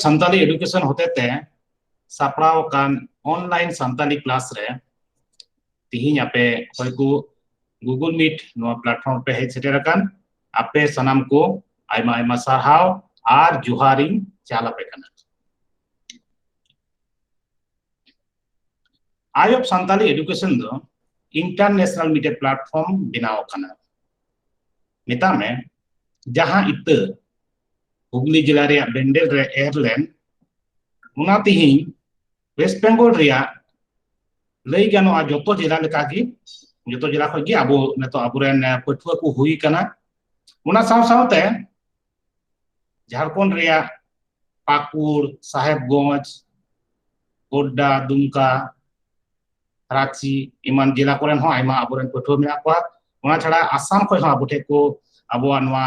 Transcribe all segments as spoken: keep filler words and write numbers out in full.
Santali education ᱦᱚᱛᱮᱛᱮ ᱥᱟᱯᱲᱟᱣ ᱟᱠᱟᱱ ᱚᱱᱞᱟᱭᱤᱱ ᱥᱟᱱᱛᱟᱞᱤ ᱠᱞᱟᱥ ᱨᱮ ᱛᱤᱦᱤᱧ ᱟᱯᱮ ᱚᱠᱚᱭ ᱠᱚ Google Meet ᱱᱚᱣᱟ platform ᱯᱮ ᱦᱮᱡ ᱥᱮᱴᱮᱨ ᱟᱠᱟᱱ, ᱟᱯᱮ ᱥᱟᱱᱟᱢ ᱠᱚ ᱟᱭᱢᱟ ᱟᱭᱢᱟ ᱥᱟᱨᱦᱟᱣ ᱟᱨ ᱡᱚᱦᱟᱨ ᱤᱧ ᱪᱟᱞ ᱟᱯᱮ ᱠᱟᱱᱟ᱾ Eye of Santali Education ᱫᱚ international ᱢᱤᱫᱴᱮᱡ platform ᱵᱮᱱᱟᱣ ᱟᱠᱟᱱᱟ᱾ ᱢᱮᱛᱟᱜ ᱢᱮ, ᱡᱟᱦᱟᱸ ᱤᱛᱟᱹ ᱦᱩᱜᱽᱞᱤ ᱡᱮᱞᱟ ᱨᱮᱭᱟᱜ ᱵᱮᱱᱰᱮᱞ ᱨᱮ ᱮᱨ ᱞᱮᱱ, ᱚᱱᱟ ᱛᱤᱦᱤᱧ ᱣᱮᱥᱴ ᱵᱮᱝᱜᱚᱞ ᱨᱮᱭᱟᱜ ᱞᱟᱹᱭ ᱜᱟᱱᱚᱜᱼᱟ ᱡᱚᱛᱚ ᱡᱮᱞᱟ ᱞᱮᱠᱟᱜᱮ, ᱡᱚᱛᱚ ᱡᱮᱞᱟ ᱠᱷᱚᱱ ᱜᱮ ᱟᱵᱚ ᱱᱤᱛᱚᱜ ᱟᱵᱚᱨᱮᱱ, ᱮ, ᱯᱟᱹᱴᱷᱩᱣᱟᱹ ᱠᱚ ᱦᱩᱭ ᱟᱠᱟᱱᱟ᱾ ᱚᱱᱟ ᱥᱟᱶ ᱥᱟᱶᱛᱮ ᱡᱷᱟᱲᱠᱷᱚᱸᱰ ᱨᱮᱭᱟᱜ ᱯᱟᱠᱩᱲ, ᱥᱟᱦᱮᱵᱽᱜᱚᱸᱡᱽ, ᱜᱳᱰᱰᱟ, ᱫᱩᱢᱠᱟ, ᱨᱟᱸᱪᱤ ᱮᱢᱟᱱ ᱡᱮᱞᱟ ᱠᱚᱨᱮᱱ ᱦᱚᱸ ᱟᱭᱢᱟ ᱟᱵᱚᱨᱮᱱ ᱯᱟᱹᱴᱷᱩᱣᱟᱹ ᱢᱮᱱᱟᱜ ᱠᱚᱣᱟ᱾ ᱚᱱᱟ ᱪᱷᱟᱲᱟ ᱟᱥᱟᱢ ᱠᱷᱚᱱ ᱦᱚᱸ ᱟᱵᱚ ᱴᱷᱮᱱ ᱠᱚ ᱟᱵᱚᱣᱟᱜ ᱱᱚᱣᱟ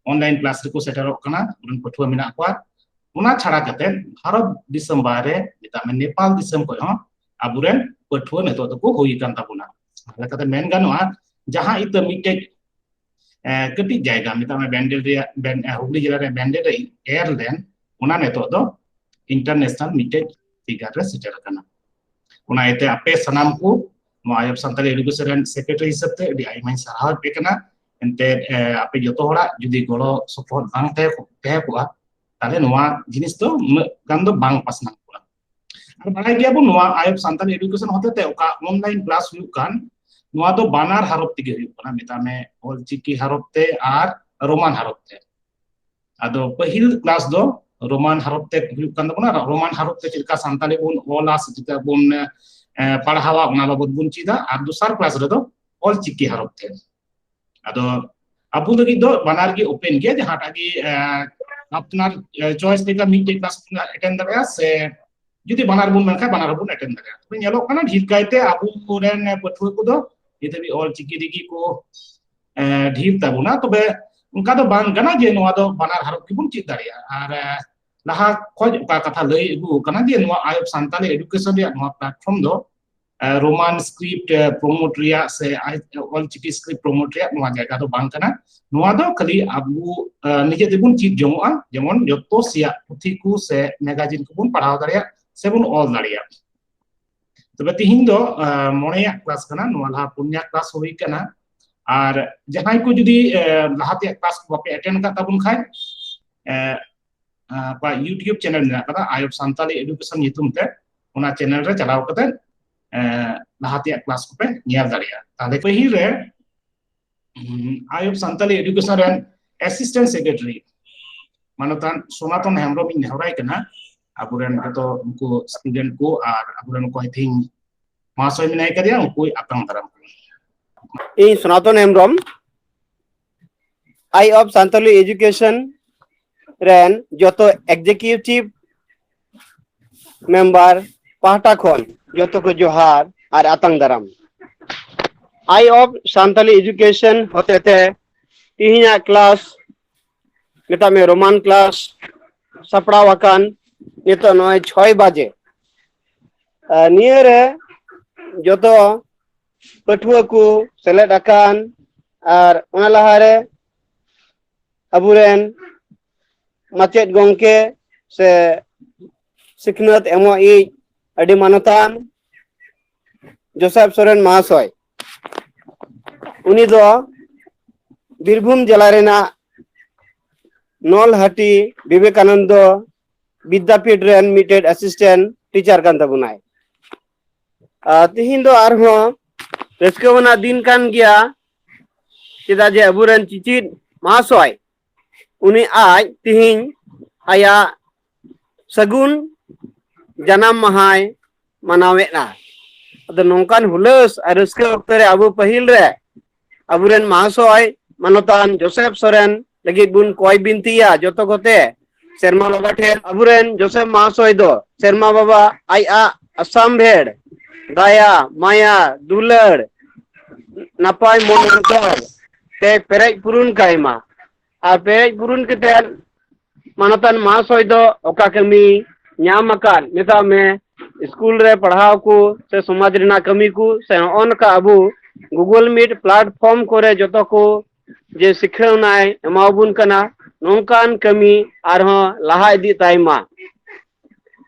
ᱚᱱᱞᱟᱭᱤᱱ ᱠᱞᱟᱥ ᱨᱮᱠᱚ ᱥᱮᱴᱮᱨᱚᱜ ᱠᱟᱱᱟ, ᱟᱵᱚᱨᱮᱱ ᱯᱟᱹᱴᱷᱩᱣᱟᱹ ᱢᱮᱱᱟᱜ ᱠᱚᱣᱟ᱾ ᱚᱱᱟ ᱪᱷᱟᱲᱟ ᱠᱟᱛᱮ ᱵᱷᱟᱨᱚᱛ ᱫᱤᱥᱚᱢ ᱵᱟᱦᱨᱮ, ᱢᱮᱛᱟᱜ ᱢᱮ ᱱᱮᱯᱟᱞ ᱫᱤᱥᱚᱢ ᱠᱷᱚᱱ ᱦᱚᱸ ᱟᱵᱚᱨᱮᱱ ᱯᱟᱹᱴᱷᱩᱣᱟᱹ ᱱᱤᱛᱚᱜ ᱫᱚᱠᱚ ᱦᱩᱭ ᱟᱠᱟᱱ ᱛᱟᱵᱚᱱᱟ᱾ ᱚᱱᱟ ᱞᱮᱠᱟᱛᱮ ᱢᱮᱱ ᱜᱟᱱᱚᱜᱼᱟ, ᱡᱟᱦᱟᱸ ᱤᱛᱟᱹ ᱢᱤᱫᱴᱮᱡ ᱮ, ᱠᱟᱹᱴᱤᱡ ᱡᱟᱭᱜᱟ, ᱢᱮᱛᱟᱜ ᱢᱮ ᱵᱮᱱᱰᱮᱞ ᱨᱮᱭᱟᱜ, ᱵᱮᱱ-, ᱮ, ᱦᱩᱜᱽᱞᱤ ᱡᱮᱞᱟ ᱨᱮᱭᱟᱜ ᱵᱮᱱᱰᱮᱞ ᱨᱮ ᱮᱨ ᱞᱮᱱ, ᱚᱱᱟ ᱱᱤᱛᱚᱜ ᱫᱚ international ᱢᱤᱫᱴᱮᱡ figure ᱨᱮ ᱥᱮᱴᱮᱨ ᱟᱠᱟᱱᱟ᱾ ᱚᱱᱟ ᱤᱭᱟᱹᱛᱮ ᱟᱯᱮ ᱥᱟᱱᱟᱢ ᱠᱚ ᱱᱚᱣᱟ Eye of Santali Education ᱨᱮᱱ secretary ᱦᱤᱥᱟᱹᱵ ᱛᱮ ᱟᱹᱰᱤ ᱟᱭᱢᱟᱧ ᱥᱟᱨᱦᱟᱣ ᱯᱮ ᱠᱟᱱᱟ᱾ ᱮᱱᱛᱮ, ᱮ, ᱟᱯᱮ ᱡᱚᱛᱚ ᱦᱚᱲᱟᱜ ᱡᱩᱫᱤ ᱜᱚᱲᱚ ᱥᱚᱯᱚᱦᱚᱫ ᱵᱟᱝ ᱛᱟᱦᱮᱸ ᱠᱚ-, ᱛᱟᱦᱮᱸ ᱠᱚᱜᱼᱟ, ᱛᱟᱦᱞᱮ ᱱᱚᱣᱟ ᱡᱤᱱᱤᱥ ᱫᱚ ᱩᱱᱟᱹᱜ ᱜᱟᱱ ᱫᱚ ᱵᱟᱝ ᱯᱟᱥᱱᱟᱣ ᱠᱚᱜᱼᱟ᱾ ᱟᱨ ᱵᱟᱲᱟᱭ ᱜᱮᱭᱟᱵᱚᱱ, ᱱᱚᱣᱟ Eye of Santali Education ᱦᱚᱛᱮᱛᱮ ᱚᱠᱟ online class ᱦᱩᱭᱩᱜ ᱠᱟᱱ, ᱱᱚᱣᱟ ᱫᱚ ᱵᱟᱱᱟᱨ ᱦᱟᱨᱚᱯ ᱛᱮᱜᱮ ᱦᱩᱭᱩᱜ ᱠᱟᱱᱟ, ᱢᱮᱛᱟᱜ ᱢᱮ ᱚᱞᱪᱤᱠᱤ ᱦᱟᱨᱚᱯ ᱛᱮ ᱟᱨ ᱨᱳᱢᱟᱱ ᱦᱟᱨᱚᱯ ᱛᱮ᱾ ᱟᱫᱚ ᱯᱟᱹᱦᱤᱞ ᱠᱞᱟᱥ ᱫᱚ ᱨᱳᱢᱟᱱ ᱦᱟᱨᱚᱯ ᱛᱮ ᱦᱩᱭᱩᱜ ᱠᱟᱱ ᱛᱟᱵᱚᱱᱟ, ᱨᱳᱢᱟᱱ ᱦᱟᱨᱚᱯ ᱛᱮ ᱪᱮᱫ ᱞᱮᱠᱟ ᱥᱟᱱᱛᱟᱲᱤ ᱵᱚᱱ ᱚᱞᱟ ᱥᱮ ᱪᱮᱫ ᱞᱮᱠᱟ ᱵᱚᱱ, ᱮ, ᱯᱟᱲᱦᱟᱣᱟ, ᱚᱱᱟ ᱵᱟᱵᱚᱫ ᱵᱚᱱ ᱪᱮᱫᱟ᱾ ᱟᱨ ᱫᱚᱥᱟᱨ ᱠᱞᱟᱥ ᱨᱮᱫᱚ ᱚᱞᱪᱤᱠᱤ ᱦᱟᱨᱚᱯ ᱛᱮ᱾ ᱟᱫᱚ ᱟᱵᱚ ᱞᱟᱹᱜᱤᱫ ᱫᱚ ᱵᱟᱱᱟᱨ ᱜᱮ open ᱜᱮᱭᱟ, ᱡᱟᱦᱟᱸᱴᱟᱜ ᱜᱮ, ᱮ, ᱟᱯᱱᱟᱨ, ᱮ, choice ᱞᱮᱠᱟ ᱢᱤᱫᱴᱮᱡ ᱠᱞᱟᱥ ᱵᱚᱱ attend ᱫᱟᱲᱮᱭᱟᱜᱼᱟ, ᱥᱮ ᱡᱩᱫᱤ ᱵᱟᱱᱟᱨ ᱵᱚᱱ ᱢᱮᱱᱠᱷᱟᱱ ᱵᱟᱱᱟᱨ ᱦᱚᱸᱵᱚᱱ attend ᱫᱟᱲᱮᱭᱟᱜᱼᱟ᱾ ᱛᱚᱵᱮ ᱧᱮᱞᱚᱜ ᱠᱟᱱᱟ ᱰᱷᱮᱨ ᱠᱟᱭᱛᱮ ᱟᱵᱚ ᱨᱮᱱ ᱯᱟᱹᱴᱷᱩᱣᱟᱹ ᱠᱚᱫᱚ ᱱᱤᱛ ᱦᱟᱹᱵᱤᱡ ᱚᱞᱪᱤᱠᱤ ᱨᱮᱜᱮ ᱠᱚ, ᱮ, ᱰᱷᱮᱨ ᱛᱟᱵᱚᱱᱟ᱾ ᱛᱚᱵᱮ ᱚᱱᱠᱟ ᱫᱚ ᱵᱟᱝ ᱠᱟᱱᱟ ᱡᱮ ᱱᱚᱣᱟ ᱫᱚ ᱵᱟᱱᱟᱨ ᱦᱟᱨᱚᱯ ᱜᱮᱵᱚᱱ ᱪᱮᱫ ᱫᱟᱲᱮᱭᱟᱜᱼᱟ᱾ ᱟᱨ, ᱮ, ᱞᱟᱦᱟ ᱠᱷᱚᱡ ᱚᱠᱟ ᱠᱟᱛᱷᱟ ᱞᱟᱹᱭ ᱟᱹᱜᱩ ᱟᱠᱟᱱᱟ ᱡᱮ ᱱᱚᱣᱟ Eye of Santali Education ᱨᱮᱭᱟᱜ ᱱᱚᱣᱟ platform ᱫᱚ ᱨᱳᱢᱟᱱ ᱥᱠᱨᱤᱯᱴ ᱯᱨᱚᱢᱳᱴ ᱨᱮᱭᱟᱜ ᱥᱮ ᱚᱞᱪᱤᱠᱤ ᱥᱠᱨᱤᱯᱴ ᱯᱨᱚᱢᱳᱴ ᱨᱮᱭᱟᱜ ᱱᱚᱣᱟ ᱡᱟᱭᱜᱟ ᱫᱚ ᱵᱟᱝ ᱠᱟᱱᱟ᱾ ᱱᱚᱣᱟ ᱫᱚ ᱠᱷᱟᱹᱞᱤ ᱟᱵᱚ ᱱᱤᱡᱮ ᱛᱮᱵᱚᱱ ᱪᱮᱫ ᱡᱚᱝᱚᱜᱼᱟ, ᱡᱮᱢᱚᱱ ᱡᱚᱛᱚ ᱥᱮᱭᱟᱜ ᱯᱩᱛᱷᱤ ᱠᱚ ᱥᱮ ᱢᱮᱜᱟᱡᱤᱱ ᱠᱚᱵᱚᱱ ᱯᱟᱲᱦᱟᱣ ᱫᱟᱲᱮᱭᱟᱜ ᱥᱮᱵᱚᱱ ᱚᱞ ᱫᱟᱲᱮᱭᱟᱜ᱾ ᱛᱚᱵᱮ ᱛᱤᱦᱤᱧ ᱫᱚ ᱢᱚᱬᱮᱭᱟᱜ ᱠᱞᱟᱥ ᱠᱟᱱᱟ, ᱱᱚᱣᱟ ᱞᱟᱦᱟ ᱯᱩᱱᱭᱟ ᱠᱞᱟᱥ ᱦᱩᱭ ᱠᱟᱱᱟ᱾ ᱟᱨ ᱡᱟᱦᱟᱸᱭ ᱠᱚ ᱡᱩᱫᱤ ᱞᱟᱦᱟ ᱛᱮᱭᱟᱜ ᱠᱞᱟᱥ ᱠᱚ ᱵᱟᱯᱮ ᱮᱴᱮᱱᱰ ᱟᱠᱟᱫ ᱛᱟᱵᱚᱱ ᱠᱷᱟᱡ, ᱟᱠᱚᱣᱟᱜ YouTube ᱪᱮᱱᱮᱞ ᱢᱮᱱᱟᱜ ᱠᱟᱫᱟ, ᱟᱭ ᱚᱯᱷ ᱥᱟᱱᱛᱟᱞᱤ ᱮᱰᱩᱠᱮᱥᱚᱱ ᱧᱩᱛᱩᱢ ᱛᱮ, ᱚᱱᱟ ᱪᱮᱱᱮᱞ ᱨᱮ ᱪᱟᱞᱟᱣ ᱠᱟᱛᱮ ᱞᱟᱦᱟ ᱛᱮᱭᱟᱜ ᱠᱞᱟᱥ ᱠᱚᱯᱮ ᱧᱮᱞ ᱫᱟᱲᱮᱭᱟᱜᱼᱟ᱾ ᱛᱟᱦᱞᱮ ᱯᱟᱹᱦᱤᱞ ᱨᱮ ᱟᱭ ᱚᱯᱷ ᱥᱟᱱᱛᱟᱞᱤ ᱮᱰᱩᱠᱮᱥᱚᱱ ᱨᱮᱱ ᱮᱥᱤᱥᱴᱮᱱᱴ ᱥᱮᱠᱨᱮᱴᱟᱨᱤ ᱢᱟᱱᱚᱛᱟᱱ ᱥᱚᱱᱟᱛᱚᱱ ᱦᱮᱢᱵᱨᱚᱢ ᱤᱧ ᱱᱮᱦᱚᱨᱟᱭ ᱠᱟᱱᱟ, ᱟᱵᱚᱨᱮᱱ ᱡᱚᱛᱚ ᱩᱱᱠᱩ ᱥᱴᱩᱰᱮᱱᱴ ᱠᱚ ᱟᱨ ᱟᱵᱚᱨᱮᱱ ᱚᱠᱚᱭ ᱛᱮᱦᱮᱧ ᱢᱚᱦᱟᱥᱚᱭ ᱢᱮᱱᱟᱭ ᱠᱟᱫᱮᱭᱟ, ᱩᱱᱠᱩᱭ ᱟᱛᱟᱝ ᱫᱟᱨᱟᱢ ᱠᱚᱣᱟ᱾ ᱤᱧ ᱥᱚᱱᱟᱛᱚᱱ ᱦᱮᱢᱵᱨᱚᱢ, ᱟᱭ ᱚᱯᱷ ᱥᱟᱱᱛᱟᱞᱤ ᱮᱰᱩᱠᱮᱥᱚᱱ ᱨᱮᱱ ᱡᱚᱛᱚ ᱮᱠᱡᱤᱠᱤᱭᱩᱴᱤᱵᱷ ᱢᱮᱢᱵᱟᱨ ᱯᱟᱦᱴᱟ ᱠᱷᱚᱱ ᱡᱚᱛᱚ ᱠᱚ ᱡᱚᱦᱟᱨ ᱟᱨ ᱟᱛᱟᱝ ᱫᱟᱨᱟᱢ᱾ ᱟᱭ ᱚᱯᱷ ᱥᱟᱱᱛᱟᱞᱤ ᱮᱰᱩᱠᱮᱥᱚᱱ ᱦᱚᱛᱮᱛᱮ ᱛᱤᱦᱤᱧᱟᱜ ᱠᱞᱟᱥ, ᱢᱮᱛᱟᱜ ᱢᱮ ᱨᱳᱢᱟᱱ ᱠᱞᱟᱥ, ᱥᱟᱯᱲᱟᱣ ᱟᱠᱟᱱ ᱱᱤᱛᱚᱜ ᱱᱚᱜᱼᱚᱭ ᱪᱷᱚᱭ ᱵᱟᱡᱮ᱾ ᱟᱨ ᱱᱤᱭᱟᱹ ᱨᱮ ᱡᱚᱛᱚ ᱯᱟᱹᱴᱷᱩᱣᱟᱹ ᱠᱚ ᱥᱮᱞᱮᱫ ᱟᱠᱟᱱ, ᱟᱨ ᱚᱱᱟ ᱞᱟᱦᱟᱨᱮ ᱟᱵᱚᱨᱮᱱ ᱢᱟᱪᱮᱫ ᱜᱚᱢᱠᱮ ᱥᱮ ᱥᱤᱠᱷᱱᱟᱹᱛ ᱮᱢᱚᱜ ᱤᱡ ᱟᱹᱰᱤ ᱢᱟᱱᱚᱛᱟᱱ ᱡᱳᱥᱮᱯᱷ ᱥᱚᱨᱮᱱ ᱢᱟᱦᱟᱥᱚᱭ, ᱩᱱᱤ ᱫᱚ ᱵᱤᱨᱵᱷᱩᱢ ᱡᱮᱞᱟ ᱨᱮᱱᱟᱜ ᱱᱚᱞᱦᱟᱴᱤ ᱵᱤᱵᱮᱠᱟᱱᱚᱱᱫᱚ ᱵᱤᱫᱽᱫᱟᱯᱤᱴ ᱨᱮᱱ ᱢᱤᱫᱴᱮᱡ ᱮᱥᱤᱥᱴᱮᱱᱴ ᱴᱤᱪᱟᱨ ᱠᱟᱱ ᱛᱟᱵᱚᱱᱟᱭ᱾ ᱟᱨ ᱛᱤᱦᱤᱧ ᱫᱚ ᱟᱨᱦᱚᱸ ᱨᱟᱹᱥᱠᱟᱹ ᱟᱱᱟᱜ ᱫᱤᱱ ᱠᱟᱱ ᱜᱮᱭᱟ, ᱪᱮᱫᱟᱜ ᱡᱮ ᱟᱵᱚᱨᱮᱱ ᱪᱤᱪᱤᱫ ᱢᱟᱦᱟᱥᱚᱭ, ᱩᱱᱤ ᱟᱡ ᱛᱤᱦᱤᱧ ᱟᱭᱟᱜ ᱥᱟᱹᱜᱩᱱ ᱡᱟᱱᱟᱢ ᱢᱟᱦᱟᱭ ᱢᱟᱱᱟᱣᱮᱫᱼᱟ᱾ ᱟᱫᱚ ᱱᱚᱝᱠᱟᱱ ᱦᱩᱞᱟᱹᱥ ᱟᱨ ᱨᱟᱹᱥᱠᱟᱹ ᱚᱠᱛᱚ ᱨᱮ ᱟᱵᱚ ᱯᱟᱹᱦᱤᱞ ᱨᱮ ᱟᱵᱚᱨᱮᱱ ᱢᱟᱦᱟᱥᱚᱭ ᱢᱟᱱᱚᱛᱟᱱ ᱡᱳᱥᱮᱯᱷ ᱥᱚᱨᱮᱱ ᱞᱟᱹᱜᱤᱫ ᱵᱚᱱ ᱠᱚᱭ ᱵᱤᱱᱛᱤᱭᱟ ᱡᱚᱛᱚ ᱠᱚᱛᱮ ᱥᱮᱨᱢᱟ ᱵᱟᱵᱟ ᱴᱷᱮᱱ᱾ ᱟᱵᱚᱨᱮᱱ ᱡᱳᱥᱮᱯᱷ ᱢᱟᱦᱟᱥᱚᱭ ᱫᱚ ᱥᱮᱨᱢᱟ ᱵᱟᱵᱟ ᱟᱡᱟᱜ ᱟᱥᱟᱢ ᱵᱷᱮᱲ ᱫᱟᱭᱟ, ᱢᱟᱭᱟ, ᱫᱩᱞᱟᱹᱲ, ᱱᱟᱯᱟᱭ ᱢᱚᱱ ᱚᱱᱛᱚᱨ ᱛᱮ ᱯᱮᱨᱮᱡ ᱯᱩᱨᱩᱱ ᱠᱟᱭ ᱢᱟ᱾ ᱟᱨ ᱯᱮᱨᱮᱡ ᱯᱩᱨᱩᱱ ᱠᱟᱛᱮᱫ ᱢᱟᱱᱚᱛᱟᱱ ᱢᱟᱦᱟᱥᱚᱭ ᱫᱚ ᱚᱠᱟ ᱠᱟᱹᱢᱤ ᱧᱟᱢ ᱟᱠᱟᱫ, ᱢᱮᱛᱟᱜ ᱢᱮ, ᱥᱠᱩᱞ ᱨᱮ ᱯᱟᱲᱦᱟᱣ ᱠᱚ ᱥᱮ ᱥᱚᱢᱟᱡᱽ ᱨᱮᱱᱟᱜ ᱠᱟᱹᱢᱤ ᱠᱚ ᱥᱮ ᱱᱚᱜᱼᱚ ᱱᱚᱝᱠᱟ ᱟᱵᱚ Google Meet platform ᱠᱚᱨᱮ ᱡᱚᱛᱚ ᱠᱚ ᱡᱮ ᱥᱤᱠᱷᱟᱹᱣ ᱱᱟᱭ ᱮᱢᱟᱣᱟᱵᱚᱱ ᱠᱟᱱᱟ, ᱱᱚᱝᱠᱟᱱ ᱠᱟᱹᱢᱤ ᱟᱨᱦᱚᱸ ᱞᱟᱦᱟ ᱤᱫᱤᱜ ᱛᱟᱭ ᱢᱟ᱾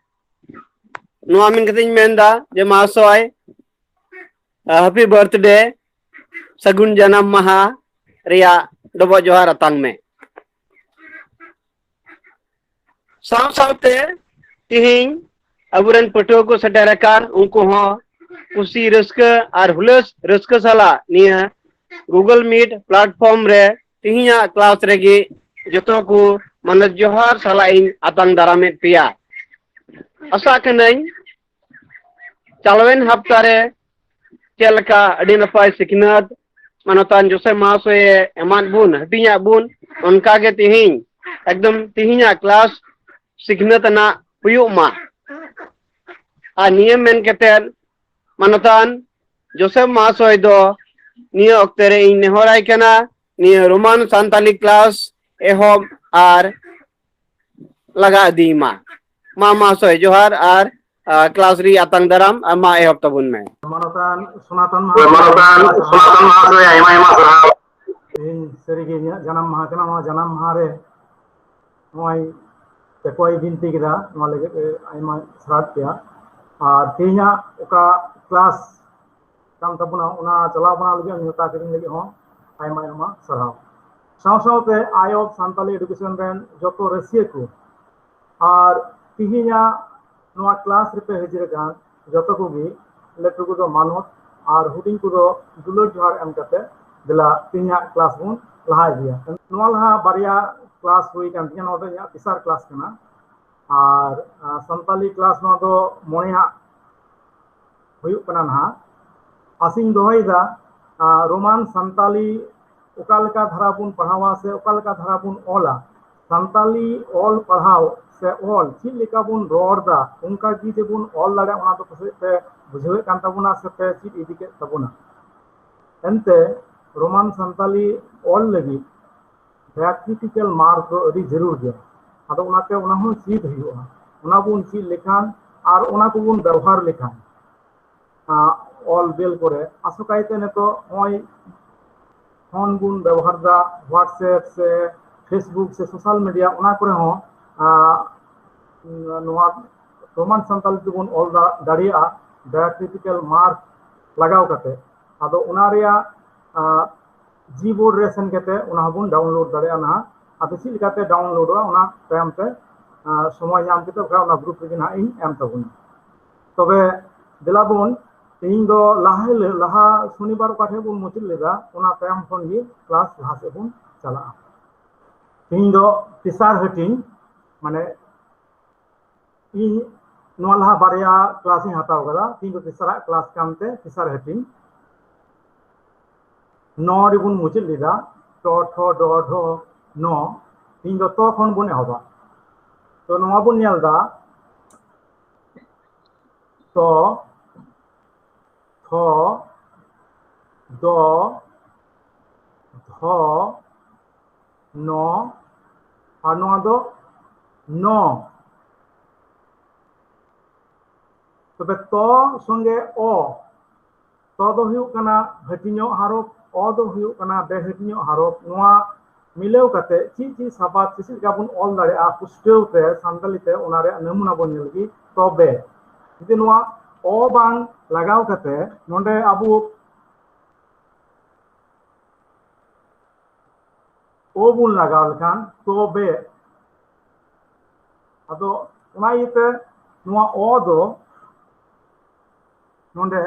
ᱱᱚᱣᱟ ᱢᱮᱱ ᱠᱟᱛᱮᱧ ᱢᱮᱱᱫᱟ ᱡᱮ ᱢᱟᱦᱟᱥᱚᱭ, ᱦᱮᱯᱤ ᱵᱟᱨᱛᱷᱰᱮ, ᱥᱟᱹᱜᱩᱱ ᱡᱟᱱᱟᱢ ᱢᱟᱦᱟ ᱨᱮᱭᱟᱜ ᱰᱚᱵᱚᱜ ᱡᱚᱦᱟᱨ ᱟᱛᱟᱝ ᱢᱮ᱾ ᱥᱟᱶ ᱥᱟᱶᱛᱮ ᱛᱤᱦᱤᱧ ᱟᱵᱚᱨᱮᱱ ᱯᱟᱹᱴᱷᱩᱣᱟᱹ ᱠᱚ ᱥᱮᱴᱮᱨ ᱟᱠᱟᱱ, ᱩᱱᱠᱩ ᱦᱚᱸ ᱠᱩᱥᱤ ᱨᱟᱹᱥᱠᱟᱹ ᱟᱨ ᱦᱩᱞᱟᱹᱥ ᱨᱟᱹᱥᱠᱟᱹ ᱥᱟᱞᱟᱜ ᱱᱤᱭᱟᱹ Google Meet platform ᱨᱮ ᱛᱤᱦᱤᱧᱟᱜ ᱠᱞᱟᱥ ᱨᱮᱜᱮ ᱡᱚᱛᱚ ᱠᱚ ᱢᱟᱱᱚᱛ ᱡᱚᱦᱟᱨ ᱥᱟᱞᱟᱜ ᱤᱧ ᱟᱛᱟᱝ ᱫᱟᱨᱟᱢᱮᱫ ᱯᱮᱭᱟ᱾ ᱟᱥᱟᱜ ᱠᱟᱹᱱᱟᱹᱧ ᱪᱟᱞᱟᱣᱮᱱ ᱦᱟᱯᱛᱟ ᱨᱮ ᱪᱮᱫ ᱞᱮᱠᱟ ᱟᱹᱰᱤ ᱱᱟᱯᱟᱭ ᱥᱤᱠᱷᱱᱟᱹᱛ ᱢᱟᱱᱚᱛᱟᱱ ᱡᱳᱥᱮᱯ ᱢᱟᱦᱟᱥᱚᱭᱮ ᱮᱢᱟᱫ ᱵᱚᱱ, ᱦᱟᱹᱴᱤᱧᱟᱜ ᱵᱚᱱ, ᱚᱱᱠᱟ ᱜᱮ ᱛᱤᱦᱤᱧ ᱮᱠᱫᱚᱢ ᱛᱤᱦᱤᱧᱟᱜ ᱠᱞᱟᱥ ᱥᱤᱠᱷᱱᱟᱹᱛ ᱟᱱᱟᱜ ᱦᱩᱭᱩᱜ ᱢᱟ᱾ ᱟᱨ ᱱᱤᱭᱟᱹ ᱢᱮᱱ ᱠᱟᱛᱮᱫ ᱢᱟᱱᱚᱛᱟᱱ ᱡᱳᱥᱮᱯ ᱢᱟᱦᱟᱥᱚᱭ ᱫᱚ ᱱᱤᱭᱟᱹ ᱚᱠᱛᱮ ᱨᱮ ᱤᱧ ᱱᱮᱦᱚᱨᱟᱭ ᱠᱟᱱᱟ, ᱱᱤᱭᱟᱹ ᱨᱳᱢᱟᱱ ᱥᱟᱱᱛᱟᱞᱤ ᱠᱞᱟᱥ ᱮᱦᱚᱵ ᱟᱨ ᱞᱟᱜᱟ ᱤᱫᱤᱭ ᱢᱟ᱾ ᱢᱟ ᱢᱟᱦᱟᱥᱚᱭ ᱡᱚᱦᱟᱨ ᱟᱨ, ᱟ, ᱠᱞᱟᱥ ᱨᱮ ᱟᱛᱟᱝ ᱫᱟᱨᱟᱢ, ᱟ, ᱢᱟ ᱮᱦᱚᱵ ᱛᱟᱵᱚᱱ ᱢᱮ᱾ ᱢᱟᱱᱚᱛᱟᱱ ᱥᱚᱱᱟᱛᱚᱱ ᱦᱳᱭ, ᱢᱟᱱᱚᱛᱟᱱ ᱥᱚᱱᱟᱛᱚᱱ ᱢᱟᱦᱟᱥᱚᱭ, ᱟᱭᱢᱟ ᱟᱭᱢᱟ ᱥᱟᱨᱦᱟᱣ᱾ ᱛᱮᱦᱮᱧ ᱥᱟᱹᱨᱤᱜᱮ ᱤᱧᱟᱹᱜ ᱡᱟᱱᱟᱢ ᱢᱟᱦᱟ ᱠᱟᱱᱟ᱾ ᱱᱚᱣᱟ ᱡᱟᱱᱟᱢ ᱢᱟᱦᱟ ᱨᱮ ᱱᱚᱜᱼᱚᱭ ᱛᱮᱠᱚᱭ ᱵᱤᱱᱛᱤ ᱠᱮᱫᱟ, ᱱᱚᱣᱟ ᱞᱟᱹᱜᱤᱫ ᱛᱮ ᱟᱭᱢᱟ ᱥᱟᱨᱦᱟᱣ ᱯᱮᱭᱟ᱾ ᱟᱨ ᱛᱮᱦᱮᱧᱟᱜ ᱚᱠᱟ ᱠᱞᱟᱥ ᱠᱟᱱ ᱛᱟᱵᱚᱱᱟ, ᱚᱱᱟ ᱪᱟᱞᱟᱣ ᱵᱟᱱᱟ ᱞᱟᱹᱜᱤᱫ, ᱱᱮᱣᱛᱟ ᱠᱤᱫᱤᱧ ᱞᱟᱹᱜᱤᱫ ᱦᱚᱸ ᱟᱭᱢᱟ ᱟᱭᱢᱟ ᱥᱟᱨᱦᱟᱣ᱾ ᱥᱟᱶ ᱥᱟᱶᱛᱮ ᱟᱭ ᱚᱯᱷ ᱥᱟᱱᱛᱟᱞᱤ ᱮᱰᱩᱠᱮᱥᱚᱱ ᱨᱮᱱ ᱡᱚᱛᱚ ᱨᱟᱹᱥᱤᱭᱟᱹ ᱠᱚ ᱟᱨ ᱛᱤᱦᱤᱧᱟᱜ ᱱᱚᱣᱟ ᱠᱞᱟᱥ ᱨᱮᱯᱮ ᱦᱟᱹᱡᱤᱨ ᱟᱠᱟᱱ ᱡᱚᱛᱚ ᱠᱚᱜᱮ, ᱞᱟᱹᱴᱩ ᱠᱚᱫᱚ ᱢᱟᱱᱚᱛ ᱟᱨ ᱦᱩᱰᱤᱧ ᱠᱚᱫᱚ ᱫᱩᱞᱟᱹᱲ ᱡᱚᱦᱟᱨ ᱮᱢ ᱠᱟᱛᱮ ᱫᱮᱞᱟ ᱛᱤᱦᱤᱧᱟᱜ ᱠᱞᱟᱥ ᱵᱚᱱ ᱞᱟᱦᱟ ᱤᱫᱤᱭᱟ᱾ ᱱᱚᱣᱟ ᱞᱟᱦᱟ ᱵᱟᱨᱭᱟ ᱠᱞᱟᱥ ᱦᱩᱭ ᱠᱟᱱ ᱛᱤᱧᱟ, ᱱᱚᱣᱟ ᱫᱚ ᱤᱧᱟᱹᱜ ᱛᱮᱥᱟᱨ ᱠᱞᱟᱥ ᱠᱟᱱᱟ᱾ ᱟᱨ, ᱟᱨ ᱥᱟᱱᱛᱟᱞᱤ ᱠᱞᱟᱥ ᱱᱚᱣᱟ ᱫᱚ ᱢᱚᱬᱮᱭᱟᱜ ᱦᱩᱭᱩᱜ ᱠᱟᱱᱟ ᱱᱟᱦᱟᱜ᱾ ᱟᱥᱤᱧ ᱫᱚᱦᱚᱭᱮᱫᱟ, ᱟᱨ ᱨᱳᱢᱟᱱ ᱥᱟᱱᱛᱟᱞᱤ ᱚᱠᱟ ᱞᱮᱠᱟ ᱫᱷᱟᱨᱟ ᱵᱚᱱ ᱯᱟᱲᱦᱟᱣᱟ ᱥᱮ ᱚᱠᱟ ᱞᱮᱠᱟ ᱫᱷᱟᱨᱟ ᱵᱚᱱ ᱚᱞᱟ, ᱥᱟᱱᱛᱟᱞᱤ ᱚᱞ ᱯᱟᱲᱦᱟᱣ ᱥᱮ ᱚᱞ ᱪᱮᱫ ᱞᱮᱠᱟ ᱵᱚᱱ ᱨᱚᱲ ᱫᱟ, ᱚᱱᱠᱟ ᱜᱮ ᱡᱮᱵᱚᱱ ᱚᱞ ᱫᱟᱲᱮᱭᱟᱜ, ᱚᱱᱟ ᱫᱚ ᱯᱟᱥᱮᱡ ᱯᱮ ᱵᱩᱡᱷᱟᱹᱣᱮᱫ ᱠᱟᱱ ᱛᱟᱵᱚᱱᱟ ᱥᱮ ᱯᱮ ᱪᱮᱫ ᱤᱫᱤ ᱠᱮᱫ ᱛᱟᱵᱚᱱᱟ᱾ ᱮᱱᱛᱮ ᱨᱳᱢᱟᱱ ᱥᱟᱱᱛᱟᱞᱤ ᱚᱞ ᱞᱟᱹᱜᱤᱫ ᱰᱟᱭᱟᱠᱨᱤᱴᱤᱠᱟᱞ ᱢᱟᱨᱠ ᱫᱚ ᱟᱹᱰᱤ ᱡᱟᱹᱨᱩᱲ ᱜᱮᱭᱟ᱾ ᱟᱫᱚ ᱚᱱᱟᱛᱮ ᱚᱱᱟ ᱦᱚᱸ ᱪᱮᱫ ᱦᱩᱭᱩᱜᱼᱟ᱾ ᱚᱱᱟ ᱵᱚᱱ ᱪᱮᱫ ᱞᱮᱠᱷᱟᱱ ᱟᱨ ᱚᱱᱟ ᱠᱚᱵᱚᱱ ᱵᱮᱵᱚᱦᱟᱨ ᱞᱮᱠᱷᱟᱱ, ᱟᱸ, ᱚᱞ ᱵᱮᱞ ᱠᱚᱨᱮ, ᱟᱥᱚᱠᱟᱭᱛᱮ ᱱᱤᱛᱚᱜ ᱱᱚᱜᱼᱚᱭ ᱯᱷᱳᱱ ᱵᱚᱱ ᱵᱮᱵᱚᱦᱟᱨ ᱫᱟ, WhatsApp ᱥᱮ Facebook ᱥᱮ social media, ᱚᱱᱟ ᱠᱚᱨᱮ ᱦᱚᱸ, ᱟᱸ, ᱱᱚᱣᱟ ᱨᱳᱢᱟᱱ ᱥᱟᱱᱛᱟᱞᱤ ᱛᱮᱵᱚᱱ ᱚᱞ ᱫᱟ-, ᱫᱟᱲᱮᱭᱟᱜᱼᱟ, diacritical mark ᱞᱟᱜᱟᱣ ᱠᱟᱛᱮ᱾ ᱟᱫᱚ ᱚᱱᱟ ᱨᱮᱭᱟᱜ, ᱟᱸ, Gboard ᱨᱮ ᱥᱮᱱ ᱠᱟᱛᱮ ᱚᱱᱟ ᱦᱚᱸᱵᱚᱱ download ᱫᱟᱲᱮᱭᱟᱜᱼᱟ ᱱᱟᱦᱟᱜ᱾ ᱟᱫᱚ ᱪᱮᱫ ᱞᱮᱠᱟᱛᱮ downloadᱚᱜᱼᱟ, ᱚᱱᱟ ᱛᱟᱭᱚᱢ ᱛᱮ, ᱟᱸ, ᱥᱚᱢᱚᱭ ᱧᱟᱢ ᱠᱟᱛᱮ ᱚᱱᱟ group ᱨᱮᱜᱮ ᱱᱟᱦᱟᱜ ᱤᱧ ᱮᱢ ᱛᱟᱵᱚᱱᱟ᱾ ᱛᱚᱵᱮ ᱫᱮᱞᱟ ᱵᱚᱱ, ᱛᱮᱦᱮᱧ ᱫᱚ ᱞᱟᱦᱟ ᱦᱤᱞᱳᱜ, ᱞᱟᱦᱟ ᱥᱚᱱᱤᱵᱟᱨ ᱚᱠᱟ ᱴᱷᱮᱱ ᱵᱚᱱ ᱢᱩᱪᱟᱹᱫ ᱞᱮᱫᱟ, ᱚᱱᱟ ᱛᱟᱭᱚᱢ ᱠᱷᱚᱱ ᱜᱮ class ᱞᱟᱦᱟ ᱥᱮᱫ ᱵᱚᱱ ᱪᱟᱞᱟᱜᱼᱟ᱾ ᱛᱮᱦᱮᱧ ᱫᱚ ᱛᱮᱥᱟᱨ ᱦᱟᱹᱴᱤᱧ, ᱢᱟᱱᱮ ᱤᱧ ᱱᱚᱣᱟ ᱞᱟᱦᱟ ᱵᱟᱨᱭᱟ class ᱤᱧ ᱦᱟᱛᱟᱣ ᱠᱟᱫᱟ, ᱛᱮᱦᱮᱧ ᱫᱚ ᱛᱮᱥᱟᱨᱟᱜ class ᱠᱟᱱᱛᱮ ᱛᱮᱥᱟᱨ ᱦᱟᱹᱴᱤᱧ᱾ ᱱᱚ ᱨᱮᱵᱚᱱ ᱢᱩᱪᱟᱹᱫ ᱞᱮᱫᱟ, ᱴᱚ ᱴᱷᱚ ᱰᱚ ᱰᱷᱚ ᱱᱚ᱾ ᱛᱮᱦᱮᱧ ᱫᱚ ᱛᱚ ᱠᱷᱚᱱ ᱵᱚᱱ ᱮᱦᱚᱵᱟ᱾ ᱛᱚ ᱱᱚᱣᱟ ᱵᱚᱱ ᱧᱮᱞ ᱫᱟ, ᱛᱚ, ᱛᱷᱚ, ᱫᱚ, ᱫᱷᱚ, ᱱᱚ, ᱟᱨ ᱱᱚᱣᱟ ᱫᱚ ᱱᱚ᱾ ᱛᱚᱵᱮ ᱛᱚ ᱥᱚᱸᱜᱮ ᱚ, ᱛᱚ ᱫᱚ ᱦᱩᱭᱩᱜ ᱠᱟᱱᱟ ᱦᱟᱹᱴᱤᱧᱚᱜ ᱦᱟᱨᱚᱯ, ᱚ ᱫᱚ ᱦᱩᱭᱩᱜ ᱠᱟᱱᱟ ᱵᱮᱦᱟᱹᱴᱤᱧᱚᱜ ᱦᱟᱨᱚᱯ᱾ ᱱᱚᱣᱟ ᱢᱤᱞᱟᱹᱣ ᱠᱟᱛᱮ ᱪᱮᱫ ᱪᱮᱫ ᱥᱟᱵᱟᱫ ᱪᱮᱫ ᱞᱮᱠᱟ ᱵᱚᱱ ᱚᱞ ᱫᱟᱲᱮᱭᱟᱜᱼᱟ ᱯᱩᱥᱴᱟᱹᱣ ᱛᱮ ᱥᱟᱱᱛᱟᱲᱤ ᱛᱮ, ᱚᱱᱟ ᱨᱮᱭᱟᱜ ᱱᱟᱢᱩᱱᱟ ᱵᱚᱱ ᱧᱮᱞ ᱞᱟᱹᱜᱤᱫ᱾ ᱛᱚᱵᱮ ᱡᱩᱫᱤ ᱱᱚᱣᱟ ᱚ ᱵᱟᱝ ᱞᱟᱜᱟᱣ ᱠᱟᱛᱮ ᱱᱚᱰᱮ ᱟᱵᱚ ᱳ ᱵᱚᱱ ᱞᱟᱜᱟᱣ ᱞᱮᱠᱷᱟᱱ ᱛᱚᱵᱮ᱾ ᱟᱫᱚ ᱚᱱᱟ ᱤᱭᱟᱹᱛᱮ ᱱᱚᱣᱟ ᱚ ᱫᱚ ᱱᱚᱰᱮ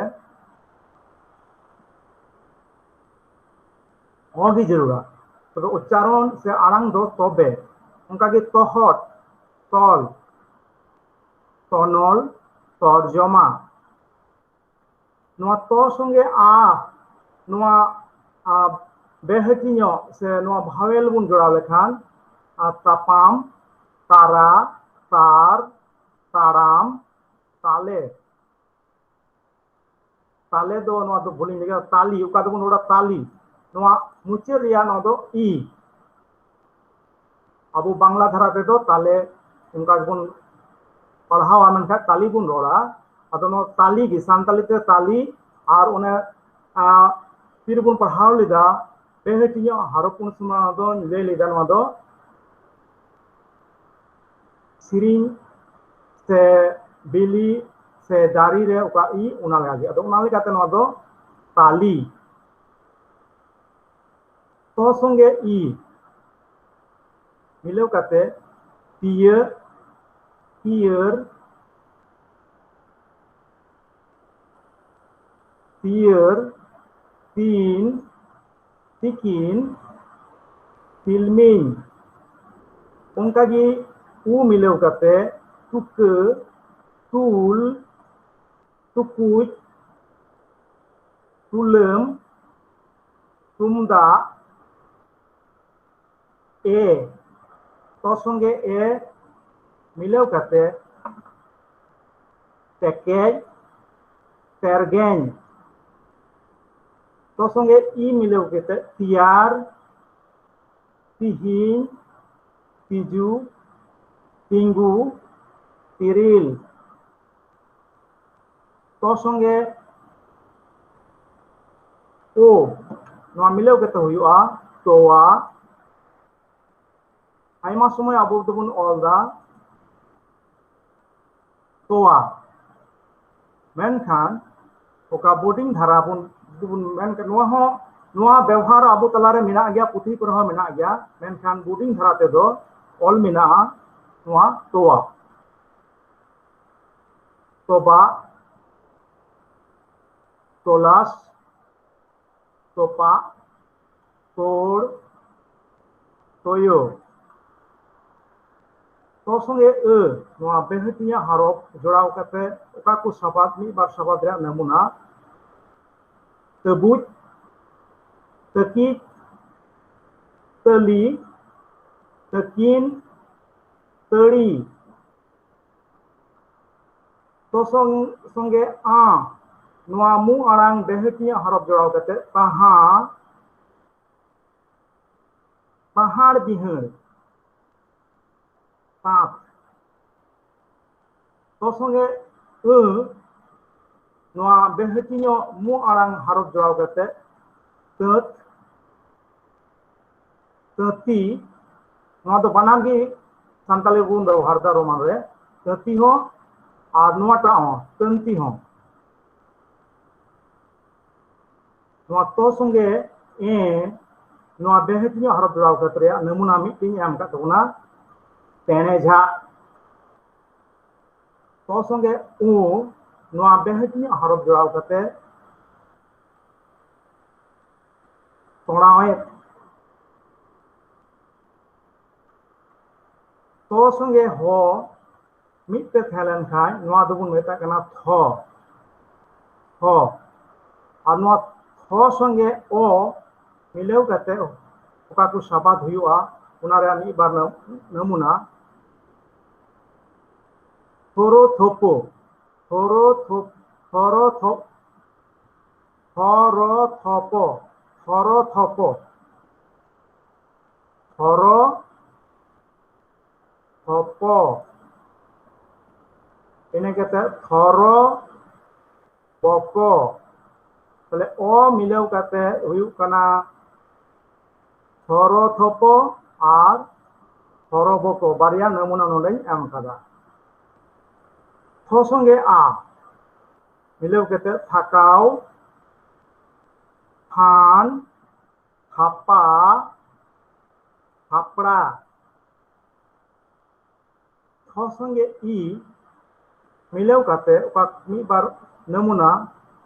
ᱚ ᱜᱮ ᱡᱟᱹᱨᱩᱲᱟ᱾ ᱛᱚᱵᱮ ᱩᱪᱪᱟᱨᱚᱱ ᱥᱮ ᱟᱲᱟᱝ ᱫᱚ ᱛᱚᱵᱮ᱾ ᱚᱱᱠᱟᱜᱮ ᱛᱚᱦᱚᱫ, ᱛᱚᱞ, ᱛᱚᱱᱚᱞ, ᱛᱚᱨᱡᱚᱢᱟ᱾ ᱱᱚᱣᱟ ᱛᱚ ᱥᱚᱸᱜᱮ ᱟ, ᱱᱚᱣᱟ, ᱟ, ᱵᱮᱦᱟᱹᱴᱤᱧᱚᱜ ᱥᱮ ᱱᱚᱣᱟ vowel ᱵᱚᱱ ᱡᱚᱲᱟᱣ ᱞᱮᱠᱷᱟᱱ, ᱟ, ᱛᱟᱯᱟᱢ, ᱛᱟᱨᱟ, ᱛᱟᱨ, ᱛᱟᱲᱟᱢ, ᱛᱟᱞᱮ᱾ ᱛᱟᱞᱮ ᱫᱚ ᱱᱚᱣᱟ ᱫᱚ ᱵᱷᱩᱞᱤᱧ ᱞᱟᱹᱭ ᱠᱮᱫᱟ, ᱛᱟᱞᱤ, ᱚᱠᱟ ᱫᱚᱵᱚᱱ ᱨᱚᱲᱟ ᱛᱟᱞᱤ, ᱱᱚᱣᱟ ᱢᱩᱪᱟᱹᱫ ᱨᱮᱭᱟᱜ ᱱᱚᱣᱟ ᱫᱚ ᱤ᱾ ᱟᱵᱚ ᱵᱟᱝᱞᱟ ᱫᱷᱟᱨᱟ ᱛᱮᱫᱚ ᱛᱟᱞᱮ ᱚᱱᱠᱟ ᱜᱮᱵᱚᱱ ᱯᱟᱲᱦᱟᱣᱟ, ᱢᱮᱱᱠᱷᱟᱱ ᱛᱟᱞᱤ ᱵᱚᱱ ᱨᱚᱲᱟ᱾ ᱟᱫᱚ ᱱᱚᱣᱟ ᱛᱟᱞᱤ ᱜᱮ ᱥᱟᱱᱛᱟᱞᱤ ᱛᱮ ᱛᱟᱞᱤ, ᱟᱨ ᱚᱱᱮ, ᱟᱸ, ᱛᱤᱨᱮᱵᱚᱱ ᱯᱟᱲᱦᱟᱣ ᱞᱮᱫᱟ, ᱵᱮᱦᱟᱹᱴᱤᱧᱚᱜ ᱦᱟᱨᱚᱯ, ᱩᱱ ᱥᱚᱢᱚᱭ ᱫᱚᱧ ᱞᱟᱹᱭ ᱞᱮᱫᱟ ᱱᱚᱣᱟ ᱫᱚ ᱥᱤᱨᱤᱧ ᱥᱮ ᱵᱤᱞᱤ ᱥᱮ ᱫᱟᱨᱮ ᱨᱮ ᱚᱠᱟ ᱤ, ᱚᱱᱟ ᱞᱮᱠᱟᱜᱮ᱾ ᱟᱫᱚ ᱚᱱᱟ ᱞᱮᱠᱟᱛᱮ ᱱᱚᱣᱟ ᱫᱚ ᱛᱟᱞᱤ᱾ ᱛᱚ ᱥᱚᱸᱜᱮ ᱤ ᱢᱤᱞᱟᱹᱣ ᱠᱟᱛᱮ ᱛᱤᱭᱟᱹ, ᱛᱤᱭᱟᱹᱨ, ᱛᱤᱭᱟᱹᱨ, ᱛᱤᱱ, ᱛᱤᱠᱤᱱ, ᱛᱤᱞᱢᱤᱧ᱾ ᱚᱱᱠᱟᱜᱮ ᱩ ᱢᱤᱞᱟᱹᱣ ᱠᱟᱛᱮ ᱛᱩᱠᱟᱹ, ᱛᱩᱞ, ᱛᱩᱠᱩᱡ, ᱛᱩᱞᱟᱹᱢ, ᱛᱩᱢᱫᱟᱜ, ᱮ, ᱛᱚ ᱥᱚᱸᱜᱮ ᱮ ᱢᱤᱞᱟᱹᱣ ᱠᱟᱛᱮ ᱛᱮᱠᱮᱡ, ᱛᱮᱨᱜᱮᱧ᱾ ᱛᱚ ᱥᱚᱸᱜᱮ ᱤ ᱢᱤᱞᱟᱹᱣ ᱠᱟᱛᱮ ᱛᱮᱭᱟᱨ, ᱛᱤᱦᱤᱧ, ᱛᱤᱡᱩ, ᱛᱤᱸᱜᱩ, ᱛᱤᱨᱤᱞ᱾ ᱛᱚ ᱥᱚᱸᱜᱮ ᱳ, ᱱᱚᱣᱟ ᱢᱤᱞᱟᱹᱣ ᱠᱟᱛᱮ ᱦᱩᱭᱩᱜᱼᱟ ᱛᱚᱣᱟ᱾ ᱟᱭᱢᱟ ᱥᱚᱢᱚᱭ ᱟᱵᱚ ᱫᱚᱵᱚᱱ ᱚᱞ ᱫᱟ ᱛᱚᱣᱟ, ᱢᱮᱱᱠᱷᱟᱱ ᱚᱠᱟ ᱵᱳᱨᱰᱤᱝ ᱫᱷᱟᱨᱟ ᱵᱚᱱ, ᱡᱩᱫᱤ ᱵᱚᱱ ᱢᱮᱱ ᱠᱷᱟᱱ, ᱱᱚᱣᱟ ᱦᱚᱸ, ᱱᱚᱣᱟ ᱵᱮᱣᱦᱟᱨ ᱟᱵᱚ ᱛᱟᱞᱟᱨᱮ ᱢᱮᱱᱟᱜ ᱜᱮᱭᱟ, ᱯᱩᱛᱷᱤ ᱠᱚᱨᱮ ᱦᱚᱸ ᱢᱮᱱᱟᱜ ᱜᱮᱭᱟ, ᱢᱮᱱᱠᱷᱟᱱ ᱵᱳᱨᱰᱤᱝ ᱫᱷᱟᱨᱟ ᱛᱮᱫᱚ ᱚᱞ ᱢᱮᱱᱟᱜᱼᱟ ᱱᱚᱣᱟ ᱛᱚᱣᱟ᱾ ᱛᱚᱵᱟ, ᱛᱚᱞᱟᱥ, ᱛᱚᱯᱟᱜ, ᱛᱳᱲ, ᱛᱚᱭᱳ᱾ ᱛᱚ ᱥᱚᱸᱜᱮ ᱟᱹ, ᱱᱚᱣᱟ ᱵᱮᱦᱟᱹᱴᱤᱧᱟᱹ ᱦᱟᱨᱚᱯ ᱡᱚᱲᱟᱣ ᱠᱟᱛᱮ ᱚᱠᱟ ᱠᱚ ᱥᱟᱵᱟᱫ, ᱢᱤᱫ ᱵᱟᱨ ᱥᱟᱵᱟᱫ ᱨᱮᱭᱟᱜ ᱱᱟᱢᱩᱱᱟ: ᱛᱟᱹᱵᱩᱡ, ᱛᱟᱹᱠᱤᱡ, ᱛᱟᱹᱞᱤ, ᱛᱟᱹᱠᱤᱱ, ᱛᱟᱹᱲᱤ᱾ ᱛᱚ ᱥᱚᱝ-, ᱥᱚᱸᱜᱮ ᱟᱸ, ᱱᱚᱣᱟ ᱢᱩ ᱟᱲᱟᱝ ᱵᱮᱦᱟᱹᱴᱤᱧᱟᱹ ᱦᱚᱨᱚᱯ ᱡᱚᱲᱟᱣ ᱠᱟᱛᱮ ᱛᱟᱦᱟᱸ, ᱛᱟᱦᱟᱸᱲ ᱵᱤᱦᱟᱹᱲ, ᱛᱟᱸᱛ, ᱛᱚ ᱥᱚᱸᱜᱮ ᱟᱹ, ᱱᱚᱣᱟ ᱵᱮᱦᱟᱹᱴᱤᱧᱚᱜ ᱢᱩ ᱟᱲᱟᱝ ᱦᱟᱨᱚᱯ ᱡᱚᱲᱟᱣ ᱠᱟᱛᱮ ᱛᱟᱹᱛ, ᱛᱟᱹᱛᱤ, ᱱᱚᱣᱟ ᱫᱚ ᱵᱟᱱᱟᱨ ᱜᱮ ᱥᱟᱱᱛᱟᱲᱤ ᱵᱚᱱ ᱵᱮᱵᱚᱦᱟᱨ ᱮᱫᱟ ᱨᱳᱢᱟᱱ ᱨᱮ, ᱛᱟᱹᱛᱤ ᱦᱚᱸ ᱟᱨ ᱱᱚᱣᱟᱴᱟᱜ ᱦᱚᱸ, ᱛᱟᱹᱱᱛᱤ ᱦᱚᱸ᱾ ᱱᱚᱣᱟ ᱛᱚ ᱥᱚᱸᱜᱮ ᱮ, ᱱᱚᱣᱟ ᱵᱮᱦᱟᱹᱴᱤᱧᱚᱜ ᱦᱟᱨᱚᱯ ᱡᱚᱲᱟᱣ ᱠᱟᱛᱮ ᱨᱮᱭᱟᱜ ᱱᱟᱢᱩᱱᱟ ᱢᱤᱫᱴᱮᱱ ᱮᱢ ᱟᱠᱟᱫ ᱛᱟᱵᱚᱱᱟ, ᱛᱮᱬᱮ ᱡᱷᱟᱜ᱾ ᱛᱚ ᱥᱚᱸᱜᱮ ᱩ, ᱱᱚᱣᱟ ᱵᱮᱦᱟᱹᱴᱤᱧᱚᱜ ᱦᱟᱨᱚᱯ ᱡᱚᱲᱟᱣ ᱠᱟᱛᱮ ᱛᱚᱲᱟᱣᱮᱫ᱾ ᱛᱚ ᱥᱚᱸᱜᱮ ᱦᱚ ᱢᱤᱫ ᱛᱮ ᱛᱟᱦᱮᱸ ᱞᱮᱱᱠᱷᱟᱱ ᱱᱚᱣᱟ ᱫᱚᱵᱚᱱ ᱢᱮᱛᱟᱜ ᱠᱟᱱᱟ ᱛᱷᱚ, ᱛᱷᱚ᱾ ᱟᱨ ᱱᱚᱣᱟ ᱛᱷᱚ ᱥᱚᱸᱜᱮ ᱚ ᱢᱤᱞᱟᱹᱣ ᱠᱟᱛᱮ ᱚᱠᱟ ᱠᱚ ᱥᱟᱵᱟᱫ ᱦᱩᱭᱩᱜᱼᱟ, ᱚᱱᱟ ᱨᱮᱭᱟᱜ ᱢᱤᱫ ᱵᱟᱨ ᱱᱟ-, ᱱᱟᱢᱩᱱᱟ᱾ ᱛᱷᱚᱨᱚ ᱛᱷᱚᱯᱚ, ᱛᱷᱚᱨᱚ ᱛᱷᱚᱯ-, ᱛᱷᱚᱨᱚ ᱛᱷᱚᱯ-, ᱛᱷᱚᱨᱚ ᱛᱷᱚᱯᱚ, ᱛᱷᱚᱨᱚ ᱛᱷᱚᱯᱚ, ᱛᱷᱚᱨᱚ ᱛᱷᱚᱯᱚ᱾ ᱤᱱᱟᱹ ᱠᱟᱛᱮ ᱛᱷᱚᱨᱚ ᱵᱚᱠᱚ᱾ ᱛᱟᱦᱞᱮ ᱚ ᱢᱤᱞᱟᱹᱣ ᱠᱟᱛᱮ ᱦᱩᱭᱩᱜ ᱠᱟᱱᱟ ᱛᱷᱚᱨᱚ ᱛᱷᱚᱯᱚ ᱟᱨ ᱛᱷᱚᱨᱚ ᱵᱚᱠᱚ, ᱵᱟᱨᱭᱟ ᱱᱟᱢᱩᱱᱟ ᱱᱚᱰᱮᱧ ᱮᱢ ᱠᱟᱫᱟ᱾ ᱛᱷᱚ ᱥᱚᱸᱜᱮ ᱟ ᱢᱤᱞᱟᱹᱣ ᱠᱟᱛᱮ ᱛᱷᱟᱠᱟᱣ, ᱛᱷᱟᱱ, ᱛᱷᱟᱯᱟ, ᱛᱷᱟᱯᱲᱟ᱾ ᱛᱷᱚ ᱥᱚᱸᱜᱮ ᱤ ᱢᱤᱞᱟᱹᱣ ᱠᱟᱛᱮ ᱚᱠᱟ ᱢᱤᱫ ᱵᱟᱨ ᱱᱟᱢᱩᱱᱟ,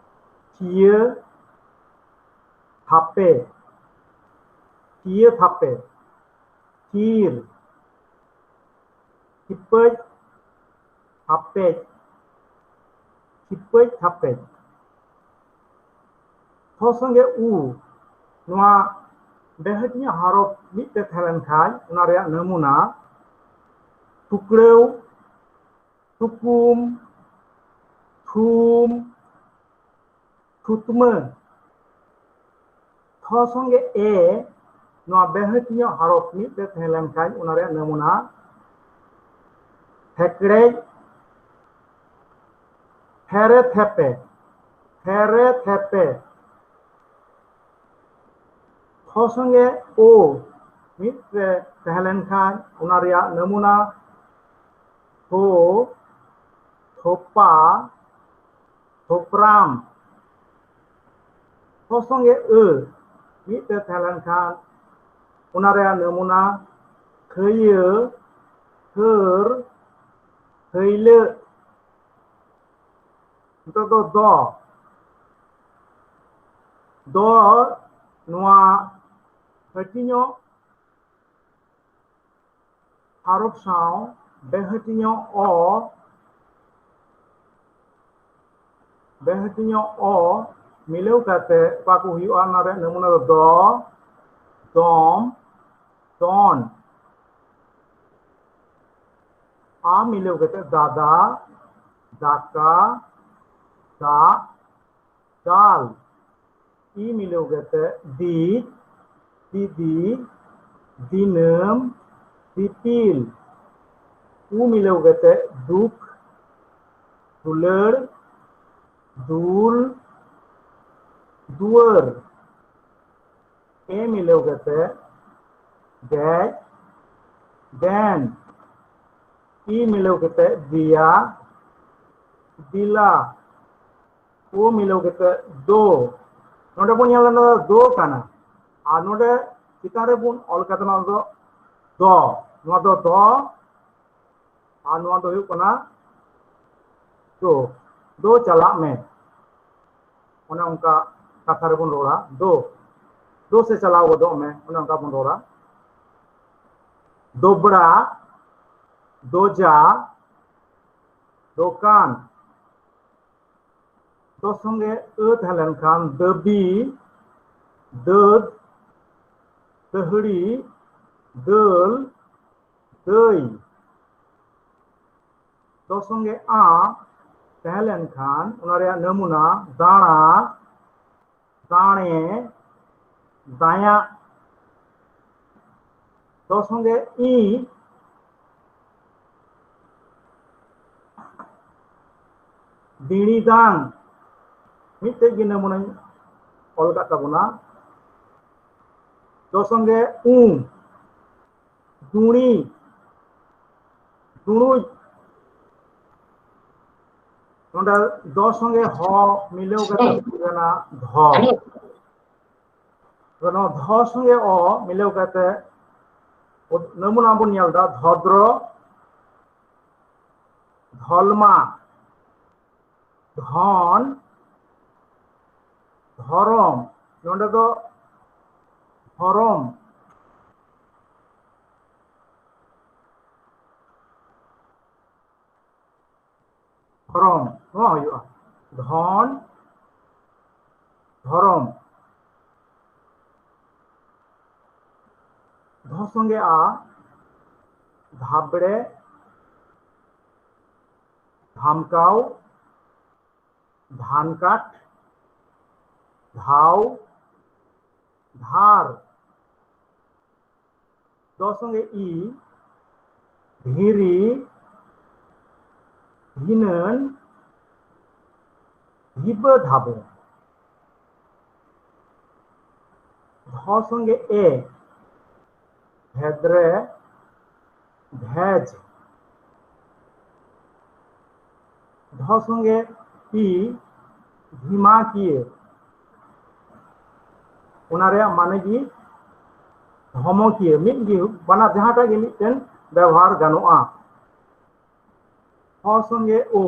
ᱛᱷᱤᱭᱟᱹ ᱛᱷᱟᱯᱮ, ᱛᱷᱤᱭᱟᱹ ᱛᱷᱟᱯᱮ, ᱛᱷᱤᱨ, ᱛᱷᱤᱯᱟᱹᱡ ᱛᱷᱟᱯᱮᱡ, ᱛᱷᱤᱯᱟᱹᱡ ᱛᱷᱟᱯᱮᱡ᱾ ᱛᱷᱚ ᱥᱚᱸᱜᱮ ᱩ, ᱱᱚᱣᱟ ᱵᱮᱦᱟᱹᱴᱤᱧᱚᱜ ᱦᱟᱨᱚᱯ ᱢᱤᱫ ᱛᱮ ᱛᱟᱦᱮᱸ ᱞᱮᱱ ᱠᱷᱟᱱ ᱚᱱᱟ ᱨᱮᱭᱟᱜ ᱱᱟᱢᱩᱱᱟ ᱴᱩᱠᱲᱟᱹᱣ, ᱛᱩᱠᱩᱢ, ᱛᱷᱩᱢ, ᱛᱷᱩᱛᱢᱟᱹ᱾ ᱛᱷᱚ ᱥᱚᱸᱜᱮ ᱮ, ᱱᱚᱣᱟ ᱵᱮᱦᱟᱹᱴᱤᱧᱚᱜ ᱦᱟᱨᱚᱯ ᱢᱤᱫ ᱛᱮ ᱛᱟᱦᱮᱸ ᱞᱮᱱ ᱠᱷᱟᱱ ᱚᱱᱟ ᱨᱮᱭᱟᱜ ᱱᱟᱢᱩᱱᱟ ᱴᱷᱮᱠᱲᱮᱡ, ᱛᱷᱮᱨᱮ ᱛᱷᱮᱯᱮ, ᱛᱷᱮᱨᱮ ᱛᱷᱮᱯᱮ᱾ ᱛᱷᱚ ᱥᱚᱸᱜᱮ ᱳ ᱢᱤᱫ ᱨᱮ ᱛᱟᱦᱮᱸ ᱞᱮᱱᱠᱷᱟᱱ ᱚᱱᱟ ᱨᱮᱭᱟᱜ ᱱᱟᱢᱩᱱᱟ ᱛᱷᱳ, ᱛᱷᱳᱯᱟ, ᱛᱷᱳᱯᱨᱟᱢ᱾ ᱛᱷᱚ ᱥᱚᱸᱜᱮ ᱟᱹ ᱢᱤᱫ ᱛᱮ ᱛᱟᱦᱮᱸ ᱞᱮᱱᱠᱷᱟᱱ ᱚᱱᱟ ᱨᱮᱭᱟᱜ ᱱᱟᱢᱩᱱᱟ ᱛᱷᱟᱹᱭᱟᱹ, ᱛᱷᱟᱹᱨ, ᱛᱷᱟᱹᱭᱞᱟᱹᱜ᱾ ᱱᱤᱛᱚᱜ ᱫᱚ ᱫᱚ, ᱫᱚ ᱱᱚᱣᱟ ᱦᱟᱹᱴᱤᱧᱚᱜ ᱦᱟᱨᱚᱯ ᱥᱟᱶ ᱵᱮᱦᱟᱹᱴᱤᱧᱚᱜ ᱚ, ᱵᱮᱦᱟᱹᱴᱤᱧᱚᱜ ᱚ ᱢᱤᱞᱟᱹᱣ ᱠᱟᱛᱮ ᱚᱠᱟ ᱠᱚ ᱦᱩᱭᱩᱜᱼᱟ, ᱚᱱᱟ ᱨᱮᱭᱟᱜ ᱱᱟᱢᱩᱱᱟ ᱫᱚ ᱫᱚ, ᱫᱚᱢ, ᱫᱚᱱ᱾ ᱟ ᱢᱤᱞᱟᱹᱣ ᱠᱟᱛᱮ ᱫᱟᱫᱟ, ᱫᱟᱠᱟ, ᱫᱟᱜ, ᱫᱟᱞ᱾ ᱤ ᱢᱤᱞᱟᱹᱣ ᱠᱟᱛᱮ ᱫᱤ, ᱫᱤᱫᱤ, ᱫᱤᱱᱟᱹᱢ, ᱫᱤᱯᱤᱞ᱾ ᱩ ᱢᱤᱞᱟᱹᱣ ᱠᱟᱛᱮ ᱫᱩᱠ, ᱫᱩᱞᱟᱹᱲ, ᱫᱩᱞ, ᱫᱩᱣᱟᱹᱨ᱾ ᱮ ᱢᱤᱞᱟᱹᱣ ᱠᱟᱛᱮ ᱫᱮᱡ, ᱫᱮᱱ᱾ ᱤ ᱢᱤᱞᱟᱹᱣ ᱠᱟᱛᱮ ᱫᱮᱭᱟ, ᱫᱮᱞᱟ᱾ ᱳ ᱢᱤᱞᱟᱹᱣ ᱠᱟᱛᱮ ᱫᱳ᱾ ᱱᱚᱰᱮ ᱵᱚᱱ ᱧᱮᱞᱟ, ᱱᱚᱣᱟ ᱫᱚ ᱫᱳ ᱠᱟᱱᱟ᱾ ᱟᱨ ᱱᱚᱰᱮ ᱪᱮᱛᱟᱱ ᱨᱮ ᱵᱚᱱ ᱚᱞ ᱠᱟᱫᱟ, ᱱᱚᱣᱟ ᱫᱚ ᱫᱚ᱾ ᱱᱚᱣᱟ ᱫᱚ ᱫᱚ᱾ ᱟᱨ ᱱᱚᱣᱟ ᱫᱚ ᱦᱩᱭᱩᱜ ᱠᱟᱱᱟ ᱫᱳ᱾ ᱫᱳ ᱪᱟᱞᱟᱜ ᱢᱮ᱾ ᱚᱱᱮ ᱚᱱᱠᱟ ᱠᱟᱛᱷᱟ ᱨᱮᱵᱚᱱ ᱨᱚᱲᱟ, ᱫᱳ᱾ ᱫᱳ ᱥᱮ ᱪᱟᱞᱟᱣ ᱜᱚᱫᱚᱜ ᱢᱮ, ᱚᱱᱮ ᱚᱱᱠᱟ ᱵᱚᱱ ᱨᱚᱲᱟ᱾ ᱫᱳᱵᱲᱟ, ᱫᱳᱡᱟ, ᱫᱳᱠᱟᱱ᱾ ᱫᱚ ᱥᱚᱸᱜᱮ ᱟᱹ ᱛᱟᱦᱮᱸ ᱞᱮᱱᱠᱷᱟᱱ ᱫᱟᱹᱵᱤ, ᱫᱟᱹᱫ, ᱫᱟᱹᱦᱲᱤ, ᱫᱟᱹᱞ, ᱫᱟᱹᱭ᱾ ᱫᱚ ᱥᱚᱸᱜᱮ ᱟ ᱛᱟᱦᱮᱸ ᱞᱮᱱᱠᱷᱟᱱ ᱚᱱᱟ ᱨᱮᱭᱟᱜ ᱱᱟᱢᱩᱱᱟ ᱫᱟᱬᱟ, ᱫᱟᱲᱮ, ᱫᱟᱭᱟ᱾ ᱫᱚ ᱥᱚᱸᱜᱮ ᱤ, ᱫᱤᱲᱤᱫᱟᱝ, ᱢᱤᱫᱴᱮᱡ ᱜᱮ ᱱᱟᱢᱩᱱᱟᱧ ᱚᱞ ᱠᱟᱜ ᱛᱟᱵᱚᱱᱟ᱾ ᱫᱚ ᱥᱚᱸᱜᱮ ᱩ, ᱫᱩᱬᱤ, ᱫᱩᱬᱩᱡ᱾ ᱱᱚᱰᱮ ᱫᱚ ᱥᱚᱸᱜᱮ ᱦᱚ ᱢᱤᱞᱟᱹᱣ ᱠᱟᱛᱮ ᱦᱩᱭᱩᱜ ᱠᱟᱱᱟ ᱫᱷᱚ᱾ ᱛᱚ ᱱᱚᱣᱟ ᱫᱷᱚ ᱥᱚᱸᱜᱮ ᱚ ᱢᱤᱞᱟᱹᱣ ᱠᱟᱛᱮ ᱱᱟᱢᱩᱱᱟ ᱵᱚᱱ ᱧᱮᱞ ᱮᱫᱟ, ᱫᱷᱚᱫᱨᱚ, ᱫᱷᱚᱞᱢᱟ, ᱫᱷᱚᱱ, ᱫᱷᱚᱨᱚᱢ᱾ ᱱᱚᱰᱮ ᱫᱚ ᱫᱷᱚᱨᱚᱢ, ᱫᱷᱚᱨᱚᱢ, ᱱᱚᱣᱟ ᱦᱩᱭᱩᱜᱼᱟ ᱫᱷᱚᱱ, ᱫᱷᱚᱨᱚᱢ᱾ ᱫᱷᱚ ᱥᱚᱸᱜᱮ ᱟ, ᱫᱷᱟᱵᱲᱮ, ᱫᱷᱟᱢᱠᱟᱣ, ᱫᱷᱟᱱᱠᱟᱴ, ᱫᱷᱟᱣ, ᱫᱷᱟᱨ᱾ ᱫᱚ ᱥᱚᱸᱜᱮ ᱤ, ᱫᱷᱤᱨᱤ, ᱫᱷᱤᱱᱟᱹᱱ, ᱫᱷᱤᱵᱟᱹ ᱫᱷᱟᱵᱚ᱾ ᱫᱷᱚ ᱥᱚᱸᱜᱮ ᱮ, ᱵᱷᱮᱫᱨᱮ, ᱵᱷᱮᱡᱽ᱾ ᱫᱷᱚ ᱥᱚᱸᱜᱮ ᱤ, ᱫᱷᱤᱢᱟᱠᱤᱭᱟᱹ᱾ ᱚᱱᱟ ᱨᱮᱭᱟᱜ ᱢᱟᱱᱮ ᱜᱮ ᱫᱷᱚᱢᱚᱠᱤᱭᱟᱹ, ᱢᱤᱫ ᱜᱮ, ᱵᱟᱱᱟᱨ ᱡᱟᱦᱟᱸᱴᱟᱜ ᱜᱮ ᱢᱤᱫᱴᱮᱱ ᱵᱮᱵᱚᱦᱟᱨ ᱜᱟᱱᱚᱜᱼᱟ᱾ ᱦᱚ ᱥᱚᱸᱜᱮ ᱳ,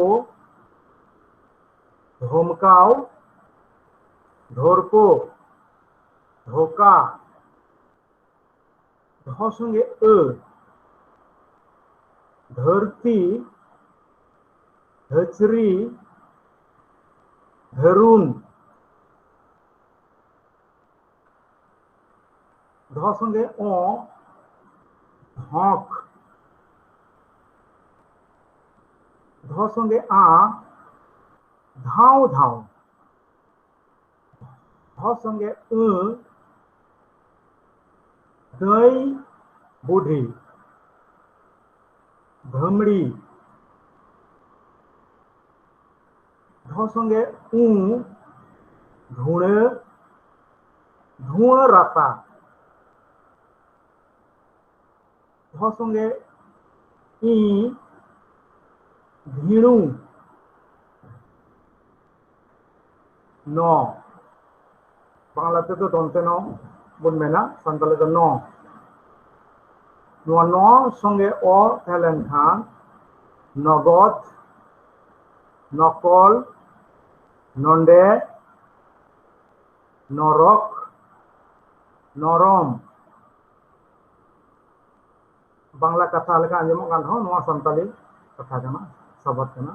ᱫᱷᱚᱢᱠᱟᱣ, ᱫᱷᱚᱨᱠᱚ, ᱫᱷᱳᱠᱟ᱾ ᱫᱷᱚ ᱥᱚᱸᱜᱮ ᱟᱹ, ᱫᱷᱟᱹᱨᱛᱤ, ᱫᱷᱟᱹᱪᱨᱤ, ᱫᱷᱟᱹᱨᱩᱱ᱾ ᱫᱷᱚ ᱥᱚᱸᱜᱮ ᱚ, ᱫᱷᱚᱸᱠ᱾ ᱫᱷᱚ ᱥᱚᱸᱜᱮ ᱟ, ᱫᱷᱟᱣ ᱫᱷᱟᱣ᱾ ᱫᱷᱚ ᱥᱚᱸᱜᱮ ᱟᱹ, ᱫᱟᱹᱭ ᱵᱩᱰᱷᱤ, ᱫᱷᱟᱹᱢᱲᱤ᱾ ᱫᱷᱚ ᱥᱚᱸᱜᱮ ᱩ, ᱫᱷᱩᱬᱟᱹ, ᱫᱷᱩᱬᱟᱹ ᱨᱟᱥᱟ᱾ ᱫᱷᱚ ᱥᱚᱸᱜᱮ ᱤ, ᱫᱷᱤᱬᱩ᱾ ᱱᱚ, ᱵᱟᱝᱞᱟ ᱛᱮᱫᱚ ᱫᱚᱱᱛᱮ ᱱᱚ ᱵᱚᱱ ᱢᱮᱱᱟ, ᱥᱟᱱᱛᱟᱲᱤ ᱫᱚ ᱱᱚ᱾ ᱱᱚᱣᱟ ᱱᱚ ᱥᱚᱸᱜᱮ ᱚ ᱛᱟᱦᱮᱸ ᱞᱮᱱᱠᱷᱟᱱ ᱱᱚᱜᱚᱫ, ᱱᱚᱠᱚᱞ, ᱱᱚᱰᱮ, ᱱᱚᱨᱚᱠ, ᱱᱚᱨᱚᱢ᱾ ᱵᱟᱝᱞᱟ ᱠᱟᱛᱷᱟ ᱞᱮᱠᱟ ᱟᱸᱡᱚᱢᱚᱜ ᱠᱟᱱ ᱨᱮᱦᱚᱸ, ᱱᱚᱣᱟ ᱥᱟᱱᱛᱟᱲᱤ ᱠᱟᱛᱷᱟ ᱠᱟᱱᱟ, ᱥᱟᱵᱟᱫ ᱠᱟᱱᱟ᱾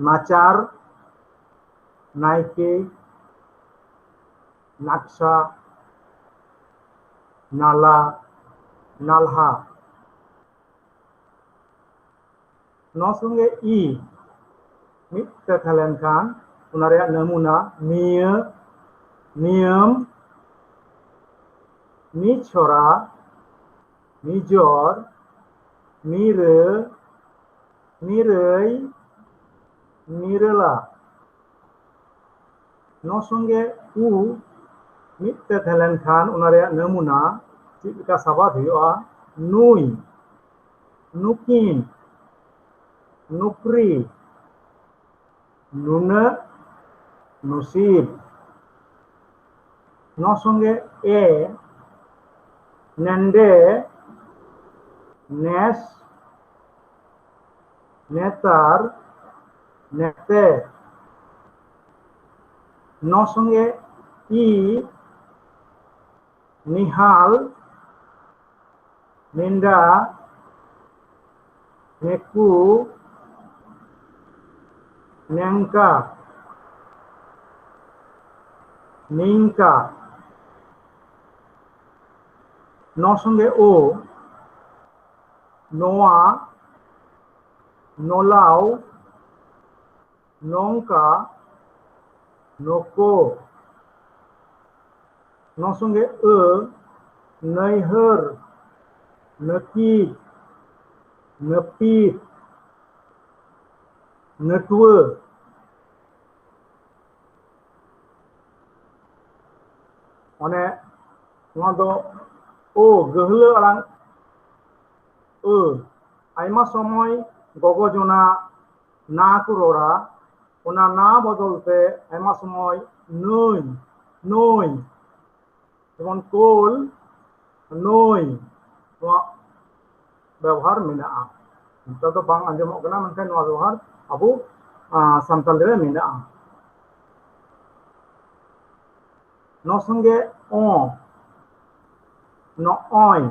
ᱱᱟᱪᱟᱨ, ᱱᱟᱭᱠᱮ, ᱱᱟᱠᱥᱟ, ᱱᱟᱞᱟ, ᱱᱟᱞᱦᱟ᱾ ᱱᱚ ᱥᱚᱸᱜᱮ ᱤ ᱢᱤᱫ ᱛᱮ ᱛᱟᱦᱮᱸ ᱞᱮᱱᱠᱷᱟᱱ ᱚᱱᱟ ᱨᱮᱭᱟᱜ ᱱᱟᱢᱩᱱᱟ ᱱᱤᱭᱟᱹ, ᱱᱤᱭᱟᱹᱢ, ᱱᱤᱪᱷᱚᱨᱟ, ᱱᱤᱡᱚᱨ, ᱱᱤᱨᱟᱹ, ᱱᱤᱨᱟᱹᱭ, ᱱᱤᱨᱟᱹᱞᱟ᱾ ᱱᱚ ᱥᱚᱸᱜᱮ ᱩ ᱢᱤᱫ ᱛᱮ ᱛᱟᱦᱮᱸ ᱞᱮᱱᱠᱷᱟᱱ ᱚᱱᱟ ᱨᱮᱭᱟᱜ ᱱᱟᱢᱩᱱᱟ ᱪᱮᱫ ᱞᱮᱠᱟ ᱥᱟᱵᱟᱫ ᱦᱩᱭᱩᱜᱼᱟ? ᱱᱩᱭ, ᱱᱩᱠᱤᱱ, ᱱᱩᱠᱨᱤ, ᱱᱩᱱᱟᱹᱜ, ᱱᱩᱥᱤᱵ᱾ ᱱᱚ ᱥᱚᱸᱜᱮ ᱮ, ᱱᱮᱱᱰᱮ, ᱱᱮᱥ, ᱱᱮᱛᱟᱨ, ᱱᱮᱛᱮ᱾ ᱱᱚ ᱥᱚᱸᱜᱮ ᱤ, ᱱᱤᱦᱟᱞ, ᱱᱮᱰᱟ, ᱱᱮᱠᱩ, ᱱᱮᱝᱠᱟ, ᱱᱤᱝᱠᱟ᱾ ᱱᱚ ᱥᱚᱸᱜᱮ ᱳ, ᱱᱚᱣᱟ, ᱱᱚᱞᱟᱣ, ᱱᱚᱝᱠᱟ, ᱱᱚᱠᱚ᱾ ᱱᱚ ᱥᱚᱸᱜᱮ ᱟᱹ, ᱱᱟᱹᱭᱦᱟᱹᱨ, ᱱᱟᱹᱠᱤᱡ, ᱱᱟᱹᱯᱤᱛ᱾ ᱱᱟᱹᱴᱩᱣᱟᱹ, ᱚᱱᱮ ᱱᱚᱣᱟ ᱫᱚ ᱳ ᱜᱟᱹᱦᱞᱟᱹ ᱟᱲᱟᱝ ᱟᱹ᱾ ᱟᱭᱢᱟ ᱥᱚᱢᱚᱭ ᱜᱚᱜᱚ ᱡᱚᱱᱟ ᱱᱟ ᱠᱚ ᱨᱚᱲᱟ, ᱚᱱᱟ ᱱᱟ ᱵᱚᱫᱚᱞ ᱛᱮ ᱟᱭᱢᱟ ᱥᱚᱢᱚᱭ ᱱᱟᱹᱭ, ᱱᱟᱹᱭ, ᱡᱮᱢᱚᱱ ᱠᱳᱞ, ᱱᱟᱹᱭ, ᱱᱚᱣᱟ ᱵᱮᱵᱚᱦᱟᱨ ᱢᱮᱱᱟᱜᱼᱟ᱾ ᱱᱮᱛᱟᱨ ᱫᱚ ᱵᱟᱝ ᱟᱸᱡᱚᱢᱚᱜ ᱠᱟᱱᱟ, ᱢᱮᱱᱠᱷᱟᱱ ᱱᱚᱣᱟ ᱵᱮᱵᱚᱦᱟᱨ ᱟᱵᱚ, ᱟᱸ, ᱥᱟᱱᱛᱟᱲᱤ ᱨᱮ ᱢᱮᱱᱟᱜᱼᱟ᱾ ᱱᱚ ᱥᱚᱸᱜᱮ ᱚ, ᱱᱚᱜᱼᱚᱭ᱾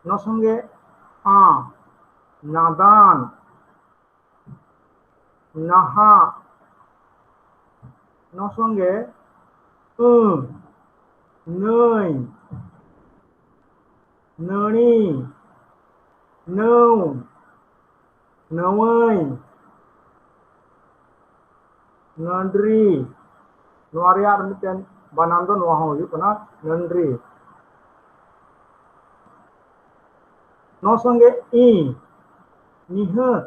ᱱᱚ ᱥᱚᱸᱜᱮ ᱟ, ᱱᱟᱫᱟᱱ, ᱱᱟᱦᱟᱜ᱾ ᱱᱚ ᱥᱚᱸᱜᱮ ᱟᱹ, ᱱᱟᱹᱭ, ᱱᱟᱹᱲᱤ, ᱱᱟᱹᱣ, ᱱᱟᱹᱣᱟᱹᱭ, ᱱᱟᱹᱰᱨᱤ᱾ ᱱᱚᱣᱟ ᱨᱮᱭᱟᱜ ᱟᱨ ᱢᱤᱫᱴᱮᱱ ᱵᱟᱱᱟᱱ ᱫᱚ ᱱᱚᱣᱟ ᱦᱚᱸ ᱦᱩᱭᱩᱜ ᱠᱟᱱᱟ ᱱᱟᱹᱰᱨᱤ᱾ ᱱᱚᱣᱟ ᱥᱚᱸᱜᱮ ᱤ, ᱱᱤᱦᱟᱹᱛ,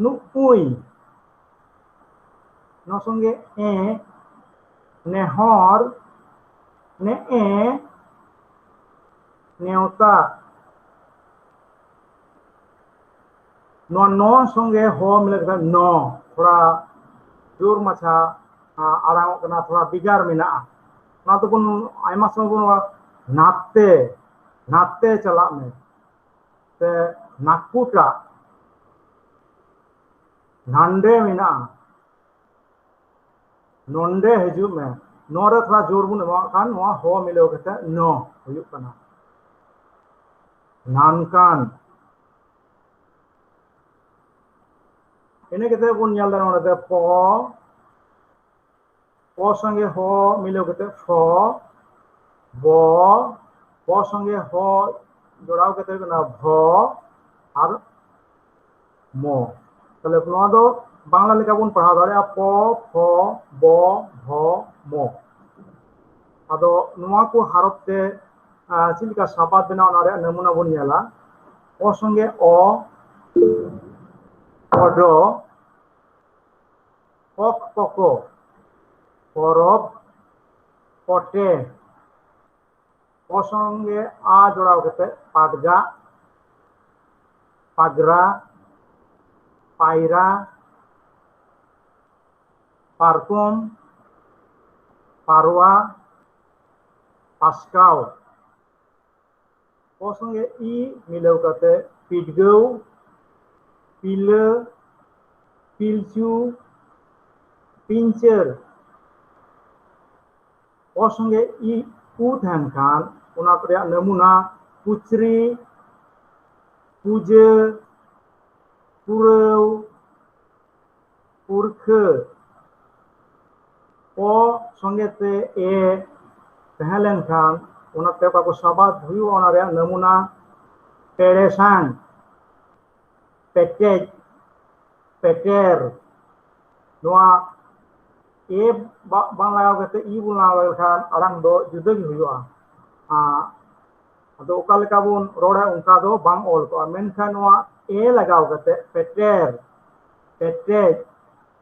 ᱱᱩᱜᱼᱩᱭ᱾ ᱱᱚᱣᱟ ᱥᱚᱸᱜᱮ ᱮ, ᱱᱮᱦᱚᱨ, ᱱᱮᱜᱼᱮ, ᱱᱮᱣᱛᱟ᱾ ᱱᱚᱣᱟ ᱱᱚ ᱥᱚᱸᱜᱮ ᱦᱚ ᱢᱤᱞᱟᱹᱣ ᱠᱟᱛᱮ ᱱᱚ, ᱛᱷᱚᱲᱟ ᱡᱳᱨ ᱢᱟᱪᱷᱟ, ᱟ, ᱟᱲᱟᱝᱚᱜ ᱠᱟᱱᱟ, ᱛᱷᱚᱲᱟ ᱵᱷᱮᱜᱟᱨ ᱢᱮᱱᱟᱜᱼᱟ᱾ ᱚᱱᱟ ᱫᱚᱵᱚᱱ ᱟᱭᱢᱟ ᱥᱚᱢᱚᱭ ᱵᱚᱱ ᱨᱚᱲᱟ, ᱱᱟᱛᱮ, ᱱᱟᱛᱮ ᱪᱟᱞᱟᱜ ᱢᱮ, ᱥᱮ ᱱᱟᱠᱩᱴᱟ, ᱱᱟᱱᱰᱮ ᱢᱮᱱᱟᱜᱼᱟ᱾ ᱱᱚᱸᱰᱮ ᱦᱤᱡᱩᱜ ᱢᱮ᱾ ᱱᱚᱣᱟ ᱨᱮ ᱛᱷᱚᱲᱟ ᱡᱳᱨ ᱵᱚᱱ ᱮᱢᱟᱣᱟᱜ ᱠᱷᱟᱱ ᱱᱚᱣᱟ ᱦᱚ ᱢᱤᱞᱟᱹᱣ ᱠᱟᱛᱮ ᱱᱚ ᱦᱩᱭᱩᱜ ᱠᱟᱱᱟ᱾ ᱱᱟᱱᱠᱟᱱ᱾ ᱤᱱᱟᱹ ᱠᱟᱛᱮ ᱵᱚᱱ ᱧᱮᱞ ᱫᱟ ᱱᱚᱰᱮ ᱫᱚ ᱯᱚ, ᱯᱚ ᱥᱚᱸᱜᱮ ᱦᱚ ᱢᱤᱞᱟᱹᱣ ᱠᱟᱛᱮ ᱯᱷᱚ, ᱵᱚ, ᱯᱚ ᱥᱚᱸᱜᱮ ᱦᱚ ᱡᱚᱲᱟᱣ ᱠᱟᱛᱮ ᱦᱩᱭᱩᱜ ᱠᱟᱱᱟ ᱵᱷᱚ, ᱟᱨ ᱢᱚ᱾ ᱛᱟᱦᱞᱮ ᱱᱚᱣᱟ ᱫᱚ ᱵᱟᱝᱞᱟ ᱞᱮᱠᱟ ᱵᱚᱱ ᱯᱟᱲᱦᱟᱣ ᱫᱟᱲᱮᱭᱟᱜᱼᱟ, ᱯᱚ, ᱯᱷᱚ, ᱵᱚ, ᱵᱷᱚ, ᱢᱚ᱾ ᱟᱫᱚ ᱱᱚᱣᱟ ᱠᱚ ᱦᱟᱨᱚᱯ ᱛᱮ, ᱟᱸ, ᱪᱮᱫ ᱞᱮᱠᱟ ᱥᱟᱵᱟᱫ ᱵᱮᱱᱟᱣ, ᱚᱱᱟ ᱨᱮᱭᱟᱜ ᱱᱟᱢᱩᱱᱟ ᱵᱚᱱ ᱧᱮᱞᱟ᱾ ᱚ ᱥᱚᱸᱜᱮ ᱚ, ᱚᱰᱚ, ᱚᱠ ᱠᱚᱠᱚ, ᱯᱚᱨᱚᱵᱽ, ᱯᱚᱴᱮ᱾ ᱚ ᱥᱚᱸᱜᱮ ᱟ ᱡᱚᱲᱟᱣ ᱠᱟᱛᱮ ᱯᱟᱰᱜᱟ, ᱯᱟᱜᱽᱨᱟ, ᱯᱟᱭᱨᱟ, ᱯᱟᱨᱠᱚᱢ, ᱯᱟᱨᱣᱟ, ᱯᱟᱥᱠᱟᱣ᱾ ᱚ ᱥᱚᱸᱜᱮ ᱤ ᱢᱤᱞᱟᱹᱣ ᱠᱟᱛᱮ ᱯᱤᱰᱜᱟᱹᱣ, ᱯᱤᱞᱟᱹ, ᱯᱤᱞᱪᱩ, ᱯᱤᱧᱪᱟᱹᱨ᱾ ᱚ ᱥᱚᱸᱜᱮ ᱤ ᱩ ᱛᱟᱦᱮᱱ ᱠᱷᱟᱱ ᱚᱱᱟ ᱨᱮᱭᱟᱜ ᱱᱟᱢᱩᱱᱟ ᱯᱩᱪᱨᱤ, ᱯᱩᱡᱟᱹ, ᱯᱩᱨᱟᱹᱣ, ᱯᱩᱨᱠᱷᱟᱹ᱾ ᱚ ᱥᱚᱸᱜᱮ ᱛᱮ ᱮ ᱛᱟᱦᱮᱸ ᱞᱮᱱᱠᱷᱟᱱ ᱚᱱᱟᱛᱮ ᱚᱠᱟ ᱠᱚ ᱥᱟᱵᱟᱫ ᱦᱩᱭᱩᱜᱼᱟ, ᱚᱱᱟ ᱨᱮᱭᱟᱜ ᱱᱟᱢᱩᱱᱟ ᱯᱮᱲᱮᱥᱟᱝ, ᱯᱮᱠᱮᱡ, ᱯᱮᱴᱮᱨ᱾ ᱱᱚᱣᱟ ᱮ ᱵᱟ-, ᱵᱟᱝ ᱞᱟᱜᱟᱣ ᱠᱟᱛᱮ ᱤ ᱵᱚᱱ ᱞᱟᱜᱟᱣ ᱞᱮᱠᱷᱟᱱ ᱟᱲᱟᱝ ᱫᱚ ᱡᱩᱫᱟᱹ ᱜᱮ ᱦᱩᱭᱩᱜᱼᱟ᱾ ᱟ, ᱟᱫᱚ ᱚᱠᱟ ᱞᱮᱠᱟ ᱵᱚᱱ ᱨᱚᱲᱟ ᱚᱱᱠᱟ ᱫᱚ ᱵᱟᱝ ᱚᱞ ᱠᱚᱜᱼᱟ, ᱢᱮᱱᱠᱷᱟᱱ ᱱᱚᱣᱟ ᱮ ᱞᱟᱜᱟᱣ ᱠᱟᱛᱮ ᱯᱮᱴᱮᱨ, ᱯᱮᱴᱮᱡ,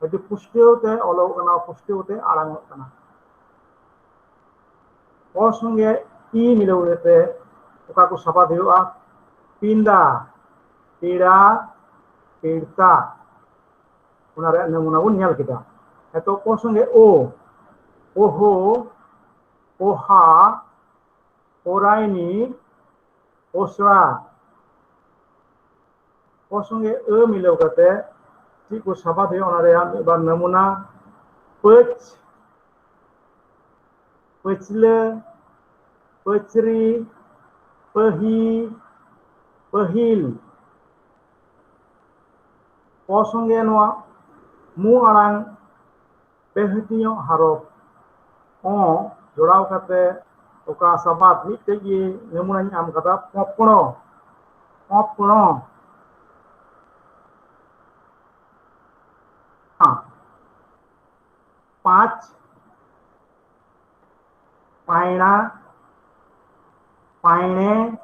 ᱟᱹᱰᱤ ᱯᱩᱥᱴᱟᱹᱣ ᱛᱮ ᱚᱞᱚᱜ ᱠᱟᱱᱟ, ᱯᱩᱥᱴᱟᱹᱣ ᱛᱮ ᱟᱲᱟᱝᱚᱜ ᱠᱟᱱᱟ᱾ ᱚ ᱥᱚᱸᱜᱮ ᱤ ᱢᱤᱞᱟᱹᱣ ᱠᱟᱛᱮ ᱚᱠᱟ ᱠᱚ ᱥᱟᱵᱟᱫ ᱦᱩᱭᱩᱜᱼᱟ? ᱯᱤᱸᱫᱟ, ᱯᱤᱲᱟ, ᱯᱤᱲᱛᱟ᱾ ᱚᱱᱟ ᱨᱮᱭᱟᱜ ᱱᱟᱢᱩᱱᱟ ᱵᱚᱱ ᱧᱮᱞ ᱠᱮᱫᱟ᱾ ᱱᱤᱛᱚᱜ ᱚ ᱥᱚᱸᱜᱮ ᱳ, ᱳᱦᱳ, ᱳᱦᱟ, ᱳᱨᱟᱭᱱᱤ, ᱳᱥᱲᱟ᱾ ᱚ ᱥᱚᱸᱜᱮ ᱟᱹ ᱢᱤᱞᱟᱹᱣ ᱠᱟᱛᱮ ᱪᱮᱫ ᱠᱚ ᱥᱟᱵᱟᱫ ᱦᱩᱭᱩᱜᱼᱟ, ᱚᱱᱟ ᱨᱮᱭᱟᱜ ᱢᱤᱫ ᱵᱟᱨ ᱱᱟᱢᱩᱱᱟ: ᱯᱟᱹᱪ, ᱯᱟᱹᱪᱷᱞᱟᱹ, ᱯᱟᱹᱪᱨᱤ, ᱯᱟᱹᱦᱤ, ᱯᱟᱹᱦᱤᱞ᱾ ᱚ ᱥᱚᱸᱜᱮ ᱱᱚᱣᱟ ᱢᱩ ᱟᱲᱟᱝ ᱵᱮᱦᱟᱹᱴᱤᱧᱚᱜ ᱦᱟᱨᱚᱯ ᱚ ᱡᱚᱲᱟᱣ ᱠᱟᱛᱮ ᱚᱠᱟ ᱥᱟᱵᱟᱫ ᱢᱤᱫᱴᱮᱡ ᱜᱮ ᱱᱟᱢᱩᱱᱟᱧ ᱮᱢ ᱠᱟᱫᱟ, ᱯᱚᱯᱲᱚ, ᱯᱚᱯᱲᱚ᱾ ᱯᱟᱸᱪ, ᱯᱟᱭᱲᱟ, ᱯᱟᱭᱲᱮ,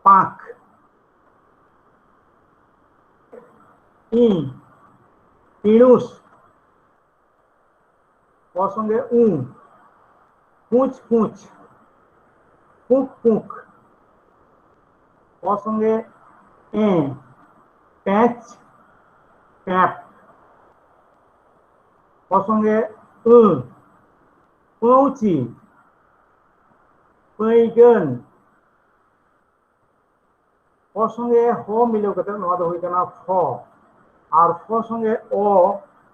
ᱯᱟᱸᱠ᱾ ᱤᱧ, ᱤᱬᱩᱥ᱾ ᱯᱚ ᱥᱚᱸᱜᱮ ᱩ, ᱯᱩᱸᱪ ᱯᱩᱸᱪ, ᱯᱩᱸᱠ ᱯᱩᱸᱠ᱾ ᱯᱚ ᱥᱚᱸᱜᱮ ᱮ, ᱯᱮᱸᱪ, ᱯᱮᱸᱯ᱾ ᱯᱚ ᱥᱚᱸᱜᱮ ᱟᱹ, ᱯᱟᱹᱣᱪᱤ, ᱯᱟᱹᱭᱜᱟᱹᱱ᱾ ᱯᱚ ᱥᱚᱸᱜᱮ ᱦᱚ ᱢᱤᱞᱟᱹᱣ ᱠᱟᱛᱮ ᱱᱚᱣᱟ ᱫᱚ ᱦᱩᱭ ᱠᱟᱱᱟ ᱯᱷᱚ᱾ ᱟᱨ ᱯᱷᱚ ᱥᱚᱸᱜᱮ ᱚ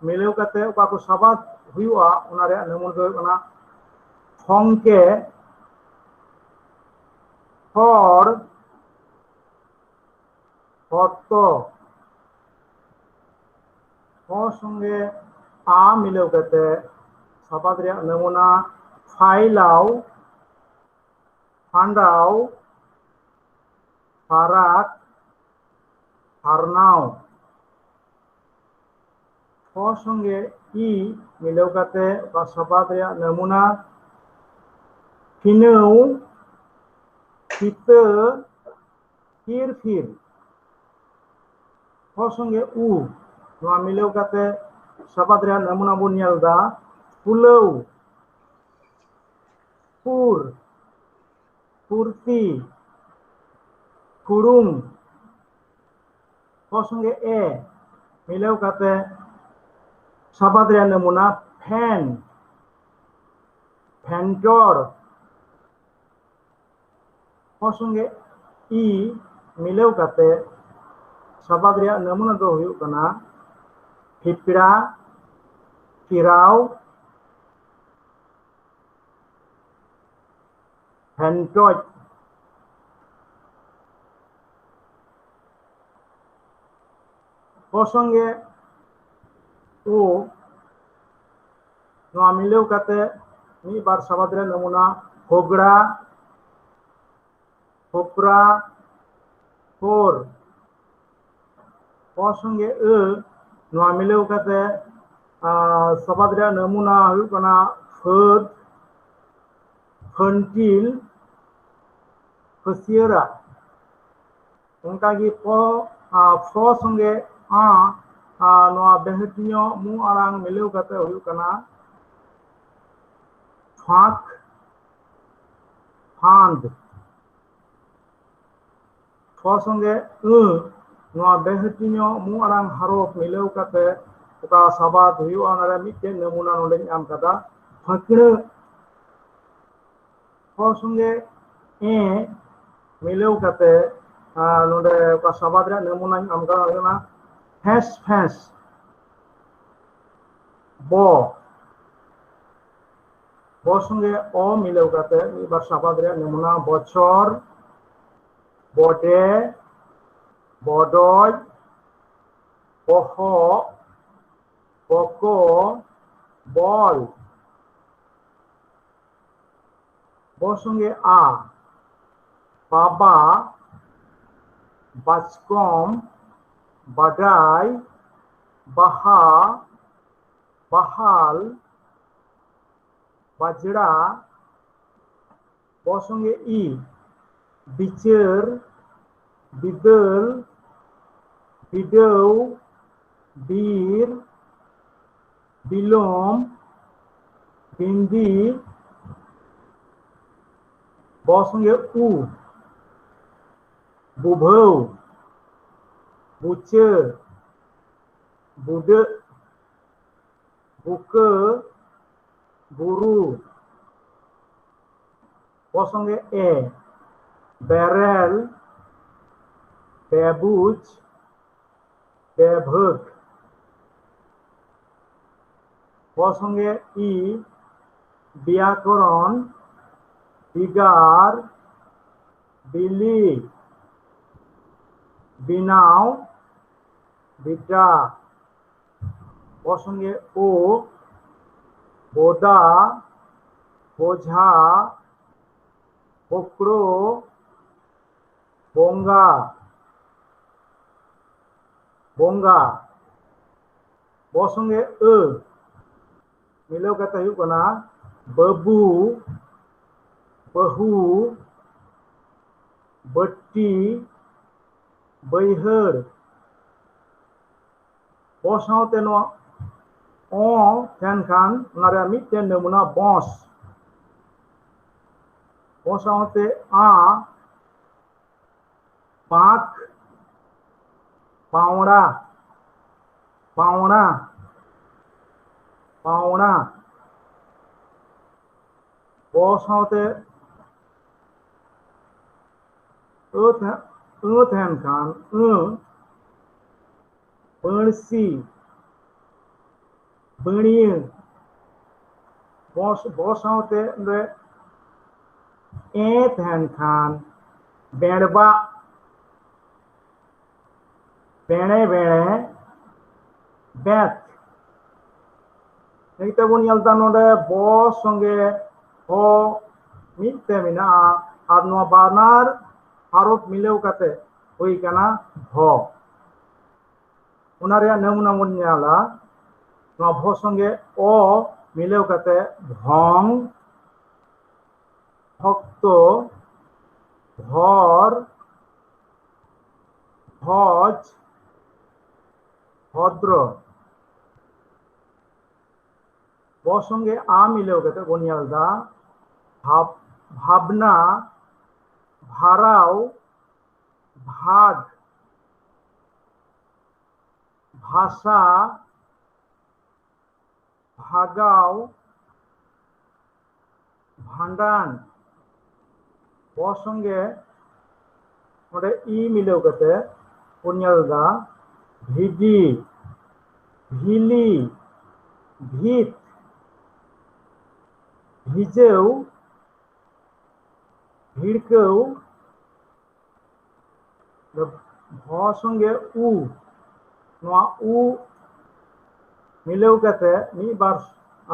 ᱢᱤᱞᱟᱹᱣ ᱠᱟᱛᱮ ᱚᱠᱟ ᱠᱚ ᱥᱟᱵᱟᱫ ᱦᱩᱭᱩᱜᱼᱟ, ᱚᱱᱟ ᱨᱮᱭᱟᱜ ᱱᱟᱢᱩᱱ ᱫᱚ ᱦᱩᱭᱩᱜ ᱠᱟᱱᱟ ᱯᱷᱚᱝᱠᱮ, ᱯᱷᱚᱲ, ᱯᱷᱚᱛᱚ᱾ ᱯᱷᱚ ᱥᱚᱸᱜᱮ ᱟ ᱢᱤᱞᱟᱹᱣ ᱠᱟᱛᱮ ᱥᱟᱵᱟᱫ ᱨᱮᱭᱟᱜ ᱱᱟᱢᱩᱱᱟ ᱯᱷᱟᱭᱞᱟᱣ, ᱯᱷᱟᱸᱰᱟᱣ, ᱯᱷᱟᱨᱟᱠ, ᱯᱷᱟᱨᱱᱟᱣ᱾ ᱯᱷᱚ ᱥᱚᱸᱜᱮ ᱤ ᱢᱤᱞᱟᱹᱣ ᱠᱟᱛᱮ ᱚᱠᱟ ᱥᱟᱵᱟᱫ ᱨᱮᱭᱟᱜ ᱱᱟᱢᱩᱱᱟ ᱯᱷᱤᱱᱟᱹᱣ, ᱯᱷᱤᱛᱟᱹ, ᱯᱷᱤᱨ ᱯᱷᱤᱨ᱾ ᱯᱷᱚ ᱥᱚᱸᱜᱮ ᱩ, ᱱᱚᱣᱟ ᱢᱤᱞᱟᱹᱣ ᱠᱟᱛᱮ ᱥᱟᱵᱟᱫ ᱨᱮᱭᱟᱜ ᱱᱟᱢᱩᱱᱟ ᱵᱚᱱ ᱧᱮᱞ ᱮᱫᱟ, ᱯᱷᱩᱞᱟᱹᱣ, ᱯᱷᱩᱨ, ᱯᱷᱩᱨᱛᱤ, ᱯᱷᱩᱲᱩᱝ᱾ ᱯᱷᱚ ᱥᱚᱸᱜᱮ ᱮ ᱢᱤᱞᱟᱹᱣ ᱠᱟᱛᱮ ᱥᱟᱵᱟᱫ ᱨᱮᱭᱟᱜ ᱱᱟᱢᱩᱱᱟ ᱯᱷᱮᱱ, ᱯᱷᱮᱱᱴᱚᱲ᱾ ᱯᱷᱚ ᱥᱚᱸᱜᱮ ᱤ ᱢᱤᱞᱟᱹᱣ ᱠᱟᱛᱮ ᱥᱟᱵᱟᱫ ᱨᱮᱭᱟᱜ ᱱᱟᱢᱩᱱᱟ ᱫᱚ ᱦᱩᱭᱩᱜ ᱠᱟᱱᱟ ᱯᱷᱤᱯᱲᱟ, ᱯᱷᱤᱨᱟᱣ, ᱯᱷᱮᱱᱴᱚᱡ᱾ ᱯᱷᱚ ᱥᱚᱸᱜᱮ ᱩ, ᱱᱚᱣᱟ ᱢᱤᱞᱟᱹᱣ ᱠᱟᱛᱮ ᱢᱤᱫ ᱵᱟᱨ ᱥᱟᱵᱟᱫ ᱨᱮ ᱱᱟᱢᱩᱱᱟ ᱦᱳᱜᱽᱲᱟ, ᱦᱳᱯᱨᱟ, ᱦᱳᱨ᱾ ᱯᱷᱚ ᱥᱚᱸᱜᱮ ᱟᱹ, ᱱᱚᱣᱟ ᱢᱤᱞᱟᱹᱣ ᱠᱟᱛᱮ, ᱟᱨ ᱥᱟᱵᱟᱫ ᱨᱮᱭᱟᱜ ᱱᱟᱢᱩᱱᱟ ᱦᱩᱭᱩᱜ ᱠᱟᱱᱟ ᱯᱷᱟᱹᱫ, ᱯᱷᱟᱹᱱᱴᱤᱞ, ᱯᱷᱟᱹᱥᱭᱟᱹᱨᱟ᱾ ᱚᱱᱠᱟᱜᱮ ᱯᱷᱚ, ᱟᱨ ᱯᱷᱚ ᱥᱚᱸᱜᱮ ᱟᱸ, ᱟᱨ ᱱᱚᱣᱟ ᱵᱮᱦᱟᱹᱴᱤᱧᱚᱜ ᱢᱩ ᱟᱲᱟᱝ ᱢᱤᱞᱟᱹᱣ ᱠᱟᱛᱮ ᱦᱩᱭᱩᱜ ᱠᱟᱱᱟ ᱯᱷᱟᱸᱠ, ᱯᱷᱟᱸᱫᱽ᱾ ᱯᱷᱚ ᱥᱚᱸᱜᱮ ᱟᱹ, ᱱᱚᱣᱟ ᱵᱮᱦᱟᱹᱴᱤᱧᱚᱜ ᱢᱩ ᱟᱲᱟᱝ ᱦᱟᱨᱚᱯ ᱢᱤᱞᱟᱹᱣ ᱠᱟᱛᱮ ᱚᱠᱟ ᱥᱟᱵᱟᱫ ᱦᱩᱭᱩᱜᱼᱟ, ᱚᱱᱟ ᱨᱮ ᱢᱤᱫᱴᱮᱱ ᱱᱟᱢᱩᱱᱟ ᱱᱚᱰᱮᱧ ᱮᱢ ᱠᱟᱫᱟ, ᱯᱷᱟᱹᱠᱲᱟᱹᱜ᱾ ᱯᱷᱚ ᱥᱚᱸᱜᱮ ᱮ ᱢᱤᱞᱟᱹᱣ ᱠᱟᱛᱮ, ᱟᱨ ᱱᱚᱰᱮ ᱚᱠᱟ ᱥᱟᱵᱟᱫ ᱨᱮᱭᱟᱜ ᱱᱟᱢᱩᱱᱟᱧ ᱮᱢ ᱠᱟᱫᱟ, ᱚᱱᱟ ᱦᱩᱭᱩᱜ ᱠᱟᱱᱟ ᱯᱷᱮᱸᱥ ᱯᱷᱮᱸᱥ᱾ ᱵᱚ, ᱵᱚ ᱥᱚᱸᱜᱮ ᱚ ᱢᱤᱞᱟᱹᱣ ᱠᱟᱛᱮ ᱢᱤᱫ ᱵᱟᱨ ᱥᱟᱵᱟᱫ ᱨᱮᱭᱟᱜ ᱱᱟᱢᱩᱱᱟ: ᱵᱚᱪᱷᱚᱨ, ᱵᱚᱰᱮ, ᱵᱚᱰᱚᱡ, ᱵᱚᱦᱚᱜ, ᱵᱚᱠᱚ, ᱵᱚᱞ᱾ ᱵᱚ ᱥᱚᱸᱜᱮ ᱟ: ᱵᱟᱵᱟ, ᱵᱟᱪᱠᱚᱢ, ᱵᱟᱰᱟᱭ, ᱵᱟᱦᱟ, ᱵᱟᱦᱟᱞ, ᱵᱟᱡᱽᱲᱟ᱾ ᱵᱚ ᱥᱚᱸᱜᱮ ᱤ: ᱵᱤᱪᱟᱹᱨ, ᱵᱤᱫᱟᱹᱞ, ᱵᱤᱰᱟᱹᱣ, ᱵᱤᱨ, ᱵᱤᱞᱚᱢ, ᱵᱤᱱᱫᱤ᱾ ᱵᱚ ᱥᱚᱸᱜᱮ ᱩ: ᱵᱩᱵᱷᱟᱹᱣ, ᱵᱩᱪᱟᱹ, ᱵᱩᱰᱟᱹᱜ, ᱵᱩᱠᱟᱹ, ᱵᱩᱨᱩ᱾ ᱵᱚ ᱥᱚᱸᱜᱮ ᱮ: ᱵᱮᱨᱮᱞ, ᱵᱮᱵᱩᱡ, ᱵᱮᱵᱷᱟᱹᱜ᱾ ᱵᱚ ᱥᱚᱸᱜᱮ ᱤ: ᱵᱮᱭᱟᱠᱚᱨᱚᱱ, ᱵᱷᱮᱜᱟᱨ, ᱵᱤᱞᱤ, ᱵᱮᱱᱟᱣ, ᱵᱮᱴᱟ᱾ ᱵᱚ ᱥᱚᱸᱜᱮ ᱳ: ᱵᱚᱫᱟ, ᱵᱚᱡᱷᱟ, ᱵᱚᱠᱲᱚ, ᱵᱚᱸᱜᱟ, ᱵᱚᱸᱜᱟ᱾ ᱵᱚ ᱥᱚᱸᱜᱮ ᱟᱹ ᱢᱤᱞᱟᱹᱣ ᱠᱟᱛᱮ ᱦᱩᱭᱩᱜ ᱠᱟᱱᱟ ᱵᱟᱹᱵᱩ, ᱵᱟᱹᱦᱩ, ᱵᱟᱹᱴᱤ, ᱵᱟᱹᱭᱦᱟᱹᱲ᱾ ᱵᱚ ᱥᱟᱶᱛᱮ ᱱᱚᱣᱟ ᱚ ᱛᱟᱦᱮᱱ ᱠᱷᱟᱱ ᱚᱱᱟ ᱨᱮᱭᱟᱜ ᱢᱤᱫᱴᱮᱱ ᱱᱟᱢᱩᱱᱟ ᱵᱚᱸᱥ᱾ ᱵᱚ ᱥᱟᱶᱛᱮ ᱟ, ᱯᱟᱸᱠ, ᱯᱟᱣᱲᱟ, ᱯᱟᱣᱲᱟ, ᱯᱟᱣᱲᱟ᱾ ᱵᱚ ᱥᱟᱶᱛᱮ ᱟᱹ ᱛᱟᱦᱮᱸ, ᱟᱹ ᱛᱟᱦᱮᱱ ᱠᱷᱟᱱ ᱟᱹ, ᱯᱟᱹᱲᱥᱤ, ᱵᱟᱹᱲᱭᱟᱹ᱾ ᱵᱚ, ᱵᱚ ᱥᱟᱶᱛᱮ ᱚᱸᱰᱮ ᱮ ᱛᱟᱦᱮᱱ ᱠᱷᱟᱱ ᱵᱮᱲᱵᱟᱜ, ᱵᱮᱲᱮ ᱵᱮᱲᱮ, ᱵᱮᱸᱛ᱾ ᱱᱤᱛᱚᱜ ᱵᱚᱱ ᱧᱮᱞ ᱮᱫᱟ ᱱᱚᱰᱮ ᱵᱚ ᱥᱚᱸᱜᱮ ᱦᱚ ᱢᱤᱫ ᱛᱮ ᱢᱮᱱᱟᱜᱼᱟ, ᱟᱨ ᱱᱚᱣᱟ ᱵᱟᱱᱟᱨ ᱦᱟᱨᱚᱯ ᱢᱤᱞᱟᱹᱣ ᱠᱟᱛᱮ ᱦᱩᱭ ᱠᱟᱱᱟ ᱵᱷᱚ᱾ ᱚᱱᱟ ᱨᱮᱭᱟᱜ ᱱᱟᱢᱩᱱᱟ ᱵᱚᱱ ᱧᱮᱞᱟ, ᱱᱚᱣᱟ ᱵᱷᱚ ᱥᱚᱸᱜᱮ ᱚ ᱢᱤᱞᱟᱹᱣ ᱠᱟᱛᱮ ᱵᱷᱚᱝ, ᱵᱷᱚᱠᱛᱚ, ᱵᱷᱚᱨ, ᱵᱷᱚᱡᱽ, ᱵᱷᱚᱫᱨᱚ᱾ ᱵᱚ ᱥᱚᱸᱜᱮ ᱟ ᱢᱤᱞᱟᱹᱣ ᱠᱟᱛᱮ ᱵᱚᱱ ᱧᱮᱞ ᱮᱫᱟ ᱵᱷᱟᱵ-, ᱵᱷᱟᱵᱽᱱᱟ, ᱵᱷᱟᱨᱟᱣ, ᱵᱷᱟᱜᱽ, ᱵᱷᱟᱥᱟ, ᱵᱷᱟᱜᱟᱣ, ᱵᱷᱟᱸᱰᱟᱱ᱾ ᱵᱚ ᱥᱚᱸᱜᱮ ᱚᱸᱰᱮ ᱤ ᱢᱤᱞᱟᱹᱣ ᱠᱟᱛᱮ ᱵᱚᱱ ᱧᱮᱞ ᱮᱫᱟ ᱵᱷᱤᱰᱤ, ᱵᱷᱤᱞᱤ, ᱵᱷᱤᱛ, ᱵᱷᱤᱡᱟᱹᱣ, ᱵᱷᱤᱲᱠᱟᱹᱣ, ᱵᱷᱚ ᱥᱚᱸᱜᱮ ᱩ, ᱱᱚᱣᱟ ᱩ ᱢᱤᱞᱟᱹᱣ ᱠᱟᱛᱮ ᱢᱤᱫ ᱵᱟᱨ,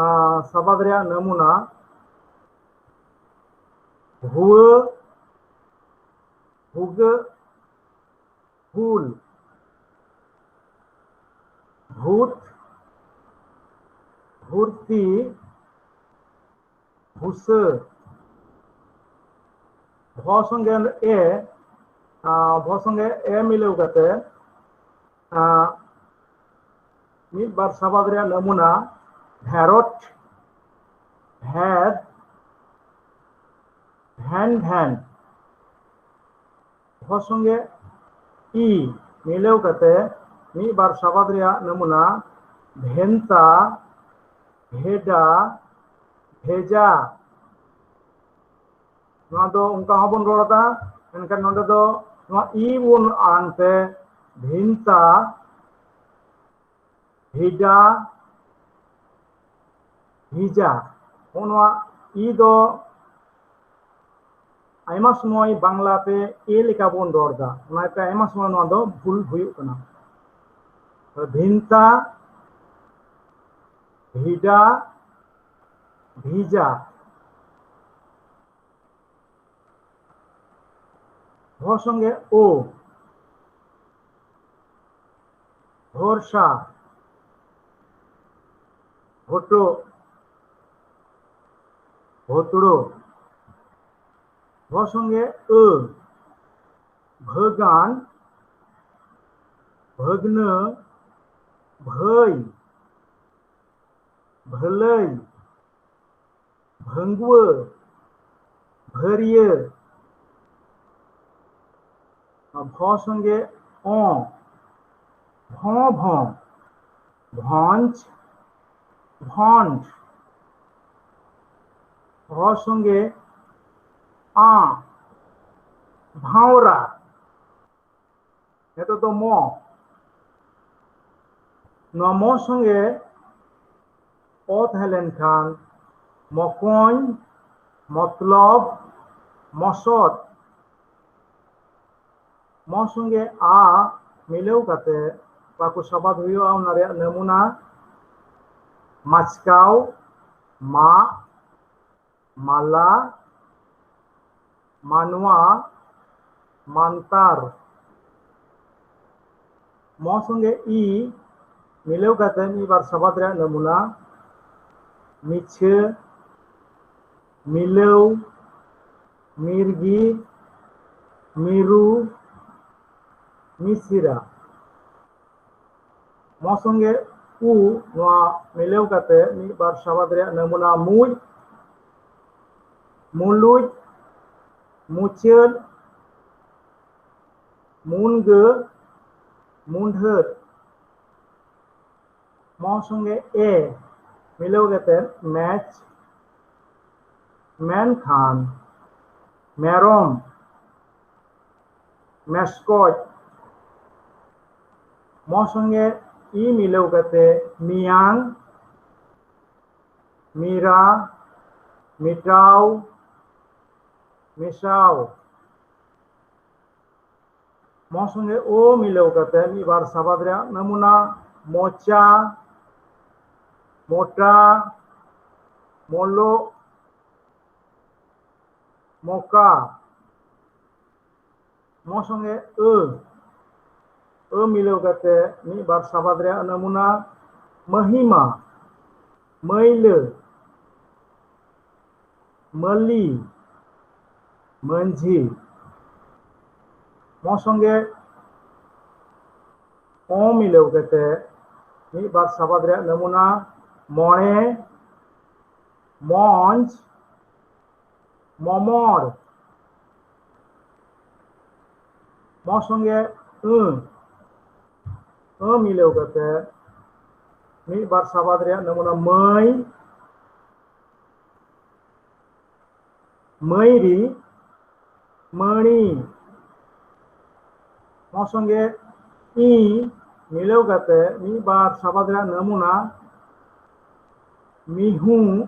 ᱟ, ᱥᱟᱵᱟᱫ ᱨᱮᱭᱟᱜ ᱱᱟᱢᱩᱱᱟ, ᱦᱩᱣᱟᱹ, ᱵᱷᱩᱜᱟᱹᱜ, ᱦᱩᱞ, ᱵᱷᱩᱛ, ᱵᱷᱩᱨᱛᱤ, ᱵᱷᱩᱥᱟᱹ᱾ ᱵᱷᱚ ᱥᱚᱸᱜᱮ ᱮ, ᱟ, ᱵᱷᱚ ᱥᱚᱸᱜᱮ ᱮ ᱢᱤᱞᱟᱹᱣ ᱠᱟᱛᱮ, ᱟ, ᱢᱤᱫ ᱵᱟᱨ ᱥᱟᱵᱟᱫ ᱨᱮᱭᱟᱜ ᱱᱟᱢᱩᱱᱟ: ᱵᱷᱮᱨᱚᱴ, ᱵᱷᱮᱫ, ᱵᱷᱮᱱ ᱵᱷᱮᱱ᱾ ᱵᱷᱚ ᱥᱚᱸᱜᱮ ᱤ ᱢᱤᱞᱟᱹᱣ ᱠᱟᱛᱮ ᱢᱤᱫ ᱵᱟᱨ ᱥᱟᱵᱟᱫ ᱨᱮᱭᱟᱜ ᱱᱟᱢᱩᱱᱟ: ᱵᱷᱮᱱᱛᱟ, ᱵᱷᱮᱰᱟ, ᱵᱷᱮᱡᱟ᱾ ᱱᱚᱣᱟ ᱫᱚ ᱚᱱᱠᱟ ᱦᱚᱸᱵᱚᱱ ᱨᱚᱲ ᱮᱫᱟ, ᱢᱮᱱᱠᱷᱟᱱ ᱱᱚᱰᱮ ᱫᱚ ᱱᱚᱣᱟ ᱤ ᱵᱚᱱ ᱟᱲᱟᱝ ᱛᱮ ᱵᱷᱤᱱᱛᱟ, ᱵᱷᱤᱰᱟ, ᱵᱷᱤᱡᱟ᱾ ᱱᱚᱜᱼᱚ ᱱᱚᱣᱟ ᱤ ᱫᱚ ᱟᱭᱢᱟ ᱥᱚᱢᱚᱭ ᱵᱟᱝᱞᱟ ᱛᱮ ᱮ ᱞᱮᱠᱟ ᱵᱚᱱ ᱨᱚᱲ ᱮᱫᱟ, ᱚᱱᱟᱛᱮ ᱟᱭᱢᱟ ᱥᱚᱢᱚᱭ ᱱᱚᱣᱟ ᱫᱚ ᱵᱷᱩᱞ ᱦᱩᱭᱩᱜ ᱠᱟᱱᱟ᱾ ᱵᱷᱤᱱᱛᱟ, ᱵᱷᱤᱰᱟ, ᱵᱷᱤᱡᱟ᱾ ᱵᱷᱚ ᱥᱚᱸᱜᱮ ᱳ, ᱵᱷᱚᱨᱥᱟ, ᱵᱷᱳᱴᱳ, ᱵᱷᱳᱛᱲᱳ᱾ ᱵᱷᱚ ᱥᱚᱸᱜᱮ ᱟᱹ, ᱵᱷᱟᱹᱜᱟᱱ, ᱵᱷᱟᱹᱜᱽᱱᱟᱹ, ᱵᱷᱟᱹᱭ, ᱵᱷᱟᱹᱞᱟᱹᱭ, ᱵᱷᱟᱹᱝᱜᱩᱣᱟᱹ, ᱵᱷᱟᱹᱨᱭᱟᱹ᱾ ᱵᱷᱚ ᱥᱚᱸᱜᱮ ᱚ, ᱵᱷᱚᱸ ᱵᱷᱚᱸ, ᱵᱷᱚᱸᱡᱽ, ᱵᱷᱚᱸᱰ᱾ ᱵᱷᱚ ᱥᱚᱸᱜᱮ ᱟ, ᱵᱷᱟᱶᱨᱟ᱾ ᱱᱤᱛᱚᱜ ᱫᱚ ᱢᱚ᱾ ᱱᱚᱣᱟ ᱢᱚ ᱥᱚᱸᱜᱮ ᱚ ᱛᱟᱦᱮᱸ ᱞᱮᱱᱠᱷᱟᱱ ᱢᱚᱠᱚᱧ, ᱢᱚᱛᱞᱚᱵ, ᱢᱚᱥᱚᱫ᱾ ᱢᱚ ᱥᱚᱸᱜᱮ ᱟ ᱢᱤᱞᱟᱹᱣ ᱠᱟᱛᱮ ᱚᱠᱟ ᱠᱚ ᱥᱟᱵᱟᱫ ᱦᱩᱭᱩᱜᱼᱟ, ᱚᱱᱟ ᱨᱮᱭᱟᱜ ᱱᱟᱢᱩᱱᱟ: ᱢᱟᱪᱠᱟᱣ, ᱢᱟᱜ, ᱢᱟᱞᱟ, ᱢᱟᱱᱣᱟ, ᱢᱟᱱᱛᱟᱨ᱾ ᱢᱚ ᱥᱚᱸᱜᱮ ᱤ ᱢᱤᱞᱟᱹᱣ ᱠᱟᱛᱮ ᱢᱤᱫ ᱵᱟᱨ ᱥᱟᱵᱟᱫ ᱨᱮᱭᱟᱜ ᱱᱟᱢᱩᱱᱟ: ᱢᱤᱪᱷᱟᱹ, ᱢᱤᱞᱟᱹᱣ, ᱢᱤᱨᱜᱤ, ᱢᱤᱨᱩ, ᱢᱤᱥᱤᱨᱟ᱾ ᱢᱚ ᱥᱚᱸᱜᱮ ᱩ, ᱱᱚᱣᱟ ᱢᱤᱞᱟᱹᱣ ᱠᱟᱛᱮ ᱢᱤᱫ ᱵᱟᱨ ᱥᱟᱵᱟᱫ ᱨᱮᱭᱟᱜ ᱱᱟᱢᱩᱱᱟ: ᱢᱩᱡ, ᱢᱩᱞᱩᱡ, ᱢᱩᱪᱟᱹᱫ, ᱢᱩᱱᱜᱟᱹ, ᱢᱩᱸᱰᱷᱟᱹᱫ᱾ ᱢᱚ ᱥᱚᱸᱜᱮ ᱮ ᱢᱤᱞᱟᱹᱣ ᱠᱟᱛᱮ ᱢᱮᱪ, ᱢᱮᱱᱠᱷᱟᱱ, ᱢᱮᱨᱚᱢ, ᱢᱮᱥᱠᱚᱡ᱾ ᱢᱚ ᱥᱚᱸᱜᱮ ᱤ ᱢᱤᱞᱟᱹᱣ ᱠᱟᱛᱮ ᱢᱤᱭᱟᱝ, ᱢᱤᱨᱟ, ᱢᱤᱴᱟᱣ, ᱢᱮᱥᱟᱣ᱾ ᱢᱚ ᱥᱚᱸᱜᱮ ᱳ ᱢᱤᱞᱟᱹᱣ ᱠᱟᱛᱮ ᱢᱤᱫ ᱵᱟᱨ ᱥᱟᱵᱟᱫ ᱨᱮᱭᱟᱜ ᱱᱟᱢᱩᱱᱟ: ᱢᱚᱪᱟ, ᱢᱚᱴᱟ, ᱢᱚᱞᱚᱜ, ᱢᱚᱠᱟ᱾ ᱢᱚ ᱥᱚᱸᱜᱮ ᱟᱹ, ᱟᱹ ᱢᱤᱞᱟᱹᱣ ᱠᱟᱛᱮ ᱢᱤᱫ ᱵᱟᱨ ᱥᱟᱵᱟᱫ ᱨᱮᱭᱟᱜ ᱱᱟᱢᱩᱱᱟ: ᱢᱟᱹᱦᱤᱢᱟ, ᱢᱟᱹᱭᱞᱟᱹ, ᱢᱟᱹᱞᱤ, ᱢᱟᱹᱡᱷᱤ᱾ ᱢᱚ ᱥᱚᱸᱜᱮ ᱚ ᱢᱤᱞᱟᱹᱣ ᱠᱟᱛᱮ ᱢᱤᱫ ᱵᱟᱨ ᱥᱟᱵᱟᱫ ᱨᱮᱭᱟᱜ ᱱᱟᱢᱩᱱᱟ: ᱢᱚᱬᱮ, ᱢᱚᱸᱡᱽ, ᱢᱚᱢᱚᱨ᱾ ᱢᱚ ᱥᱚᱸᱜᱮ ᱟᱹ, ᱟᱹ ᱢᱤᱞᱟᱹᱣ ᱠᱟᱛᱮ ᱢᱤᱫ ᱵᱟᱨ ᱥᱟᱵᱟᱫ ᱨᱮᱭᱟᱜ ᱱᱟᱢᱩᱱᱟ: ᱢᱟᱹᱭ, ᱢᱟᱹᱭᱨᱤ, ᱢᱟᱹᱬᱤ᱾ ᱢᱚ ᱥᱚᱸᱜᱮ ᱤ ᱢᱤᱞᱟᱹᱣ ᱠᱟᱛᱮ ᱢᱤᱫ ᱵᱟᱨ ᱥᱟᱵᱟᱫ ᱨᱮᱭᱟᱜ ᱱᱟᱢᱩᱱᱟ: ᱢᱤᱦᱩ,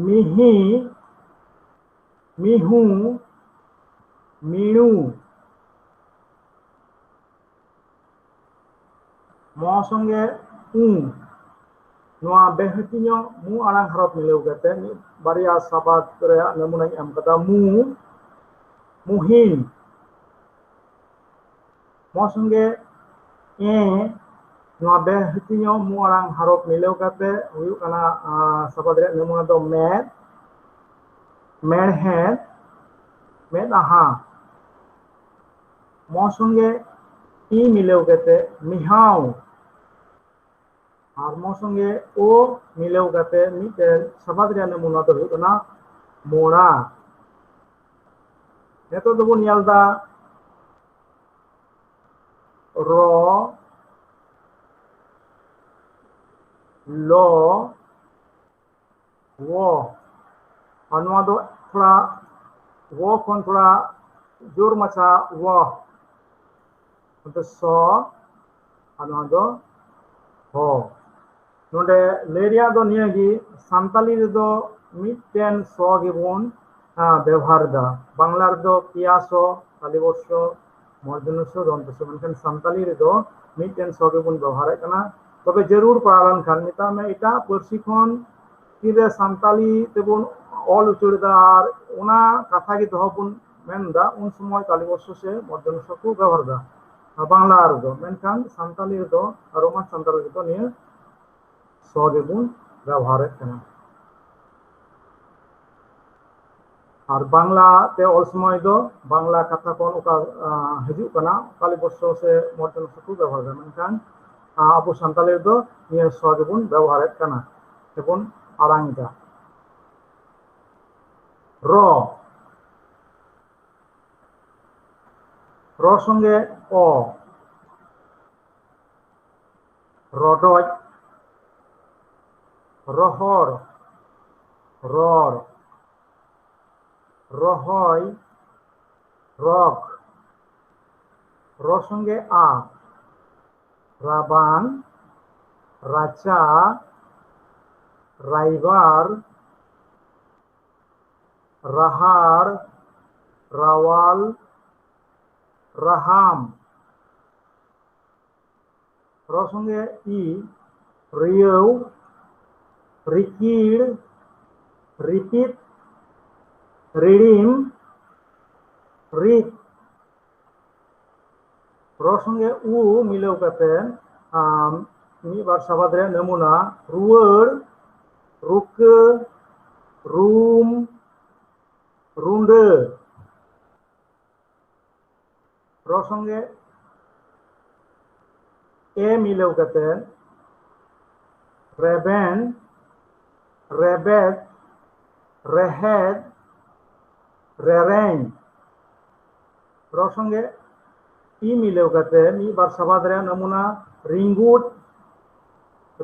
ᱢᱤᱦᱤ, ᱢᱤᱦᱩ, ᱢᱤᱬᱩ᱾ ᱢᱚ ᱥᱚᱸᱜᱮ ᱩ, ᱱᱚᱣᱟ ᱵᱮᱦᱟᱹᱴᱤᱧᱚᱜ ᱢᱩ ᱟᱲᱟᱝ ᱦᱚᱨᱚᱯ ᱢᱤᱞᱟᱹᱣ ᱠᱟᱛᱮ ᱢᱤᱫ ᱵᱟᱨᱭᱟ ᱥᱟᱵᱟᱫ ᱨᱮᱭᱟᱜ ᱱᱟᱢᱩᱱᱟᱧ ᱮᱢ ᱠᱟᱫᱟ: ᱢᱩ, ᱢᱩᱦᱤᱢ᱾ ᱢᱚ ᱥᱚᱸᱜᱮ ᱮ, ᱱᱚᱣᱟ ᱵᱮᱦᱟᱹᱴᱤᱧᱚᱜ ᱢᱩ ᱟᱲᱟᱝ ᱦᱚᱨᱚᱯ ᱢᱤᱞᱟᱹᱣ ᱠᱟᱛᱮ ᱦᱩᱭᱩᱜ ᱠᱟᱱᱟ, ᱟᱸ, ᱥᱟᱵᱟᱫ ᱨᱮᱭᱟᱜ ᱱᱟᱢᱩᱱᱟ ᱫᱚ ᱢᱮᱫ, ᱢᱮᱬᱦᱮᱫ, ᱢᱮᱫᱦᱟ᱾ ᱢᱚ ᱥᱚᱸᱜᱮ ᱤ ᱢᱤᱞᱟᱹᱣ ᱠᱟᱛᱮ ᱢᱤᱦᱟᱣ, ᱟᱨ ᱢᱚ ᱥᱚᱸᱜᱮ ᱳ ᱢᱤᱞᱟᱹᱣ ᱠᱟᱛᱮ ᱢᱤᱫᱴᱮᱱ ᱥᱟᱵᱟᱫ ᱨᱮᱭᱟᱜ ᱱᱟᱢᱩᱱᱟ ᱫᱚ ᱦᱩᱭᱩᱜ ᱠᱟᱱᱟ ᱢᱚᱲᱟ᱾ ᱱᱤᱛᱚᱜ ᱫᱚᱵᱚᱱ ᱧᱮᱞ ᱮᱫᱟ ᱨᱚ, ᱞᱚ, ᱣᱚ᱾ ᱟᱨ ᱱᱚᱣᱟ ᱫᱚ ᱛᱷᱚᱲᱟ ᱣᱚ ᱠᱷᱚᱱ ᱛᱷᱚᱲᱟ ᱡᱳᱨ ᱢᱟᱪᱷᱟ ᱣᱚ᱾ ᱱᱚᱛᱮ ᱥᱚ, ᱟᱨ ᱱᱚᱣᱟ ᱫᱚ ᱦᱚ᱾ ᱱᱚᱰᱮ ᱞᱟᱹᱭ ᱨᱮᱭᱟᱜ ᱫᱚ ᱱᱤᱭᱟᱹ ᱜᱮ, ᱥᱟᱱᱛᱟᱞᱤ ᱨᱮᱫᱚ ᱢᱤᱫᱴᱮᱱ ᱥᱚ ᱜᱮᱵᱚᱱ, ᱟ, ᱵᱮᱵᱚᱦᱟᱨ ᱮᱫᱟ᱾ ᱵᱟᱝᱞᱟ ᱨᱮᱫᱚ ᱯᱮᱭᱟ ᱥᱚ, ᱠᱟᱞᱤ ᱵᱚᱨᱥᱚ, ᱢᱚᱨᱫᱷᱚᱱᱭᱚ ᱥᱚ, ᱫᱚᱱᱛᱚ ᱥᱚ, ᱢᱮᱱᱠᱷᱟᱱ ᱥᱟᱱᱛᱟᱞᱤ ᱨᱮᱫᱚ ᱢᱤᱫᱴᱮᱱ ᱥᱚ ᱜᱮᱵᱚᱱ ᱵᱮᱵᱚᱦᱟᱨᱮᱫ ᱠᱟᱱᱟ᱾ ᱛᱚᱵᱮ ᱡᱟᱹᱨᱩᱲ ᱯᱟᱲᱟᱣ ᱞᱮᱱᱠᱷᱟᱱ, ᱢᱮᱛᱟᱜ ᱢᱮ ᱮᱴᱟᱜ ᱯᱟᱹᱨᱥᱤ ᱠᱷᱚᱱ ᱛᱤᱨᱮ ᱥᱟᱱᱛᱟᱞᱤ ᱛᱮᱵᱚᱱ ᱚᱞ ᱩᱪᱟᱹᱲ ᱮᱫᱟ ᱟᱨ ᱚᱱᱟ ᱠᱟᱛᱷᱟ ᱜᱮ ᱫᱚᱦᱚ ᱵᱚᱱ ᱢᱮᱱ ᱮᱫᱟ, ᱩᱱ ᱥᱚᱢᱚᱭ ᱠᱟᱞᱤ ᱵᱚᱨᱥᱚ ᱥᱮ ᱢᱚᱨᱫᱷᱚᱱᱭᱚ ᱥᱚ ᱠᱚ ᱵᱮᱵᱚᱦᱟᱨ ᱮᱫᱟ ᱵᱟᱝᱞᱟ ᱨᱮᱫᱚ, ᱢᱮᱱᱠᱷᱟᱱ ᱥᱟᱱᱛᱟᱞᱤ ᱨᱮᱫᱚ, ᱨᱳᱢᱟᱱ ᱥᱟᱱᱛᱟᱞᱤ ᱨᱮᱫᱚ ᱱᱤᱭᱟᱹ ᱥᱚ ᱜᱮᱵᱚᱱ ᱵᱮᱵᱚᱦᱟᱨᱮᱫ ᱠᱟᱱᱟ᱾ ᱟᱨ ᱵᱟᱝᱞᱟ ᱛᱮ ᱚᱞ ᱥᱚᱢᱚᱭ ᱫᱚ ᱵᱟᱝᱞᱟ ᱠᱟᱛᱷᱟ ᱠᱷᱚᱱ ᱚᱠᱟ, ᱟ, ᱦᱤᱡᱩᱜ ᱠᱟᱱᱟ, ᱠᱟᱞᱤ ᱵᱚᱨᱥᱚ ᱥᱮ ᱢᱚᱨᱫᱷᱚᱱᱭᱚ ᱥᱚ ᱠᱚ ᱵᱮᱵᱚᱦᱟᱨ ᱮᱫᱟ, ᱢᱮᱱᱠᱷᱟᱱ, ᱟ, ᱟᱵᱚ ᱥᱟᱱᱛᱟᱲᱤ ᱨᱮᱫᱚ ᱱᱤᱭᱟᱹ ᱥᱚ ᱜᱮᱵᱚᱱ ᱵᱮᱵᱚᱦᱟᱨᱮᱫ ᱠᱟᱱᱟ ᱥᱮᱵᱚᱱ ᱟᱲᱟᱝ ᱮᱫᱟ᱾ ᱨᱚ, ᱨᱚ ᱥᱚᱸᱜᱮ ᱚ, ᱨᱚᱰᱚᱡ, ᱨᱚᱦᱚᱲ, ᱨᱚᱲ, ᱨᱚᱦᱚᱭ, ᱨᱚᱜᱽ᱾ ᱨᱚ ᱥᱚᱸᱜᱮ ᱟ, ᱨᱟᱵᱟᱝ, ᱨᱟᱪᱟ, ᱨᱟᱭᱵᱟᱨ, ᱨᱟᱦᱟᱲ, ᱨᱟᱣᱟᱞ, ᱨᱟᱦᱟᱢ᱾ ᱨᱚ ᱥᱚᱸᱜᱮ ᱤ, ᱨᱤᱭᱟᱹᱣ, ᱨᱤᱠᱤᱲ, ᱨᱤᱯᱤᱫ, ᱨᱤᱲᱤᱢ, ᱨᱤᱫ᱾ ᱨᱚ ᱥᱚᱸᱜᱮ ᱩ ᱢᱤᱞᱟᱹᱣ ᱠᱟᱛᱮ, ᱟᱢ, ᱢᱤᱫ ᱵᱟᱨ ᱥᱟᱵᱟᱫ ᱨᱮᱭᱟᱜ ᱱᱟᱢᱩᱱᱟ: ᱨᱩᱣᱟᱹᱲ, ᱨᱩᱠᱟᱹ, ᱨᱩᱢ, ᱨᱩᱸᱰᱟᱹ᱾ ᱨᱚ ᱥᱚᱸᱜᱮ ᱮ ᱢᱤᱞᱟᱹᱣ ᱠᱟᱛᱮ ᱨᱮᱵᱮᱱ, ᱨᱮᱵᱮᱫ, ᱨᱮᱦᱮᱫ, ᱨᱮᱨᱮᱧ᱾ ᱨᱚ ᱥᱚᱸᱜᱮ ᱤ ᱢᱤᱞᱟᱹᱣ ᱠᱟᱛᱮ ᱢᱤᱫ ᱵᱟᱨ ᱥᱟᱵᱟᱫ ᱨᱮᱭᱟᱜ ᱱᱟᱢᱩᱱᱟ: ᱨᱤᱸᱜᱩᱫ,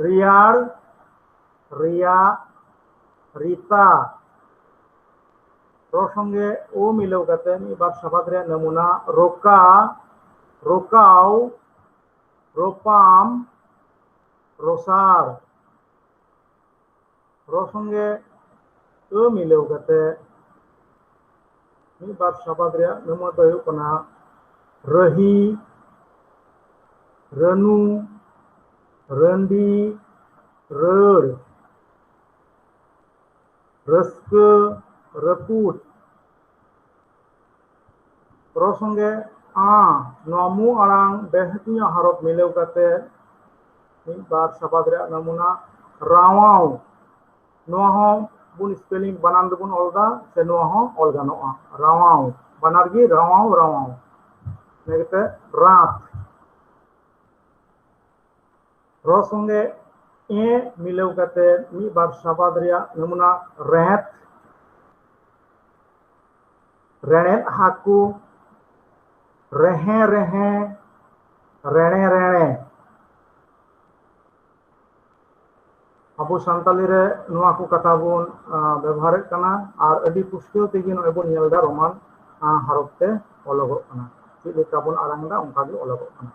ᱨᱮᱭᱟᱲ, ᱨᱮᱭᱟᱜ, ᱨᱤᱛᱟ᱾ ᱨᱚ ᱥᱚᱸᱜᱮ ᱳ ᱢᱤᱞᱟᱹᱣ ᱠᱟᱛᱮ ᱢᱤᱫ ᱵᱟᱨ ᱥᱟᱵᱟᱫ ᱨᱮᱭᱟᱜ ᱱᱟᱢᱩᱱᱟ: ᱨᱚᱠᱟ, ᱨᱚᱠᱟᱣ, ᱨᱚᱯᱟᱢ, ᱨᱚᱥᱟᱨ᱾ ᱨᱚ ᱥᱚᱸᱜᱮ ᱟᱹ ᱢᱤᱞᱟᱹᱣ ᱠᱟᱛᱮ ᱢᱤᱫ ᱵᱟᱨ ᱥᱟᱵᱟᱫ ᱨᱮᱭᱟᱜ ᱱᱟᱢᱩᱱᱟ ᱫᱚ ᱦᱩᱭᱩᱜ ᱠᱟᱱᱟ: ᱨᱟᱹᱦᱤ, ᱨᱟᱹᱱᱩ, ᱨᱟᱹᱱᱰᱤ, ᱨᱟᱹᱲ᱾ ᱨᱟᱹᱥᱠᱟᱹ, ᱨᱟᱹᱯᱩᱫ᱾ ᱨᱚ ᱥᱚᱸᱜᱮ ᱟᱸ, ᱱᱚᱣᱟ ᱢᱩ ᱟᱲᱟᱝ ᱵᱮᱦᱟᱹᱴᱤᱧᱚᱜ ᱦᱟᱨᱚᱯ ᱢᱤᱞᱟᱹᱣ ᱠᱟᱛᱮ ᱢᱤᱫ ᱵᱟᱨ ᱥᱟᱵᱟᱫ ᱨᱮᱭᱟᱜ ᱱᱟᱢᱩᱱᱟ: ᱨᱟᱣᱟᱣ᱾ ᱱᱚᱣᱟ ᱦᱚᱸ ᱵᱚᱱ ᱥᱯᱮᱞᱤᱝ ᱵᱟᱱᱟᱱ ᱫᱚᱵᱚᱱ ᱚᱞ ᱮᱫᱟ, ᱥᱮ ᱱᱚᱣᱟ ᱦᱚᱸ ᱚᱞ ᱜᱟᱱᱚᱜᱼᱟ, ᱨᱟᱣᱟᱣ᱾ ᱵᱟᱱᱟᱨ ᱜᱮ ᱨᱟᱣᱟᱣ, ᱨᱟᱣᱟᱣ᱾ ᱤᱱᱟᱹ ᱠᱟᱛᱮ ᱨᱟᱸᱛ᱾ ᱨᱚ ᱥᱚᱸᱜᱮ ᱮ ᱢᱤᱞᱟᱹᱣ ᱠᱟᱛᱮ ᱢᱤᱫ ᱵᱟᱨ ᱥᱟᱵᱟᱫ ᱨᱮᱭᱟᱜ ᱱᱟᱢᱩᱱᱟ: ᱨᱮᱸᱛ, ᱨᱮᱬᱮᱫ ᱦᱟᱹᱠᱩ, ᱨᱮᱦᱮᱸ ᱨᱮᱦᱮᱸ, ᱨᱮᱬᱮ ᱨᱮᱬᱮ᱾ ᱟᱵᱚ ᱥᱟᱱᱛᱟᱞᱤ ᱨᱮ ᱱᱚᱣᱟ ᱠᱚ ᱠᱟᱛᱷᱟ ᱵᱚᱱ, ᱟ, ᱵᱮᱵᱚᱦᱟᱨᱮᱫ ᱠᱟᱱᱟ ᱟᱨ ᱟᱹᱰᱤ ᱯᱩᱥᱴᱟᱹᱣ ᱛᱮᱜᱮ ᱱᱚᱜᱼᱚᱭ ᱵᱚᱱ ᱧᱮᱞ ᱮᱫᱟ ᱨᱳᱢᱟᱱ, ᱟ, ᱦᱚᱨᱚᱯ ᱛᱮ ᱚᱞᱚᱜᱚᱜ ᱠᱟᱱᱟ᱾ ᱪᱮᱫ ᱞᱮᱠᱟ ᱵᱚᱱ ᱟᱲᱟᱝ ᱮᱫᱟ, ᱚᱱᱠᱟ ᱜᱮ ᱚᱞᱚᱜᱚᱜ ᱠᱟᱱᱟ᱾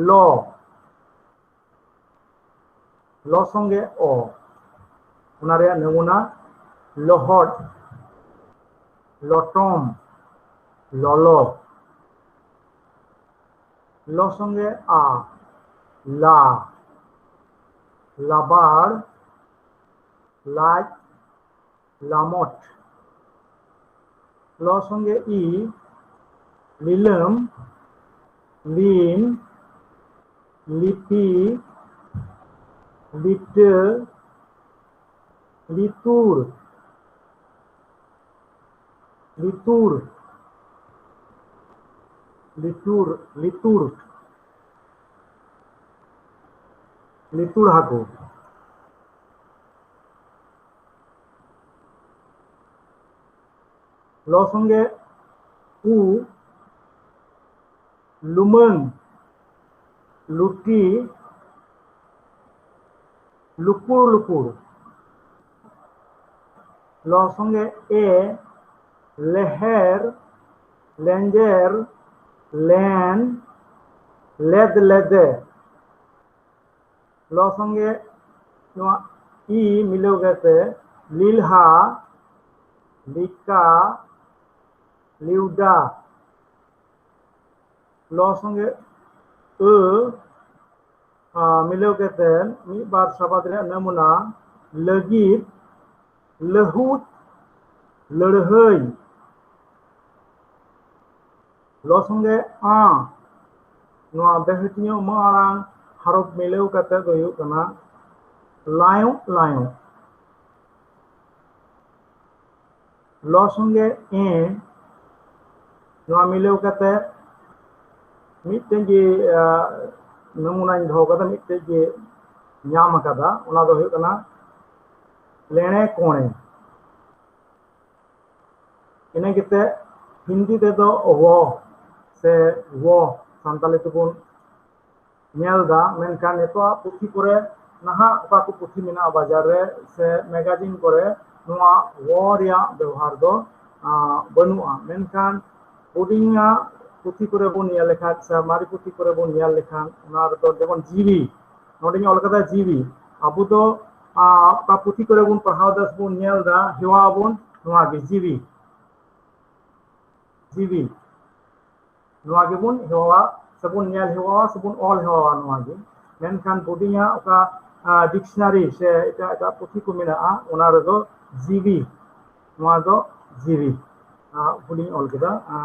ᱞᱚ, ᱞᱚ ᱥᱚᱸᱜᱮ ᱚ, ᱚᱱᱟ ᱨᱮᱭᱟᱜ ᱱᱟᱢᱩᱱᱟ: ᱞᱚᱦᱚᱫ, ᱞᱚᱴᱚᱢ, ᱞᱚᱞᱚ᱾ ᱞᱚ ᱥᱚᱸᱜᱮ ᱟ, ᱞᱟ, ᱞᱟᱵᱟᱲ, ᱞᱟᱡ, ᱞᱟᱢᱚᱴ᱾ ᱞᱚ ᱥᱚᱸᱜᱮ ᱤ, ᱞᱤᱞᱟᱹᱢ, ᱞᱤᱢ, ᱞᱤᱯᱤ, ᱞᱤᱴᱟᱹ, ᱞᱤᱛᱩᱲ, ᱞᱤᱛᱩᱲ, ᱞᱤᱛᱩᱲ, ᱞᱤᱛᱩᱲ᱾ ᱞᱤᱛᱩᱲ ᱦᱟᱹᱠᱩ᱾ ᱞᱚ ᱥᱚᱸᱜᱮ ᱩ, ᱞᱩᱢᱟᱹᱝ, ᱞᱩᱴᱤ, ᱞᱩᱯᱩᱲ ᱞᱩᱯᱩᱲ᱾ ᱞᱚ ᱥᱚᱸᱜᱮ ᱮ, ᱞᱮᱦᱮᱨ, ᱞᱮᱸᱡᱮᱨ, ᱞᱮᱱ, ᱞᱮᱫ ᱞᱮᱫᱮ᱾ ᱞᱚ ᱥᱚᱸᱜᱮ ᱱᱚᱣᱟ ᱤ ᱢᱤᱞᱟᱹᱣ ᱠᱟᱛᱮ ᱞᱤᱞᱦᱟ, ᱞᱤᱠᱟ, ᱞᱤᱣᱰᱟ᱾ ᱞᱚ ᱥᱚᱸᱜᱮ ᱟᱹ, ᱟ, ᱢᱤᱞᱟᱹᱣ ᱠᱟᱛᱮ ᱢᱤᱫ ᱵᱟᱨ ᱥᱟᱵᱟᱫ ᱨᱮᱭᱟᱜ ᱱᱟᱢᱩᱱᱟ: ᱞᱟᱹᱜᱤᱫ, ᱞᱟᱹᱦᱩᱫ, ᱞᱟᱹᱲᱦᱟᱹᱭ᱾ ᱞᱚ ᱥᱚᱸᱜᱮ ᱟᱸ, ᱱᱚᱣᱟ ᱵᱮᱦᱟᱹᱴᱤᱧᱟᱹ ᱢᱟᱹ ᱟᱲᱟᱝ ᱦᱟᱨᱚᱯ ᱢᱤᱞᱟᱹᱣ ᱠᱟᱛᱮ ᱫᱚ ᱦᱩᱭᱩᱜ ᱠᱟᱱᱟ ᱞᱟᱭᱚᱸᱜ ᱞᱟᱭᱚᱸᱜ᱾ ᱞᱚ ᱥᱚᱸᱜᱮ ᱮ, ᱱᱚᱣᱟ ᱢᱤᱞᱟᱹᱣ ᱠᱟᱛᱮ ᱢᱤᱫᱴᱮᱱ ᱜᱮ, ᱟ, ᱱᱚᱢᱩᱱᱟᱧ ᱫᱚᱦᱚ ᱠᱟᱫᱟ, ᱢᱤᱫᱴᱮᱱ ᱜᱮ ᱧᱟᱢ ᱟᱠᱟᱫᱟ, ᱚᱱᱟ ᱫᱚ ᱦᱩᱭᱩᱜ ᱠᱟᱱᱟ ᱞᱮᱬᱮ ᱠᱚᱬᱮ᱾ ᱤᱱᱟᱹ ᱠᱟᱛᱮ ᱦᱤᱱᱫᱤ ᱛᱮᱫᱚ ᱣᱚ ᱥᱮ ᱣᱚ ᱥᱟᱱᱛᱟᱞᱤ ᱛᱮᱵᱚᱱ ᱧᱮᱞ ᱮᱫᱟ, ᱢᱮᱱᱠᱷᱟᱱ ᱱᱤᱛᱚᱜᱟᱜ ᱯᱩᱛᱷᱤ ᱠᱚᱨᱮ, ᱱᱟᱦᱟᱜ ᱚᱠᱟ ᱠᱚ ᱯᱩᱛᱷᱤ ᱢᱮᱱᱟᱜᱼᱟ ᱵᱟᱡᱟᱨ ᱨᱮ ᱥᱮ ᱢᱮᱜᱟᱡᱤᱱ ᱠᱚᱨᱮ, ᱱᱚᱣᱟ ᱣᱚ ᱨᱮᱭᱟᱜ ᱵᱮᱣᱦᱟᱨ ᱫᱚ, ᱟ, ᱵᱟᱹᱱᱩᱜᱼᱟ᱾ ᱢᱮᱱᱠᱷᱟᱱ ᱦᱩᱰᱤᱧᱟᱜ ᱯᱩᱛᱷᱤ ᱠᱚᱨᱮ ᱵᱚᱱ ᱧᱮᱞ ᱞᱮᱠᱷᱟᱱ ᱥᱮ ᱢᱟᱨᱮ ᱯᱩᱛᱷᱤ ᱠᱚᱨᱮ ᱵᱚᱱ ᱧᱮᱞ ᱞᱮᱠᱷᱟᱱ, ᱚᱱᱟ ᱨᱮᱫᱚ ᱡᱮᱢᱚᱱ ᱡᱤᱣᱤ, ᱱᱚᱰᱮᱧ ᱚᱞ ᱠᱟᱫᱟ ᱡᱤᱣᱤ᱾ ᱟᱵᱚ ᱫᱚ, ᱟ, ᱚᱠᱟ ᱯᱩᱛᱷᱤ ᱠᱚᱨᱮ ᱵᱚᱱ ᱯᱟᱲᱦᱟᱣ ᱮᱫᱟ ᱥᱮ ᱵᱚᱱ ᱧᱮᱞ ᱮᱫᱟ, ᱦᱮᱣᱟ ᱟᱵᱚᱱ ᱱᱚᱣᱟ ᱜᱮ, ᱡᱤᱣᱤ, ᱡᱤᱣᱤ᱾ ᱱᱚᱣᱟ ᱜᱮᱵᱚᱱ ᱦᱮᱣᱟᱣᱟ ᱥᱮᱵᱚᱱ ᱧᱮᱞ ᱦᱮᱣᱟᱣᱟ ᱥᱮᱵᱚᱱ ᱚᱞ ᱦᱮᱣᱟᱣᱟ ᱱᱚᱣᱟ ᱜᱮ᱾ ᱢᱮᱱᱠᱷᱟᱱ ᱦᱩᱰᱤᱧᱟᱜ ᱚᱠᱟ, ᱟ, ᱰᱤᱠᱥᱱᱟᱨᱤ ᱥᱮ ᱮᱴᱟᱜ ᱮᱴᱟᱜ ᱯᱩᱛᱷᱤ ᱠᱚ ᱢᱮᱱᱟᱜᱼᱟ, ᱚᱱᱟ ᱨᱮᱫᱚ ᱡᱤᱣᱤ, ᱱᱚᱣᱟ ᱫᱚ ᱡᱤᱣᱤ, ᱟ, ᱵᱷᱩᱞᱤᱧ ᱚᱞ ᱠᱮᱫᱟ, ᱟ,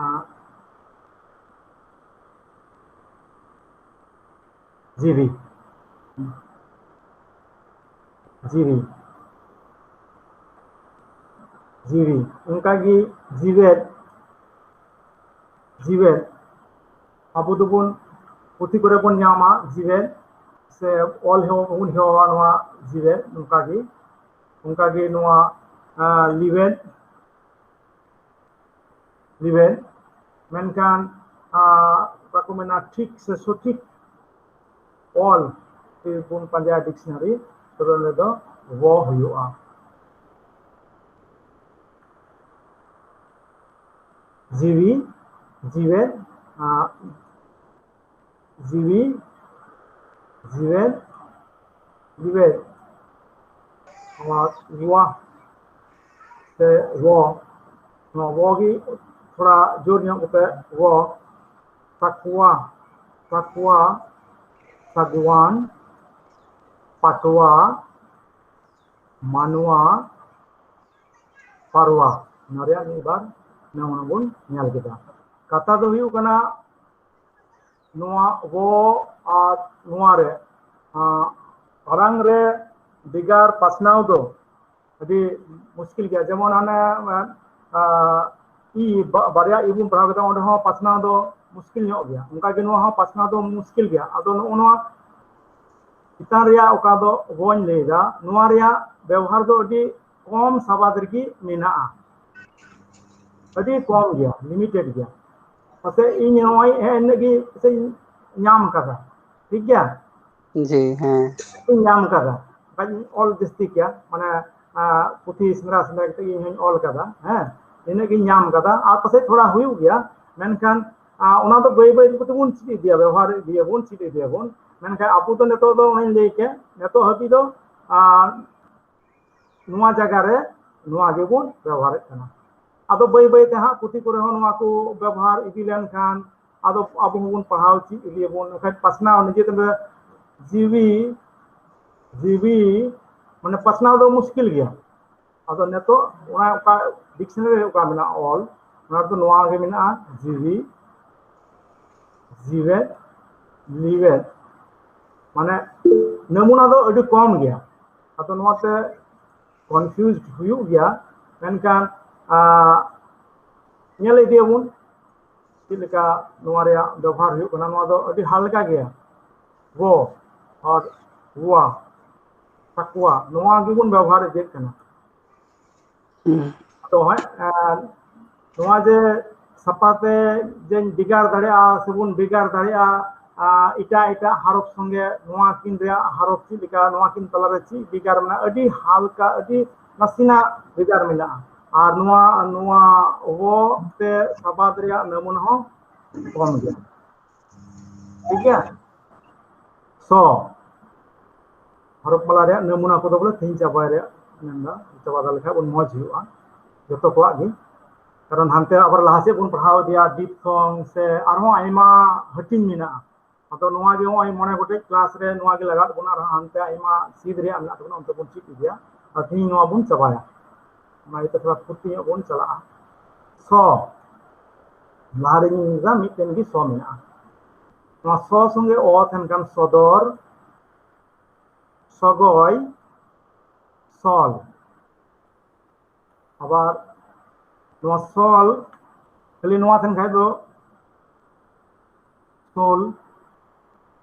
ᱡᱤᱣᱤ, ᱡᱤᱣᱤ, ᱡᱤᱣᱤ᱾ ᱚᱱᱠᱟᱜᱮ ᱡᱤᱣᱮᱫ, ᱡᱤᱣᱮᱫ, ᱟᱵᱚ ᱫᱚᱵᱚᱱ ᱯᱩᱛᱷᱤ ᱠᱚᱨᱮ ᱵᱚᱱ ᱧᱟᱢᱟ ᱡᱤᱣᱮᱫ, ᱥᱮ ᱚᱞ ᱦᱚᱸ ᱵᱟᱵᱚᱱ ᱦᱮᱣᱟ ᱱᱚᱣᱟ ᱡᱤᱣᱮᱫ, ᱱᱚᱝᱠᱟ ᱜᱮ, ᱚᱱᱠᱟ ᱜᱮ ᱱᱚᱣᱟ ᱞᱤᱣᱮᱫ, ᱞᱤᱣᱮᱫ, ᱢᱮᱱᱠᱷᱟᱱ ᱚᱠᱟ ᱠᱚ ᱢᱮᱱᱟ ᱴᱷᱤᱠ ᱥᱮ ᱥᱚᱴᱷᱤᱠ ᱚᱞ ᱵᱚᱱ ᱯᱟᱸᱡᱟᱭᱟ ᱰᱤᱠᱥᱱᱟᱨᱤ, ᱛᱚᱵᱮ ᱚᱸᱰᱮ ᱫᱚ ᱣᱚ ᱦᱩᱭᱩᱜᱼᱟ᱾ ᱡᱤᱣᱤ, ᱡᱤᱣᱮᱫ, ᱡᱤᱣᱤ, ᱡᱤᱣᱮᱫ, ᱡᱤᱣᱮᱫ᱾ ᱱᱚᱣᱟ ᱣᱟ ᱥᱮ ᱣᱚ, ᱱᱚᱣᱟ ᱣᱚ ᱜᱮ ᱛᱷᱚᱲᱟ ᱡᱳᱨ ᱧᱚᱜ ᱠᱟᱛᱮ, ᱣᱚ᱾ ᱥᱟᱠᱣᱟ, ᱥᱟᱠᱣᱟ, ᱥᱟᱜᱣᱟᱱ, ᱯᱟᱴᱣᱟ, ᱢᱟᱱᱣᱟ, ᱯᱟᱨᱣᱟ᱾ ᱱᱚᱣᱟ ᱨᱮᱭᱟᱜ ᱢᱤᱫ ᱵᱟᱨ ᱱᱚᱢᱩᱱᱟ ᱵᱚᱱ ᱧᱮᱞ ᱠᱮᱫᱟ᱾ ᱠᱟᱛᱷᱟ ᱫᱚ ᱦᱩᱭᱩᱜ ᱠᱟᱱᱟ, ᱱᱚᱣᱟ ᱣᱚ ᱟᱨ ᱱᱚᱣᱟ ᱨᱮ, ᱟᱸ, ᱟᱲᱟᱝ ᱨᱮ ᱵᱷᱮᱜᱟᱨ ᱯᱟᱥᱱᱟᱣ ᱫᱚ ᱟᱹᱰᱤ ᱢᱩᱥᱠᱤᱞ ᱜᱮᱭᱟ᱾ ᱡᱮᱢᱚᱱ ᱦᱟᱱᱮ, ᱟᱸ, ᱤ, ᱵᱟ-, ᱵᱟᱨᱭᱟ ᱤ ᱵᱚᱱ ᱯᱟᱲᱦᱟᱣ ᱠᱮᱫᱟ, ᱚᱸᱰᱮ ᱦᱚᱸ ᱯᱟᱥᱱᱟᱣ ᱫᱚ ᱢᱩᱥᱠᱤᱞ ᱧᱚᱜ ᱜᱮᱭᱟ᱾ ᱚᱱᱠᱟ ᱜᱮ ᱱᱚᱣᱟ ᱦᱚᱸ ᱯᱟᱥᱱᱟᱣ ᱫᱚ ᱢᱩᱥᱠᱤᱞ ᱜᱮᱭᱟ᱾ ᱟᱫᱚ ᱱᱚᱜᱼᱚ ᱱᱚᱣᱟ ᱪᱮᱛᱟᱱ ᱨᱮᱭᱟᱜ ᱚᱠᱟ ᱫᱚ ᱣᱚᱧ ᱞᱟᱹᱭᱫᱟ, ᱱᱚᱣᱟ ᱨᱮᱭᱟᱜ ᱵᱮᱣᱦᱟᱨ ᱫᱚ ᱟᱹᱰᱤ ᱠᱚᱢ ᱥᱟᱵᱟᱫ ᱨᱮᱜᱮ ᱢᱮᱱᱟᱜᱼᱟ, ᱟᱹᱰᱤ ᱠᱚᱢ ᱜᱮᱭᱟ, ᱞᱤᱢᱤᱴᱮᱰ ᱜᱮᱭᱟ᱾ ᱯᱟᱥᱮᱡ ᱤᱧ ᱱᱚᱜᱼᱚᱭ ᱦᱮᱸ ᱤᱱᱟᱹᱜ ᱜᱮ ᱯᱟᱥᱮᱡ ᱤᱧ ᱧᱟᱢ ᱠᱟᱫᱟ, ᱴᱷᱤᱠ ᱜᱮᱭᱟ? ᱡᱤ, ᱦᱮᱸ᱾ ᱤᱧ ᱧᱟᱢ ᱠᱟᱫᱟ, ᱵᱟᱠᱷᱟᱡ ᱤᱧ ᱚᱞ ᱡᱟᱹᱥᱛᱤ ᱠᱮᱭᱟ, ᱢᱟᱱᱮ, ᱟᱸ, ᱯᱩᱛᱷᱤ ᱥᱮᱸᱫᱽᱨᱟ ᱥᱮᱸᱫᱽᱨᱟ ᱠᱟᱛᱮ ᱤᱧ ᱦᱚᱧ ᱚᱞ ᱠᱟᱫᱟ, ᱦᱮᱸ, ᱤᱱᱟᱹᱜ ᱜᱤᱧ ᱧᱟᱢ ᱠᱟᱫᱟ᱾ ᱟᱨ ᱯᱟᱥᱮᱡ ᱛᱷᱚᱲᱟ ᱦᱩᱭᱩᱜ ᱜᱮᱭᱟ, ᱢᱮᱱᱠᱷᱟᱱ, ᱟᱸ, ᱚᱱᱟ ᱫᱚ ᱵᱟᱹᱭ ᱵᱟᱹᱭ ᱛᱮᱵᱚᱱ ᱪᱮᱫ ᱤᱫᱤᱭᱟ, ᱵᱮᱵᱚᱦᱟᱨ ᱤᱫᱤᱭᱟᱵᱚᱱ, ᱪᱮᱫ ᱤᱫᱤᱭᱟᱵᱚᱱ᱾ ᱢᱮᱱᱠᱷᱟᱱ ᱟᱵᱚ ᱫᱚ ᱱᱤᱛᱚᱜ ᱫᱚ ᱚᱱᱮᱧ ᱞᱟᱹᱭ ᱠᱮᱫ, ᱱᱤᱛᱚᱜ ᱦᱟᱹᱵᱤᱡ ᱫᱚ, ᱟᱸ, ᱱᱚᱣᱟ ᱡᱟᱭᱜᱟ ᱨᱮ ᱱᱚᱣᱟ ᱜᱮᱵᱚᱱ ᱵᱮᱵᱚᱦᱟᱨᱮᱫ ᱠᱟᱱᱟ᱾ ᱟᱫᱚ ᱵᱟᱹᱭ ᱵᱟᱹᱭ ᱛᱮ ᱦᱟᱸᱜ ᱯᱩᱛᱷᱤ ᱠᱚᱨᱮ ᱦᱚᱸ ᱱᱚᱣᱟ ᱠᱚ ᱵᱮᱵᱚᱦᱟᱨ ᱤᱫᱤ ᱞᱮᱱᱠᱷᱟᱱ ᱟᱫᱚ ᱟᱵᱚ ᱦᱚᱸᱵᱚᱱ ᱯᱟᱲᱦᱟᱣ ᱪᱮᱫ ᱤᱫᱤᱭᱟᱵᱚᱱ᱾ ᱮᱱᱠᱷᱟᱱ ᱯᱟᱥᱱᱟᱣ ᱱᱤᱡᱮ ᱛᱮ ᱡᱤᱣᱤ, ᱡᱤᱣᱤ, ᱢᱟᱱᱮ ᱯᱟᱥᱱᱟᱣ ᱫᱚ ᱢᱩᱥᱠᱤᱞ ᱜᱮᱭᱟ᱾ ᱟᱫᱚ ᱱᱤᱛᱚᱜ ᱚᱱᱟ ᱚᱠᱟ ᱰᱤᱠᱥᱱᱟᱨᱤ ᱨᱮ ᱚᱠᱟ ᱢᱮᱱᱟᱜᱼᱟ ᱚᱞ, ᱚᱱᱟ ᱨᱮᱫᱚ ᱱᱚᱣᱟ ᱜᱮ ᱢᱮᱱᱟᱜᱼᱟ, ᱡᱤᱣᱤ, ᱡᱤᱣᱮᱫ, ᱞᱤᱣᱮᱫ᱾ ᱢᱟᱱᱮ ᱱᱟᱢᱩᱱᱟ ᱫᱚ ᱟᱹᱰᱤ ᱠᱚᱢ ᱜᱮᱭᱟ᱾ ᱟᱫᱚ ᱱᱚᱣᱟᱛᱮ ᱠᱚᱱᱯᱷᱤᱭᱩᱡᱽ ᱦᱩᱭᱩᱜ ᱜᱮᱭᱟ, ᱢᱮᱱᱠᱷᱟᱱ, ᱟᱸ, ᱧᱮᱞ ᱤᱫᱤᱭᱟᱵᱚᱱ ᱪᱮᱫ ᱞᱮᱠᱟ ᱱᱚᱣᱟ ᱨᱮᱭᱟᱜ ᱵᱮᱵᱚᱦᱟᱨ ᱦᱩᱭᱩᱜ ᱠᱟᱱᱟ᱾ ᱱᱚᱣᱟ ᱫᱚ ᱟᱹᱰᱤ ᱦᱟᱞᱠᱟ ᱜᱮᱭᱟ᱾ ᱜᱚ, ᱟᱨ ᱣᱟ, ᱥᱟᱠᱣᱟ, ᱱᱚᱣᱟ ᱜᱮᱵᱚᱱ ᱵᱮᱵᱚᱦᱟᱨ ᱤᱫᱤᱭᱮᱫ ᱠᱟᱱᱟ᱾ ᱦᱩᱸ᱾ ᱟᱫᱚ ᱦᱟᱸᱜ, ᱟᱨ ᱱᱚᱣᱟ ᱡᱮ ᱥᱟᱯᱟᱛᱮ ᱡᱮᱧ ᱵᱷᱮᱜᱟᱨ ᱫᱟᱲᱮᱭᱟᱜᱼᱟ ᱥᱮᱵᱚᱱ ᱵᱷᱮᱜᱟᱨ ᱫᱟᱲᱮᱭᱟᱜᱼᱟ, ᱟᱨ ᱮᱴᱟᱜ ᱮᱴᱟᱜ ᱦᱟᱨᱚᱯ ᱥᱚᱸᱜᱮ ᱱᱚᱣᱟ ᱠᱤᱱ ᱨᱮᱭᱟᱜ ᱦᱟᱨᱚᱯ ᱪᱮᱫ ᱞᱮᱠᱟ, ᱱᱚᱣᱟ ᱠᱤᱱ ᱛᱟᱞᱟᱨᱮ ᱪᱮᱫ ᱵᱷᱮᱜᱟᱨ ᱢᱮᱱᱟᱜᱼᱟ, ᱟᱹᱰᱤ ᱦᱟᱞᱠᱟ, ᱟᱹᱰᱤ ᱱᱟᱥᱮᱱᱟᱜ ᱵᱷᱮᱜᱟᱨ ᱢᱮᱱᱟᱜᱼᱟ᱾ ᱟᱨ ᱱᱚᱣᱟ, ᱱᱚᱣᱟ ᱣᱚ ᱛᱮ ᱥᱟᱵᱟᱫ ᱨᱮᱭᱟᱜ ᱱᱟᱢᱩᱱᱟ ᱦᱚᱸ ᱠᱚᱢ ᱜᱮᱭᱟ᱾ ᱴᱷᱤᱠ ᱜᱮᱭᱟ? ᱥᱚ ᱦᱚᱨᱚᱯ ᱢᱟᱞᱟ ᱨᱮᱭᱟᱜ ᱱᱟᱢᱩᱱᱟ ᱠᱚᱫᱚ ᱵᱚᱞᱮ ᱛᱮᱦᱮᱧ ᱪᱟᱵᱟᱭ ᱨᱮᱭᱟᱜ ᱢᱮᱱᱫᱟ, ᱪᱟᱵᱟ ᱞᱮᱠᱷᱟᱱ ᱵᱚᱱ ᱢᱚᱡᱽ ᱦᱩᱭᱩᱜᱼᱟ ᱡᱚᱛᱚ ᱠᱚᱣᱟᱜ ᱜᱮ᱾ ᱠᱟᱨᱚᱱ ᱦᱟᱱᱛᱮ ᱟᱵᱟᱨ ᱞᱟᱦᱟ ᱥᱮᱫ ᱵᱚᱱ ᱯᱟᱲᱦᱟᱣ ᱤᱫᱤᱭᱟ, diphthong ᱥᱮ ᱟᱨᱦᱚᱸ ᱟᱭᱢᱟ ᱦᱟᱹᱴᱤᱧ ᱢᱮᱱᱟᱜᱼᱟ᱾ ᱟᱫᱚ ᱱᱚᱣᱟ ᱜᱮ ᱱᱚᱜᱼᱚᱭ ᱢᱚᱬᱮ ᱜᱚᱴᱮᱡ ᱠᱞᱟᱥ ᱨᱮ ᱱᱚᱣᱟ ᱜᱮ ᱞᱟᱜᱟᱜ ᱵᱚᱱᱟ, ᱟᱨᱦᱚᱸ ᱦᱟᱱᱛᱮ ᱟᱭᱢᱟ ᱥᱤᱫ ᱨᱮᱭᱟᱜ ᱢᱮᱱᱟᱜ ᱛᱟᱵᱚᱱᱟ, ᱚᱱᱛᱮ ᱵᱚᱱ ᱪᱮᱫ ᱤᱫᱤᱭᱟ᱾ ᱟᱨ ᱛᱮᱦᱮᱧ ᱱᱚᱣᱟ ᱵᱚᱱ ᱪᱟᱵᱟᱭᱟ, ᱚᱱᱟ ᱤᱭᱟᱹᱛᱮ ᱛᱷᱚᱲᱟ ᱯᱷᱩᱨᱛᱤ ᱧᱚᱜ ᱵᱚᱱ ᱪᱟᱞᱟᱜᱼᱟ᱾ ᱥᱚ, ᱞᱟᱦᱟᱨᱮᱧ ᱢᱮᱱ ᱠᱮᱫᱟ ᱢᱤᱫᱴᱮᱱ ᱜᱮ ᱥᱚ ᱢᱮᱱᱟᱜᱼᱟ᱾ ᱱᱚᱣᱟ ᱥᱚ ᱥᱚᱸᱜᱮ ᱚ ᱛᱟᱦᱮᱱ ᱠᱷᱟᱱ ᱥᱚᱫᱚᱨ, ᱥᱚᱜᱚᱭ, ᱥᱚᱞ᱾ ᱟᱵᱟᱨ ᱱᱚᱣᱟ ᱥᱚᱞ, ᱠᱷᱟᱹᱞᱤ ᱱᱚᱣᱟ ᱛᱟᱦᱮᱱ ᱠᱷᱟᱡ ᱫᱚ ᱥᱚᱞ᱾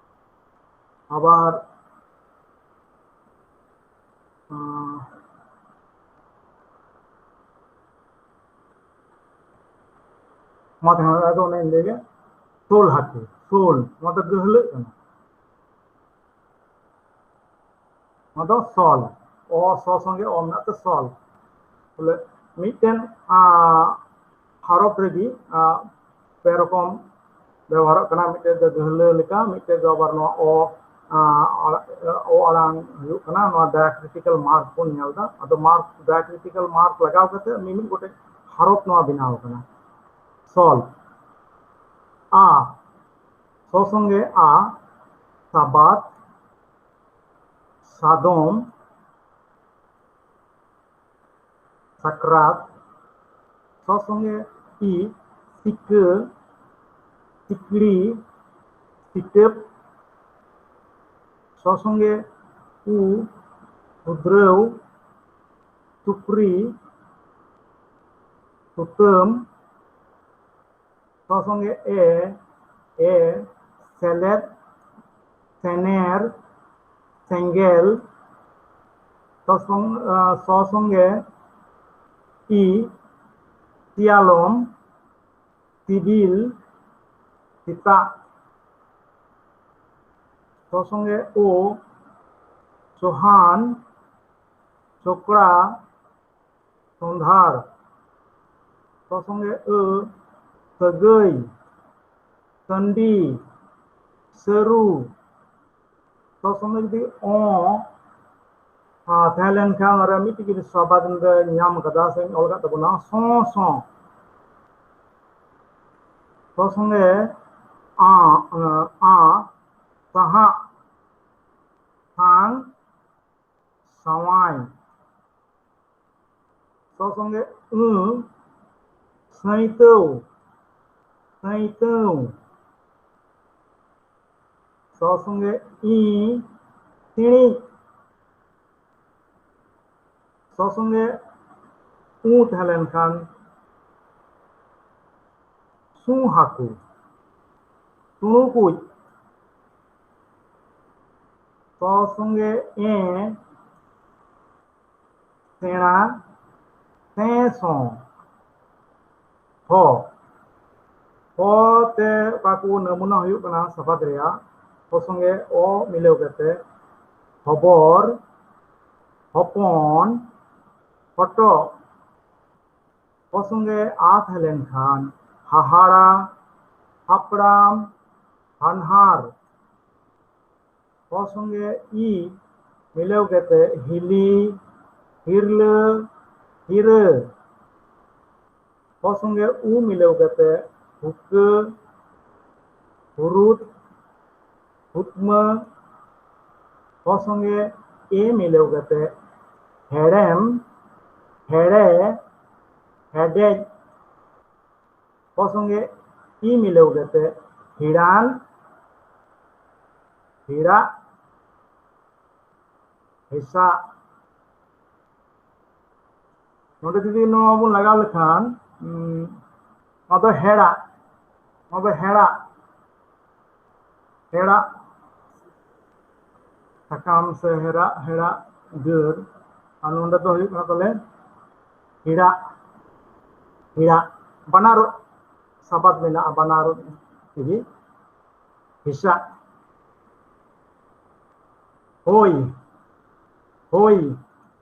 ᱟᱵᱟᱨ, ᱟᱸ, ᱱᱚᱣᱟ ᱛᱟᱦᱮᱱ ᱠᱷᱟᱡ ᱫᱚ ᱚᱱᱮᱧ ᱞᱟᱹᱭ ᱠᱮᱫ, ᱥᱳᱞ ᱦᱟᱹᱠᱩ, ᱥᱳᱞ, ᱱᱚᱣᱟ ᱫᱚ ᱜᱟᱹᱦᱞᱟᱹᱜ ᱠᱟᱱᱟ᱾ ᱱᱚᱣᱟ ᱫᱚ ᱥᱚᱞ, ᱚ ᱥᱚ ᱥᱚᱸᱜᱮ ᱚ ᱢᱮᱱᱟᱜ ᱛᱮ ᱥᱚᱞ᱾ ᱵᱚᱞᱮ ᱢᱤᱫᱴᱮᱱ, ᱟᱸ, ᱦᱟᱨᱚᱯ ᱨᱮᱜᱮ, ᱟᱸ, ᱯᱮ ᱨᱚᱠᱚᱢ ᱵᱮᱵᱚᱦᱟᱨᱚᱜ ᱠᱟᱱᱟ, ᱢᱤᱫᱴᱮᱡ ᱫᱚ ᱜᱟᱹᱦᱞᱟᱹ ᱞᱮᱠᱟ, ᱢᱤᱫᱴᱮᱡ ᱫᱚ ᱟᱵᱟᱨ ᱱᱚᱣᱟ ᱚ, ᱟᱸ, ᱚ ᱟᱲᱟᱝ ᱦᱩᱭᱩᱜ ᱠᱟᱱᱟ, ᱱᱚᱣᱟ diacritical mark ᱵᱚᱱ ᱧᱮᱞ ᱮᱫᱟ᱾ ᱟᱫᱚ mark, diacritical mark ᱞᱟᱜᱟᱣ ᱠᱟᱛᱮ ᱢᱤᱢᱤᱫ ᱜᱚᱴᱮᱡ ᱦᱟᱨᱚᱯ ᱱᱚᱣᱟ ᱵᱮᱱᱟᱣ ᱠᱟᱱᱟ᱾ ᱥᱚᱞ, ᱟ, ᱥᱚ ᱥᱚᱸᱜᱮ ᱟ, ᱥᱟᱵᱟᱫ, ᱥᱟᱫᱚᱢ, ᱥᱟᱠᱨᱟᱛ, ᱥᱚ ᱥᱚᱸᱜᱮ ᱤ, ᱥᱤᱠᱟᱹ, ᱥᱤᱠᱲᱤ, ᱥᱤᱴᱟᱹᱯ, ᱥᱚ ᱥᱚᱸᱜᱮ ᱩ, ᱠᱷᱩᱫᱽᱨᱟᱹᱣ, ᱥᱩᱠᱨᱤ, ᱥᱩᱛᱟᱹᱢ, ᱥᱚ ᱥᱚᱸᱜᱮ ᱮ, ᱮ, ᱥᱮᱞᱮᱫ, ᱥᱮᱱᱮᱨ, ᱥᱮᱸᱜᱮᱞ᱾ ᱥᱚ ᱥᱚᱝ-, ᱟ, ᱥᱚ ᱥᱚᱸᱜᱮ ᱤ, ᱥᱤᱭᱟᱞᱚᱢ, ᱥᱤᱵᱤᱞ, ᱥᱮᱛᱟᱜ᱾ ᱥᱚ ᱥᱚᱸᱜᱮ ᱳ, ᱥᱚᱦᱟᱱ, ᱥᱚᱠᱲᱟ, ᱥᱚᱸᱫᱷᱟᱲ᱾ ᱥᱚ ᱥᱚᱸᱜᱮ ᱟᱹ, ᱥᱟᱹᱜᱟᱹᱭ, ᱥᱟᱺᱰᱤ, ᱥᱟᱹᱨᱩ᱾ ᱥᱚ ᱥᱚᱸᱜᱮ ᱡᱩᱫᱤ ᱚ, ᱟ, ᱛᱟᱦᱮᱸ ᱞᱮᱱᱠᱷᱟᱱ ᱚᱱᱟᱨᱮ ᱢᱤᱫᱴᱤᱡ ᱡᱤᱱᱤᱥ ᱥᱟᱵᱟᱫ ᱨᱮ ᱧᱟᱢ ᱠᱟᱫᱟ ᱥᱮᱧ ᱚᱞ ᱠᱟᱫ ᱛᱟᱵᱚᱱᱟ, ᱥᱚ ᱥᱚ᱾ ᱥᱚ ᱥᱚᱸᱜᱮ ᱟ, ᱟ, ᱥᱟᱦᱟᱜ, ᱥᱟᱝ, ᱥᱟᱶᱟᱭ᱾ ᱥᱚ ᱥᱚᱸᱜᱮ ᱟᱹ, ᱥᱟᱹᱭᱛᱟᱹᱣ, ᱥᱟᱹᱭᱛᱟᱹᱣ᱾ ᱥᱚ ᱥᱚᱸᱜᱮ ᱤ, ᱥᱤᱬᱤᱡ᱾ ᱥᱚ ᱥᱚᱸᱜᱮ ᱩ ᱛᱟᱦᱮᱸ ᱞᱮᱱᱠᱷᱟᱱ ᱥᱩ ᱦᱟᱹᱠᱩ, ᱥᱩᱬᱩ ᱠᱩᱡ᱾ ᱥᱚ ᱥᱚᱸᱜᱮ ᱮ, ᱥᱮᱬᱟ, ᱥᱮᱸ ᱥᱚ᱾ ᱦᱚ, ᱦᱚ ᱛᱮ ᱚᱠᱟ ᱠᱚ ᱱᱟᱢᱩᱱᱟ ᱦᱩᱭᱩᱜ ᱠᱟᱱᱟ ᱥᱟᱵᱟᱫ ᱨᱮᱭᱟᱜ, ᱦᱚ ᱥᱚᱸᱜᱮ ᱚ ᱢᱤᱞᱟᱹᱣ ᱠᱟᱛᱮ ᱦᱚᱵᱚᱨ, ᱦᱚᱯᱚᱱ, ᱦᱚᱴᱚᱜ᱾ ᱦᱚ ᱥᱚᱸᱜᱮ ᱟ ᱛᱟᱦᱮᱸ ᱞᱮᱱᱠᱷᱟᱱ ᱦᱟᱦᱟᱲᱟ, ᱦᱟᱯᱲᱟᱢ, ᱦᱟᱱᱦᱟᱨ᱾ ᱦᱚ ᱥᱚᱸᱜᱮ ᱤ ᱢᱤᱞᱟᱹᱣ ᱠᱟᱛᱮ ᱦᱤᱞᱤ, ᱦᱤᱨᱞᱟᱹ, ᱦᱤᱨᱟᱹ᱾ ᱦᱚ ᱥᱚᱸᱜᱮ ᱩ ᱢᱤᱞᱟᱹᱣ ᱠᱟᱛᱮ ᱦᱩᱠᱟᱹ, ᱦᱩᱨᱩᱫ, ᱦᱩᱛᱢᱟᱹ᱾ ᱦᱚ ᱥᱚᱸᱜᱮ ᱮ ᱢᱤᱞᱟᱹᱣ ᱠᱟᱛᱮ ᱦᱮᱲᱮᱢ, ᱦᱮᱲᱮ, ᱦᱮᱰᱮᱡ᱾ ᱦᱚ ᱥᱚᱸᱜᱮ ᱤ ᱢᱤᱞᱟᱹᱣ ᱠᱟᱛᱮ ᱦᱤᱲᱟᱱ, ᱦᱤᱲᱟᱜ, ᱦᱮᱥᱟᱜ᱾ ᱱᱚᱰᱮ ᱡᱩᱫᱤ ᱱᱚᱣᱟ ᱵᱚᱱ ᱞᱟᱜᱟᱣ ᱞᱮᱠᱷᱟᱱ, ᱩᱸ, ᱱᱚᱣᱟ ᱫᱚ ᱦᱮᱲᱟᱜ, ᱱᱚᱣᱟ ᱫᱚ ᱦᱮᱲᱟᱜ, ᱦᱮᱲᱟᱜ᱾ ᱥᱟᱠᱟᱢ ᱥᱮ ᱦᱮᱲᱟᱜ, ᱦᱮᱲᱟᱜ ᱰᱟᱹᱨ, ᱟᱨ ᱱᱚᱰᱮ ᱫᱚ ᱦᱩᱭᱩᱜ ᱠᱟᱱᱟ ᱛᱟᱦᱞᱮ ᱦᱮᱲᱟᱜ, ᱦᱮᱲᱟᱜ᱾ ᱵᱟᱱᱟᱨ ᱥᱟᱵᱟᱫ ᱢᱮᱱᱟᱜᱼᱟ, ᱵᱟᱱᱟᱨ ᱛᱮᱜᱮ᱾ ᱦᱮᱥᱟᱜ᱾ ᱦᱳᱭ, ᱦᱳᱭ,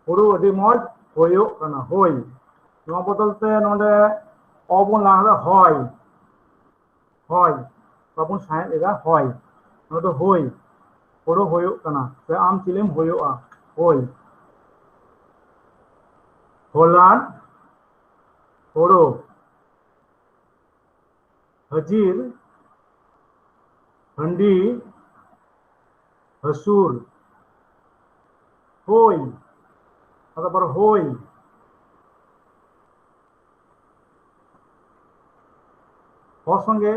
ᱦᱩᱲᱩ ᱟᱹᱰᱤ ᱢᱚᱡᱽ ᱦᱳᱭᱳᱜ ᱠᱟᱱᱟ, ᱦᱳᱭ᱾ ᱱᱚᱣᱟ ᱵᱚᱫᱚᱞ ᱛᱮ ᱱᱚᱰᱮ ᱚ ᱵᱚᱱ ᱞᱟᱦᱟ ᱦᱳᱭ, ᱦᱳᱭ, ᱵᱟᱵᱚᱱ ᱥᱟᱦᱮᱸᱫ ᱮᱫᱟ, ᱦᱳᱭ᱾ ᱱᱚᱣᱟ ᱫᱚ ᱦᱳᱭ, ᱦᱳᱲᱳ ᱦᱳᱭᱳᱜ ᱠᱟᱱᱟ, ᱥᱮ ᱟᱢ ᱪᱤᱞᱤᱢ ᱦᱳᱭᱳᱜᱼᱟ, ᱦᱳᱭ᱾ ᱦᱚᱞᱟᱱ, ᱦᱳᱲᱳ᱾ ᱦᱟᱹᱡᱤᱨ, ᱦᱟᱺᱰᱤ, ᱦᱟᱹᱥᱩᱨ᱾ ᱦᱳᱭ, ᱛᱟᱨᱯᱚᱨ ᱦᱳᱭ᱾ ᱦᱚ ᱥᱚᱸᱜᱮ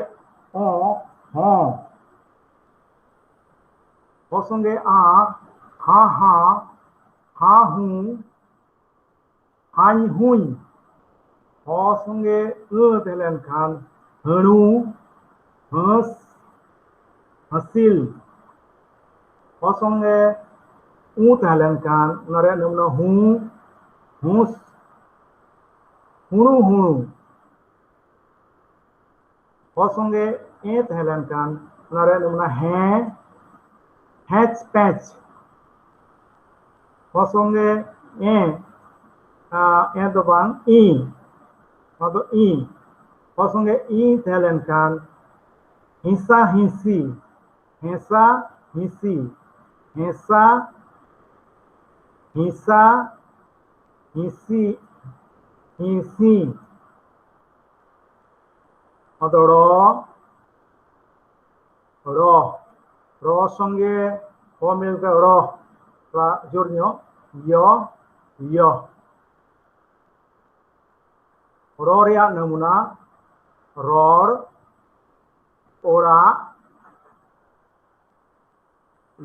ᱚ, ᱦᱚᱸ᱾ ᱦᱚ ᱥᱚᱸᱜᱮ ᱟ, ᱦᱟ, ᱦᱟ, ᱦᱟ, ᱦᱩ, ᱦᱟᱧ, ᱦᱩᱧ᱾ ᱦᱚ ᱥᱚᱸᱜᱮ ᱟᱹ ᱛᱟᱦᱮᱸ ᱞᱮᱱᱠᱷᱟᱱ ᱦᱟᱹᱬᱩ, ᱦᱟᱹᱥ, ᱦᱟᱹᱥᱤᱞ᱾ ᱦᱚ ᱥᱚᱸᱜᱮ ᱩ ᱛᱟᱦᱮᱸ ᱞᱮᱱᱠᱷᱟᱱ ᱚᱱᱟ ᱨᱮᱭᱟᱜ ᱱᱟᱹᱢᱩᱱᱟ ᱦᱩ, ᱦᱩᱥ, ᱦᱩᱲᱩ, ᱦᱩᱲᱩ᱾ ᱦᱚ ᱥᱚᱸᱜᱮ ᱮ ᱛᱟᱦᱮᱸ ᱞᱮᱱᱠᱷᱟᱱ ᱚᱱᱟ ᱨᱮᱭᱟᱜ ᱱᱟᱹᱢᱩᱱᱟ ᱦᱮᱸ, ᱦᱮᱸᱪ, ᱯᱮᱸᱪ᱾ ᱦᱚ ᱥᱚᱸᱜᱮ ᱮ, ᱟ, ᱮ ᱫᱚ ᱵᱟᱝ, ᱤ, ᱱᱚᱣᱟ ᱫᱚ ᱤ᱾ ᱦᱚ ᱥᱚᱸᱜᱮ ᱤ ᱛᱟᱦᱮᱸ ᱞᱮᱱᱠᱷᱟᱱ ᱦᱤᱥᱟ, ᱦᱤᱥᱤ, ᱦᱮᱸᱥᱟ, ᱦᱤᱥᱤ, ᱦᱮᱸᱥᱟ, ᱦᱤᱥᱟ, ᱦᱤᱥᱤ, ᱦᱤᱥᱤ᱾ ᱟᱫᱚ ᱲᱚ, ᱨᱚ, ᱨᱚ ᱥᱚᱸᱜᱮ ᱦᱚ ᱢᱤᱞ ᱠᱟᱛᱮ ᱨᱚ, ᱛᱷᱚᱲᱟ ᱡᱳᱨ ᱧᱚᱜ, ᱭᱚ, ᱭᱚ᱾ ᱨᱚ ᱨᱮᱭᱟᱜ ᱱᱟᱢᱩᱱᱟ ᱨᱚᱲ, ᱚᱲᱟᱜ,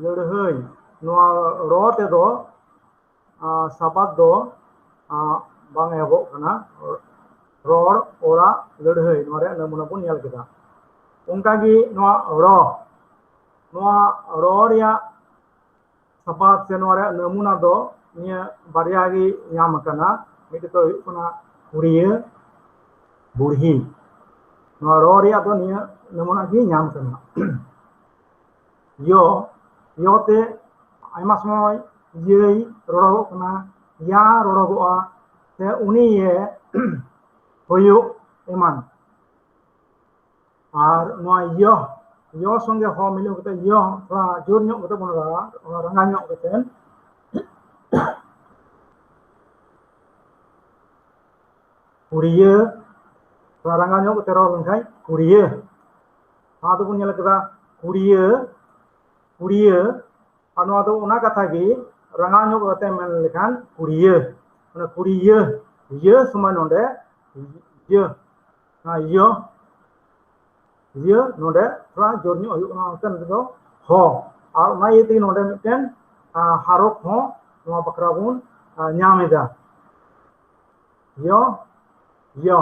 ᱞᱟᱹᱲᱦᱟᱹᱭ᱾ ᱱᱚᱣᱟ ᱨᱚ ᱛᱮᱫᱚ, ᱟ, ᱥᱟᱵᱟᱫ ᱫᱚ, ᱟ, ᱵᱟᱝ ᱮᱦᱚᱵᱚᱜ ᱠᱟᱱᱟ᱾ ᱨᱚᱲ, ᱚᱲᱟᱜ, ᱞᱟᱹᱲᱦᱟᱹᱭ, ᱱᱚᱣᱟ ᱨᱮᱭᱟᱜ ᱱᱟᱢᱩᱱᱟ ᱵᱚᱱ ᱧᱮᱞ ᱠᱮᱫᱟ᱾ ᱚᱱᱠᱟᱜᱮ ᱱᱚᱣᱟ ᱨᱚ, ᱱᱚᱣᱟ ᱨᱚ ᱨᱮᱭᱟᱜ ᱥᱟᱯᱟᱵ ᱥᱮ ᱱᱚᱣᱟ ᱨᱮᱭᱟᱜ ᱱᱟᱢᱩᱱᱟ ᱫᱚ ᱱᱤᱭᱟᱹ ᱵᱟᱨᱭᱟ ᱜᱮ ᱧᱟᱢ ᱟᱠᱟᱱᱟ᱾ ᱢᱤᱫᱴᱮᱡ ᱫᱚ ᱦᱩᱭᱩᱜ ᱠᱟᱱᱟ ᱠᱩᱲᱤᱭᱟᱹ, ᱵᱩᱲᱦᱤ᱾ ᱱᱚᱣᱟ ᱨᱚ ᱨᱮᱭᱟᱜ ᱫᱚ ᱱᱤᱭᱟᱹ ᱱᱟᱢᱩᱱᱟ ᱜᱮ ᱧᱟᱢ ᱟᱠᱟᱱᱟ᱾ ᱭᱚ, ᱭᱚ ᱛᱮ ᱟᱭᱢᱟ ᱥᱚᱢᱚᱭ ᱭᱟᱹᱭ ᱨᱚᱲᱚᱜᱚᱜ ᱠᱟᱱᱟ, ᱭᱟ ᱨᱚᱲᱚᱜᱚᱜᱼᱟ, ᱥᱮ ᱩᱱᱤ ᱭᱮ ᱦᱩᱭᱩᱜ ᱮᱢᱟᱱ᱾ ᱟᱨ ᱱᱚᱣᱟ ᱭᱚ, ᱭᱚ ᱥᱚᱸᱜᱮ ᱦᱚ ᱢᱤᱞᱟᱹᱣ ᱠᱟᱛᱮ ᱭᱚ ᱛᱷᱚᱲᱟ ᱡᱳᱨ ᱧᱚᱜ ᱠᱟᱛᱮ ᱵᱚᱱ ᱨᱚᱲᱟ, ᱚᱱᱟ ᱨᱟᱸᱜᱟᱣ ᱧᱚᱜ ᱠᱟᱛᱮ᱾ ᱠᱩᱲᱤᱭᱟᱹ, ᱛᱷᱚᱲᱟ ᱨᱟᱸᱜᱟᱣ ᱧᱚᱜ ᱠᱟᱛᱮ ᱨᱚᱲ ᱞᱮᱱᱠᱷᱟᱱ ᱠᱩᱲᱤᱭᱟᱹ᱾ ᱱᱚᱣᱟ ᱫᱚᱵᱚᱱ ᱧᱮᱞ ᱠᱮᱫᱟ ᱠᱩᱲᱤᱭᱟᱹ, ᱠᱩᱲᱤᱭᱟᱹ, ᱟᱨ ᱱᱚᱣᱟ ᱫᱚ ᱚᱱᱟ ᱠᱟᱛᱷᱟ ᱜᱮ ᱨᱟᱸᱜᱟᱣ ᱧᱚᱜ ᱠᱟᱛᱮ ᱢᱮᱱ ᱞᱮᱠᱷᱟᱱ ᱠᱩᱲᱤᱭᱟᱹ᱾ ᱚᱱᱟ ᱠᱩᱲᱤᱭᱟᱹ, ᱤᱭᱟᱹ ᱥᱚᱢᱚᱭ ᱱᱚᱰᱮ ᱤᱭᱟᱹ, ᱚᱱᱟ ᱤᱭᱟᱹ, ᱤᱭᱟᱹ ᱱᱚᱰᱮ ᱛᱷᱚᱲᱟ ᱡᱳᱨ ᱧᱚᱜ ᱦᱩᱭᱩᱜ ᱠᱟᱱᱟ, ᱚᱱᱛᱮ ᱱᱚᱰᱮ ᱫᱚ ᱦᱚ᱾ ᱟᱨ ᱚᱱᱟ ᱤᱭᱟᱹ ᱛᱮᱜᱮ ᱱᱚᱰᱮ ᱢᱤᱫᱴᱮᱱ, ᱟ, ᱦᱟᱨᱚᱯ ᱦᱚᱸ ᱱᱚᱣᱟ ᱵᱟᱠᱷᱨᱟ ᱵᱚᱱ, ᱟ, ᱧᱟᱢ ᱮᱫᱟ᱾ ᱭᱚ, ᱭᱚ᱾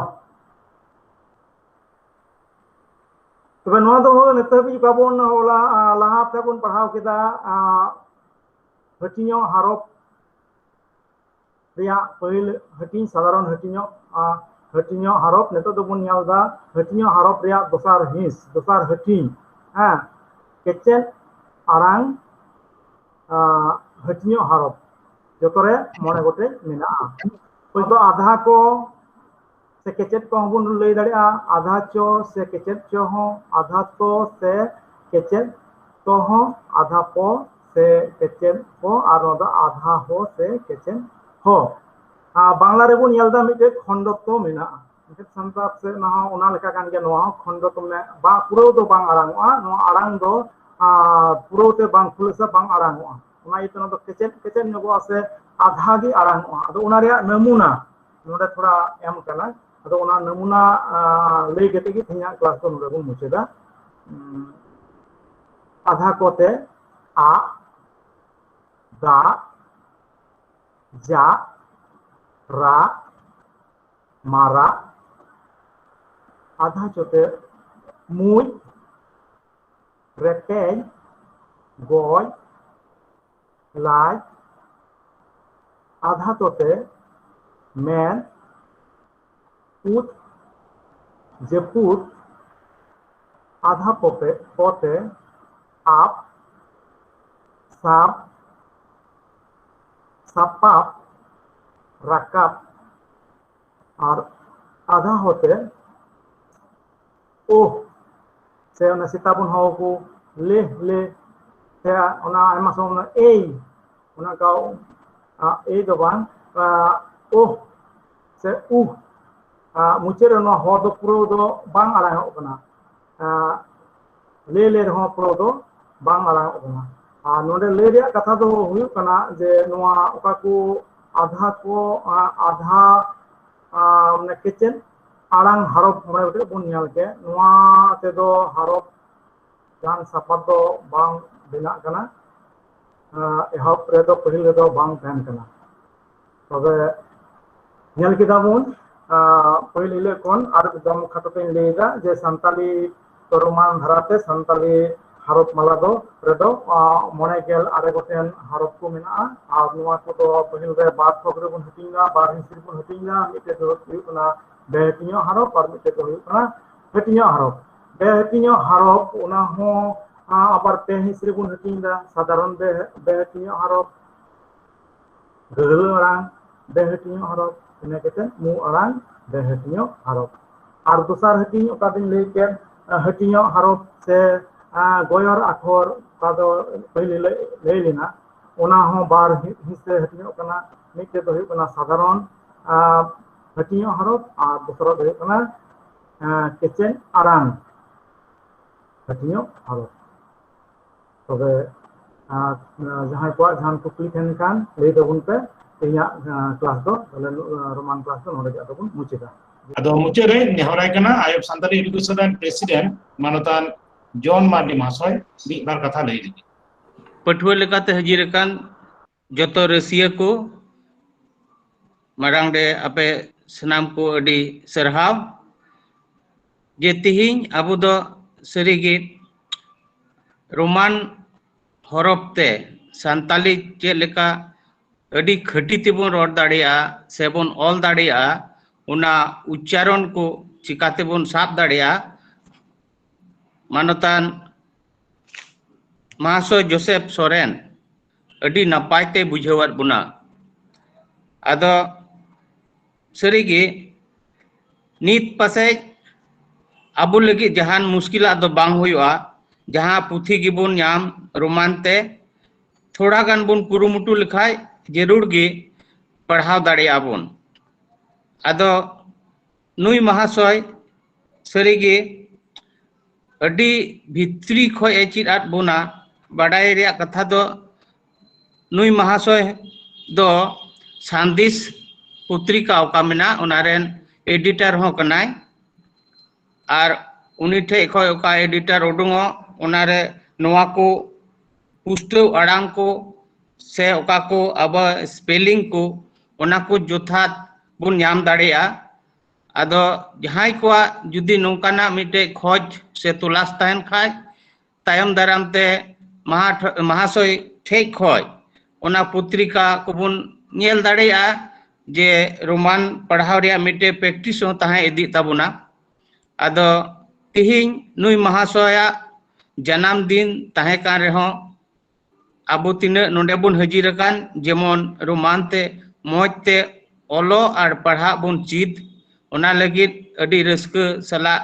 ᱛᱚᱵᱮ ᱱᱚᱣᱟ ᱫᱚ ᱱᱤᱛ ᱦᱟᱹᱵᱤᱡ ᱵᱟᱵᱚᱱ ᱦᱚᱞᱟ, ᱟ, ᱞᱟᱦᱟ ᱛᱮᱵᱚᱱ ᱯᱟᱲᱦᱟᱣ ᱠᱮᱫᱟ, ᱟ, ᱦᱟᱹᱴᱤᱧᱚᱜ ᱦᱟᱨᱚᱯ ᱨᱮᱭᱟᱜ ᱯᱟᱹᱦᱤᱞ ᱦᱟᱹᱴᱤᱧ, ᱥᱟᱫᱷᱟᱨᱚᱱ ᱦᱟᱹᱴᱤᱧᱚᱜ, ᱟ, ᱦᱟᱹᱴᱤᱧᱚᱜ ᱦᱟᱨᱚᱯ᱾ ᱱᱤᱛᱚᱜ ᱫᱚᱵᱚᱱ ᱧᱮᱞ ᱮᱫᱟ ᱦᱟᱹᱴᱤᱧᱚᱜ ᱦᱟᱨᱚᱯ ᱨᱮᱭᱟᱜ ᱫᱚᱥᱟᱨ ᱦᱤᱸᱥ, ᱫᱚᱥᱟᱨ ᱦᱟᱹᱴᱤᱧ, ᱦᱮᱸ, ᱠᱮᱪᱮᱫ ᱟᱲᱟᱝ, ᱟ, ᱦᱟᱹᱴᱤᱧᱚᱜ ᱦᱟᱨᱚᱯ᱾ ᱡᱚᱛᱚ ᱨᱮ ᱢᱚᱬᱮ ᱜᱚᱴᱮᱡ ᱢᱮᱱᱟᱜᱼᱟ᱾ ᱦᱳᱭᱛᱳ ᱟᱫᱷᱟ ᱠᱚ ᱥᱮ ᱠᱮᱪᱮᱫ ᱠᱚᱦᱚᱸ ᱵᱚᱱ ᱞᱟᱹᱭ ᱫᱟᱲᱮᱭᱟᱜᱼᱟ, ᱟᱫᱷᱟ ᱪᱚ ᱥᱮ ᱠᱮᱪᱮᱫ ᱪᱚ ᱦᱚᱸ, ᱟᱫᱷᱟ ᱛᱚ ᱥᱮ ᱠᱮᱪᱮᱫ ᱛᱚ ᱦᱚᱸ, ᱟᱫᱷᱟ ᱯᱚ ᱥᱮ ᱠᱮᱪᱮᱫ ᱯᱚ, ᱟᱨ ᱱᱚᱣᱟ ᱫᱚ ᱟᱫᱷᱟ ᱦᱚ ᱥᱮ ᱠᱮᱪᱮᱫ ᱦᱚ᱾ ᱟᱨ ᱵᱟᱝᱞᱟ ᱨᱮᱵᱚᱱ ᱧᱮᱞ ᱮᱫᱟ ᱢᱤᱫᱴᱮᱡ ᱠᱷᱚᱱᱰᱚ ᱛᱚ ᱢᱮᱱᱟᱜᱼᱟ, ᱢᱮᱱᱠᱷᱟᱱ ᱥᱟᱱᱛᱟᱲ ᱥᱮᱫ ᱚᱱᱟ ᱦᱚᱸ ᱚᱱᱟ ᱞᱮᱠᱟ ᱠᱟᱱ ᱜᱮᱭᱟ᱾ ᱱᱚᱣᱟ ᱦᱚᱸ ᱠᱷᱚᱱᱰᱚ ᱛᱚ ᱢᱮᱱᱟᱜᱼᱟ, ᱵᱟᱝ, ᱯᱩᱨᱟᱹᱣ ᱫᱚ ᱵᱟᱝ ᱟᱲᱟᱝᱚᱜᱼᱟ, ᱱᱚᱣᱟ ᱟᱲᱟᱝ ᱫᱚ, ᱟᱨ, ᱯᱩᱨᱟᱹᱣ ᱛᱮ ᱵᱟᱝ ᱠᱷᱩᱞᱟᱹᱥᱟ ᱵᱟᱝ ᱟᱲᱟᱝᱚᱜᱼᱟ᱾ ᱚᱱᱟ ᱤᱭᱟᱹᱛᱮ ᱚᱱᱟ ᱫᱚ ᱠᱮᱪᱮᱫ ᱠᱮᱪᱮᱫ ᱧᱚᱜᱚᱜᱼᱟ ᱥᱮ ᱟᱫᱷᱟ ᱜᱮ ᱟᱲᱟᱝᱚᱜᱼᱟ᱾ ᱟᱫᱚ ᱚᱱᱟ ᱨᱮᱭᱟᱜ ᱱᱟᱢᱩᱱᱟ ᱱᱚᱰᱮ ᱛᱷᱚᱲᱟ ᱮᱢ ᱠᱟᱱᱟ᱾ ᱟᱫᱚ ᱚᱱᱟ ᱱᱟᱢᱩᱱᱟ, ᱟ, ᱞᱟᱹᱭ ᱠᱟᱛᱮ ᱜᱮ ᱛᱮᱦᱮᱧᱟᱜ ᱠᱞᱟᱥ ᱫᱚ ᱱᱚᱰᱮ ᱵᱚᱱ ᱢᱩᱪᱟᱹᱫᱟ᱾ ᱩᱸ, ᱟᱫᱷᱟ ᱠᱚᱛᱮ ᱟᱜ, ᱫᱟᱜ, ᱡᱟᱜ, ᱨᱟᱜ, ᱢᱟᱨᱟᱜ, ᱟᱫᱷᱟ ᱪᱚᱛᱮ ᱢᱩᱡ, ᱨᱮᱯᱮᱡ, ᱜᱚᱡ, ᱞᱟᱡ, ᱟᱫᱷᱟ ᱛᱚᱛᱮ ᱢᱮᱫ, ᱩᱫ, ᱡᱟᱹᱯᱩᱫ, ᱟᱫᱷᱟ ᱯᱚᱛᱮ ᱯᱚᱛᱮ ᱟᱯ, ᱥᱟᱵ, ᱥᱟᱯᱟᱵ, ᱨᱟᱠᱟᱵ, ᱟᱨ ᱟᱫᱷᱟ ᱦᱚᱛᱮ ᱳᱦ, ᱥᱮ ᱚᱱᱟ ᱥᱮᱛᱟ ᱵᱚᱱ ᱦᱚᱦᱚ ᱠᱚ ᱞᱮ ᱞᱮ, ᱥᱮ ᱚᱱᱟ ᱟᱭᱢᱟ ᱥᱚᱢᱚᱭ ᱚᱱᱟ ᱮᱭ, ᱚᱱᱟ ᱠᱟᱣ ᱟ, ᱮᱭ ᱫᱚ ᱵᱟᱝ, ᱟ, ᱳᱦ ᱥᱮ ᱩᱦ, ᱟ, ᱢᱩᱪᱟᱹᱫ ᱨᱮ ᱱᱚᱣᱟ ᱦᱚ ᱫᱚ ᱯᱩᱨᱟᱹ ᱫᱚ ᱵᱟᱝ ᱟᱲᱟᱝᱚᱜ ᱠᱟᱱᱟ᱾ ᱟ, ᱞᱮ ᱞᱮ ᱨᱮᱦᱚᱸ ᱯᱩᱨᱟᱹ ᱫᱚ ᱵᱟᱝ ᱟᱲᱟᱝᱚᱜ ᱠᱟᱱᱟ᱾ ᱟᱨ ᱱᱚᱰᱮ ᱞᱟᱹᱭ ᱨᱮᱭᱟᱜ ᱠᱟᱛᱷᱟ ᱫᱚ ᱦᱩᱭᱩᱜ ᱠᱟᱱᱟ ᱡᱮ ᱱᱚᱣᱟ ᱚᱠᱟ ᱠᱚ ᱟᱫᱷᱟ ᱠᱚ, ᱟ, ᱟᱫᱷᱟ, ᱟ, ᱢᱟᱱᱮ ᱠᱮᱪᱮᱫ ᱟᱲᱟᱝ ᱦᱟᱨᱚᱯ ᱢᱚᱬᱮ ᱜᱚᱴᱮᱡ ᱵᱚᱱ ᱧᱮᱞ ᱠᱮᱫ, ᱱᱚᱣᱟ ᱛᱮᱫᱚ ᱦᱟᱨᱚᱯ ᱡᱟᱦᱟᱱ ᱥᱟᱯᱟᱵ ᱫᱚ ᱵᱟᱝ ᱵᱮᱱᱟᱜ ᱠᱟᱱᱟ᱾ ᱟᱸ, ᱮᱦᱚᱵ ᱨᱮᱫᱚ ᱯᱟᱹᱦᱤᱞ ᱨᱮᱫᱚ ᱵᱟᱝ ᱛᱟᱦᱮᱱ ᱠᱟᱱᱟ᱾ ᱛᱚᱵᱮ ᱧᱮᱞ ᱠᱮᱫᱟ ᱵᱚᱱ, ᱟᱸ, ᱯᱟᱹᱦᱤᱞ ᱦᱤᱞᱳᱜ ᱠᱷᱚᱱ ᱟᱨ ᱮᱠᱫᱚᱢ ᱠᱷᱟᱴᱚ ᱛᱮᱧ ᱞᱟᱹᱭ ᱮᱫᱟ ᱡᱮ ᱥᱟᱱᱛᱟᱞᱤ ᱨᱳᱢᱟᱱ ᱫᱷᱟᱨᱟᱛᱮ ᱥᱟᱱᱛᱟᱞᱤ ᱦᱟᱨᱚᱯ ᱢᱟᱞᱟ ᱫᱚ ᱨᱮᱫᱚ, ᱟᱸ, ᱢᱚᱬᱮ ᱜᱮᱞ ᱟᱨᱮ ᱜᱚᱴᱮᱱ ᱦᱟᱨᱚᱯ ᱠᱚ ᱢᱮᱱᱟᱜᱼᱟ᱾ ᱟᱨ ᱱᱚᱣᱟ ᱠᱚᱫᱚ ᱯᱟᱹᱦᱤᱞ ᱨᱮ ᱵᱟᱨ ᱛᱷᱚᱠ ᱨᱮᱵᱚᱱ ᱦᱟᱹᱴᱤᱧ ᱮᱫᱟ, ᱵᱟᱨ ᱦᱤᱸᱥ ᱨᱮᱵᱚᱱ ᱦᱟᱹᱴᱤᱧ ᱮᱫᱟ᱾ ᱢᱤᱫᱴᱮᱡ ᱫᱚ ᱦᱩᱭᱩᱜ ᱠᱟᱱᱟ ᱵᱮᱦᱟᱹᱴᱤᱧᱚᱜ ᱦᱟᱨᱚᱯ ᱟᱨ ᱢᱤᱫᱴᱮᱡ ᱫᱚ ᱦᱩᱭᱩᱜ ᱠᱟᱱᱟ ᱦᱟᱹᱴᱤᱧᱚᱜ ᱦᱟᱨᱚᱯ᱾ ᱵᱮᱦᱟᱹᱴᱤᱧᱚᱜ ᱦᱟᱨᱚᱯ, ᱚᱱᱟ ᱦᱚᱸ, ᱟᱸ, ᱟᱵᱟᱨ ᱯᱮ ᱦᱤᱸᱥ ᱨᱮᱵᱚᱱ ᱦᱟᱹᱴᱤᱧ ᱮᱫᱟ᱾ ᱥᱟᱫᱷᱟᱨᱚᱱ ᱵᱮ-, ᱵᱮᱦᱟᱹᱴᱤᱧᱚᱜ ᱦᱟᱨᱚᱯ, ᱜᱟᱹᱦᱞᱟᱹ ᱟᱲᱟᱝ ᱵᱮᱦᱟᱹᱴᱤᱧᱚᱜ ᱦᱟᱨᱚᱯ, ᱤᱱᱟᱹ ᱠᱟᱛᱮ ᱢᱩ ᱟᱲᱟᱝ ᱵᱮᱦᱟᱹᱴᱤᱧᱚᱜ ᱦᱟᱨᱚᱯ᱾ ᱟᱨ ᱫᱚᱥᱟᱨ ᱦᱟᱹᱴᱤᱧ ᱚᱠᱟᱫᱩᱧ ᱞᱟᱹᱭ ᱠᱮᱫ, ᱟᱸ, ᱦᱟᱹᱴᱤᱧᱚᱜ ᱦᱟᱨᱚᱯ ᱥᱮ, ᱟᱸ, ᱜᱚᱭᱚᱨ ᱟᱠᱷᱚᱨ, ᱚᱠᱟ ᱫᱚ ᱯᱟᱹᱦᱤᱞ ᱞᱟᱹᱭ, ᱞᱟᱹᱭ ᱞᱮᱱᱟ, ᱚᱱᱟ ᱦᱚᱸ ᱵᱟᱨ ᱦᱤᱸᱥ ᱨᱮ ᱦᱟᱹᱴᱤᱧᱚᱜ ᱠᱟᱱᱟ᱾ ᱢᱤᱫᱴᱮᱡ ᱫᱚ ᱦᱩᱭᱩᱜ ᱠᱟᱱᱟ ᱥᱟᱫᱷᱟᱨᱚᱱ, ᱟᱸ, ᱦᱟᱹᱴᱤᱧᱚᱜ ᱦᱟᱨᱚᱯ ᱟᱨ ᱫᱚᱥᱟᱨᱟᱜ ᱫᱚ ᱦᱩᱭᱩᱜ ᱠᱟᱱᱟ, ᱟᱸ, ᱠᱮᱪᱮᱫ ᱟᱲᱟᱝ ᱦᱟᱹᱴᱤᱧᱚᱜ ᱦᱟᱨᱚᱯ᱾ ᱛᱚᱵᱮ, ᱟᱸ, ᱡᱟᱦᱟᱸᱭ ᱠᱚᱣᱟᱜ ᱡᱟᱦᱟᱱ ᱠᱩᱠᱞᱤ ᱛᱟᱦᱮᱱ ᱠᱷᱟᱱ ᱞᱟᱹᱭ ᱛᱟᱵᱚᱱ ᱯᱮ᱾ ᱛᱮᱦᱮᱧᱟᱜ, ᱟᱸ, ᱠᱞᱟᱥ ᱫᱚ, ᱛᱟᱦᱞᱮ, ᱟᱸ, ᱨᱳᱢᱟᱱ ᱠᱞᱟᱥ ᱫᱚ ᱱᱚᱰᱮ ᱜᱮ ᱟᱫᱚ ᱵᱚᱱ ᱢᱩᱪᱟᱹᱫᱟ᱾ ᱟᱫᱚ ᱢᱩᱪᱟᱹᱫ ᱨᱮ ᱱᱮᱦᱚᱨᱟᱭ ᱠᱟᱱᱟ ᱟᱭᱚᱵ ᱥᱟᱱᱛᱟᱲᱤ ᱮᱰᱩᱠᱮᱥᱚᱱ ᱨᱮᱱ ᱯᱨᱮᱥᱤᱰᱮᱱᱴ ᱢᱟᱱᱚᱛᱟᱱ ᱡᱚᱱ ᱢᱟᱨᱰᱤ ᱢᱚᱦᱟᱥᱚᱭ ᱢᱤᱫ ᱵᱟᱨ ᱠᱟᱛᱷᱟ ᱞᱟᱹᱭ ᱞᱟᱹᱜᱤᱫ᱾ ᱯᱟᱹᱴᱷᱩᱣᱟᱹ ᱞᱮᱠᱟᱛᱮ ᱦᱟᱹᱡᱤᱨ ᱟᱠᱟᱱ ᱡᱚᱛᱚ ᱨᱟᱹᱥᱤᱭᱟᱹ ᱠᱚ, ᱢᱟᱲᱟᱝ ᱨᱮ ᱟᱯᱮ ᱥᱟᱱᱟᱢ ᱠᱚ ᱟᱹᱰᱤ ᱥᱟᱨᱦᱟᱣ᱾ ᱡᱮ ᱛᱤᱦᱤᱧ ᱟᱵᱚ ᱫᱚ ᱥᱟᱹᱨᱤᱜᱮ ᱨᱳᱢᱟᱱ ᱦᱚᱨᱚᱯ ᱛᱮ ᱥᱟᱱᱛᱟᱞᱤ ᱪᱮᱫ ᱞᱮᱠᱟ ᱟᱹᱰᱤ ᱠᱷᱟᱹᱴᱤ ᱛᱮᱵᱚᱱ ᱨᱚᱲ ᱫᱟᱲᱮᱭᱟᱜᱼᱟ ᱥᱮᱵᱚᱱ ᱚᱞ ᱫᱟᱲᱮᱭᱟᱜᱼᱟ, ᱚᱱᱟ ᱩᱪᱪᱟᱨᱚᱱ ᱠᱚ ᱪᱤᱠᱟᱛᱮᱵᱚᱱ ᱥᱟᱵ ᱫᱟᱲᱮᱭᱟᱜᱼᱟ, ᱢᱟᱱᱚᱛᱟᱱ ᱢᱟᱦᱟᱥᱚᱭ ᱡᱳᱥᱮᱯ ᱥᱚᱨᱮᱱ ᱟᱹᱰᱤ ᱱᱟᱯᱟᱭ ᱛᱮ ᱵᱩᱡᱷᱟᱹᱣᱟᱫ ᱵᱚᱱᱟ᱾ ᱟᱫᱚ ᱥᱟᱹᱨᱤᱜᱮ ᱱᱤᱛ ᱯᱟᱥᱮᱡ ᱟᱵᱚ ᱞᱟᱹᱜᱤᱫ ᱡᱟᱦᱟᱱ ᱢᱩᱥᱠᱤᱞᱟᱜ ᱫᱚ ᱵᱟᱝ ᱦᱩᱭᱩᱜᱼᱟ᱾ ᱡᱟᱦᱟᱸ ᱯᱩᱛᱷᱤ ᱜᱮᱵᱚᱱ ᱧᱟᱢ ᱨᱳᱢᱟᱱ ᱛᱮ, ᱛᱷᱚᱲᱟ ᱜᱟᱱ ᱵᱚᱱ ᱠᱩᱨᱩᱢᱩᱴᱩ ᱞᱮᱠᱷᱟᱡ ᱡᱟᱹᱨᱩᱲ ᱜᱮ ᱯᱟᱲᱦᱟᱣ ᱫᱟᱲᱮᱭᱟᱜᱼᱟ ᱵᱚᱱ᱾ ᱟᱫᱚ ᱱᱩᱭ ᱢᱟᱦᱟᱥᱚᱭ ᱥᱟᱹᱨᱤᱜᱮ ᱟᱹᱰᱤ ᱵᱷᱤᱛᱨᱤ ᱠᱷᱚᱡ ᱮ ᱪᱮᱫ ᱟᱫ ᱵᱚᱱᱟ᱾ ᱵᱟᱰᱟᱭ ᱨᱮᱭᱟᱜ ᱠᱟᱛᱷᱟ ᱫᱚ, ᱱᱩᱭ ᱢᱟᱦᱟᱥᱚᱭ ᱫᱚ ᱥᱟᱸᱫᱮᱥ ᱯᱚᱛᱨᱤᱠᱟ ᱚᱠᱟ ᱢᱮᱱᱟᱜ, ᱚᱱᱟ ᱨᱮᱱ ᱮᱰᱤᱴᱚᱨ ᱦᱚᱸ ᱠᱟᱱᱟᱭ᱾ ᱟᱨ ᱩᱱᱤ ᱴᱷᱮᱡ ᱠᱷᱚᱡ ᱚᱠᱟ ᱮᱰᱤᱴᱚᱨ ᱩᱰᱩᱝᱚᱜ, ᱚᱱᱟᱨᱮ ᱱᱚᱣᱟ ᱠᱚ ᱯᱩᱥᱴᱟᱹᱣ ᱟᱲᱟᱝ ᱠᱚ ᱥᱮ ᱚᱠᱟ ᱠᱚ ᱟᱵᱚ ᱥᱯᱮᱞᱤᱝ ᱠᱚ, ᱚᱱᱟ ᱠᱚ ᱡᱚᱛᱷᱟᱛ ᱵᱚᱱ ᱧᱟᱢ ᱫᱟᱲᱮᱭᱟᱜᱼᱟ᱾ ᱟᱫᱚ ᱡᱟᱦᱟᱸᱭ ᱠᱚᱣᱟᱜ ᱡᱩᱫᱤ ᱱᱚᱝᱠᱟᱱᱟᱜ ᱢᱤᱫᱴᱮᱡ ᱠᱷᱚᱡᱽ ᱥᱮ ᱛᱚᱞᱟᱥ ᱛᱟᱦᱮᱱ ᱠᱷᱟᱡ, ᱛᱟᱭᱚᱢ ᱫᱟᱨᱟᱢ ᱛᱮ ᱢᱟᱦᱟ-, ᱢᱟᱦᱟᱥᱚᱭ ᱴᱷᱮᱡ ᱠᱷᱚᱡ ᱚᱱᱟ ᱯᱚᱛᱨᱤᱠᱟ ᱠᱚᱵᱚᱱ ᱧᱮᱞ ᱫᱟᱲᱮᱭᱟᱜᱼᱟ ᱡᱮ ᱨᱳᱢᱟᱱ ᱯᱟᱲᱦᱟᱣ ᱨᱮᱭᱟᱜ ᱢᱤᱫᱴᱮᱡ ᱯᱨᱮᱠᱴᱤᱥ ᱦᱚᱸ ᱛᱟᱦᱮᱸ ᱤᱫᱤᱜ ᱛᱟᱵᱚᱱᱟ᱾ ᱟᱫᱚ ᱛᱤᱦᱤᱧ ᱱᱩᱭ ᱢᱟᱦᱟᱥᱚᱭᱟᱜ ᱡᱟᱱᱟᱢ ᱫᱤᱱ ᱛᱟᱦᱮᱸ ᱠᱟᱱ ᱨᱮᱦᱚᱸ, ᱟᱵᱚ ᱛᱤᱱᱟᱹᱜ ᱱᱚᱰᱮ ᱵᱚᱱ ᱦᱟᱹᱡᱤᱨ ᱟᱠᱟᱱ, ᱡᱮᱢᱚᱱ ᱨᱳᱢᱟᱱ ᱛᱮ ᱢᱚᱡᱽ ᱛᱮ ᱚᱞᱚᱜ ᱟᱨ ᱯᱟᱲᱦᱟᱜ ᱵᱚᱱ ᱪᱮᱫ, ᱚᱱᱟ ᱞᱟᱹᱜᱤᱫ ᱟᱹᱰᱤ ᱨᱟᱹᱥᱠᱟᱹ ᱥᱟᱞᱟᱜ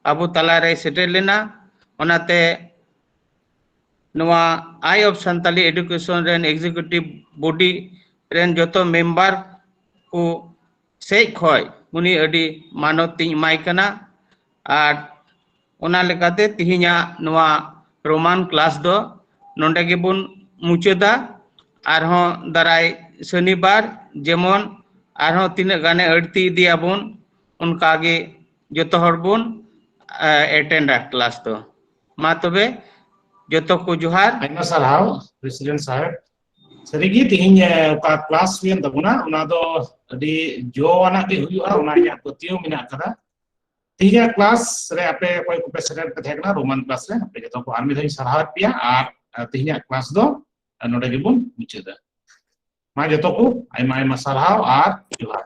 ᱟᱵᱚ ᱛᱟᱞᱟᱨᱮᱭ ᱥᱮᱴᱮᱨ ᱞᱮᱱᱟ᱾ ᱚᱱᱟᱛᱮ ᱱᱚᱣᱟ Eye of Santali Education ᱨᱮᱱ executive body ᱨᱮᱱ ᱡᱚᱛᱚ ᱢᱮᱢᱵᱟᱨ ᱠᱚ ᱥᱮᱡ ᱠᱷᱚᱡ ᱩᱱᱤ ᱟᱹᱰᱤ ᱢᱟᱱᱚᱛ ᱤᱧ ᱮᱢᱟᱭ ᱠᱟᱱᱟ᱾ ᱟᱨ ᱚᱱᱟ ᱞᱮᱠᱟᱛᱮ ᱛᱤᱦᱤᱧᱟᱜ ᱱᱚᱣᱟ ᱨᱳᱢᱟᱱ ᱠᱞᱟᱥ ᱫᱚ ᱱᱚᱰᱮ ᱜᱮᱵᱚᱱ ᱢᱩᱪᱟᱹᱫᱟ᱾ ᱟᱨᱦᱚᱸ ᱫᱟᱨᱟᱭ ᱥᱚᱱᱤᱵᱟᱨ ᱡᱮᱢᱚᱱ ᱟᱨᱦᱚᱸ ᱛᱤᱱᱟᱹᱜ ᱜᱟᱱᱮ ᱟᱹᱲᱛᱤ ᱤᱫᱤᱭᱟᱵᱚᱱ, ᱚᱱᱠᱟᱜᱮ ᱡᱚᱛᱚ ᱦᱚᱲ ᱵᱚᱱ ᱮᱴᱮᱱᱰᱟ ᱠᱞᱟᱥ ᱫᱚ᱾ ᱢᱟ ᱛᱚᱵᱮ, ᱡᱚᱛᱚ ᱠᱚ ᱡᱚᱦᱟᱨ᱾ ᱟᱭᱢᱟ ᱥᱟᱨᱦᱟᱣ ᱯᱨᱮᱥᱤᱰᱮᱱᱴ ᱥᱟᱦᱮᱵ᱾ ᱥᱟᱹᱨᱤᱜᱮ ᱛᱤᱦᱤᱧ, ᱮ, ᱚᱠᱟ ᱠᱞᱟᱥ ᱦᱩᱭᱮᱱ ᱛᱟᱵᱚᱱᱟ, ᱚᱱᱟ ᱫᱚ ᱟᱹᱰᱤ ᱡᱚ ᱟᱱᱟᱜ ᱜᱮ ᱦᱩᱭᱩᱜᱼᱟ, ᱚᱱᱟ ᱤᱧᱟᱹᱜ ᱯᱟᱹᱛᱭᱟᱹᱣ ᱢᱮᱱᱟᱜ ᱟᱠᱟᱫᱟ᱾ ᱛᱤᱦᱤᱧᱟᱜ ᱠᱞᱟᱥ ᱨᱮ ᱟᱯᱮ ᱚᱠᱚᱭ ᱠᱚᱯᱮ ᱥᱮᱞᱮᱫ ᱯᱮ ᱛᱟᱦᱮᱸ ᱠᱟᱱᱟ ᱨᱳᱢᱟᱱ ᱠᱞᱟᱥ ᱨᱮ, ᱟᱯᱮ ᱡᱚᱛᱚ ᱠᱚ ᱟᱨ ᱢᱤᱫ ᱫᱷᱟᱣ ᱤᱧ ᱥᱟᱨᱦᱟᱣᱮᱫ ᱯᱮᱭᱟ᱾ ᱟᱨ, ᱮ, ᱛᱤᱦᱤᱧᱟᱜ ᱠᱞᱟᱥ ᱫᱚ ᱟᱨ ᱱᱚᱰᱮ ᱜᱮᱵᱚᱱ ᱢᱩᱪᱟᱹᱫᱟ᱾ ᱢᱟ ᱡᱚᱛᱚ ᱠᱚ ᱟᱭᱢᱟ ᱟᱭᱢᱟ ᱥᱟᱨᱦᱟᱣ ᱟᱨ ᱡᱚᱦᱟᱨ᱾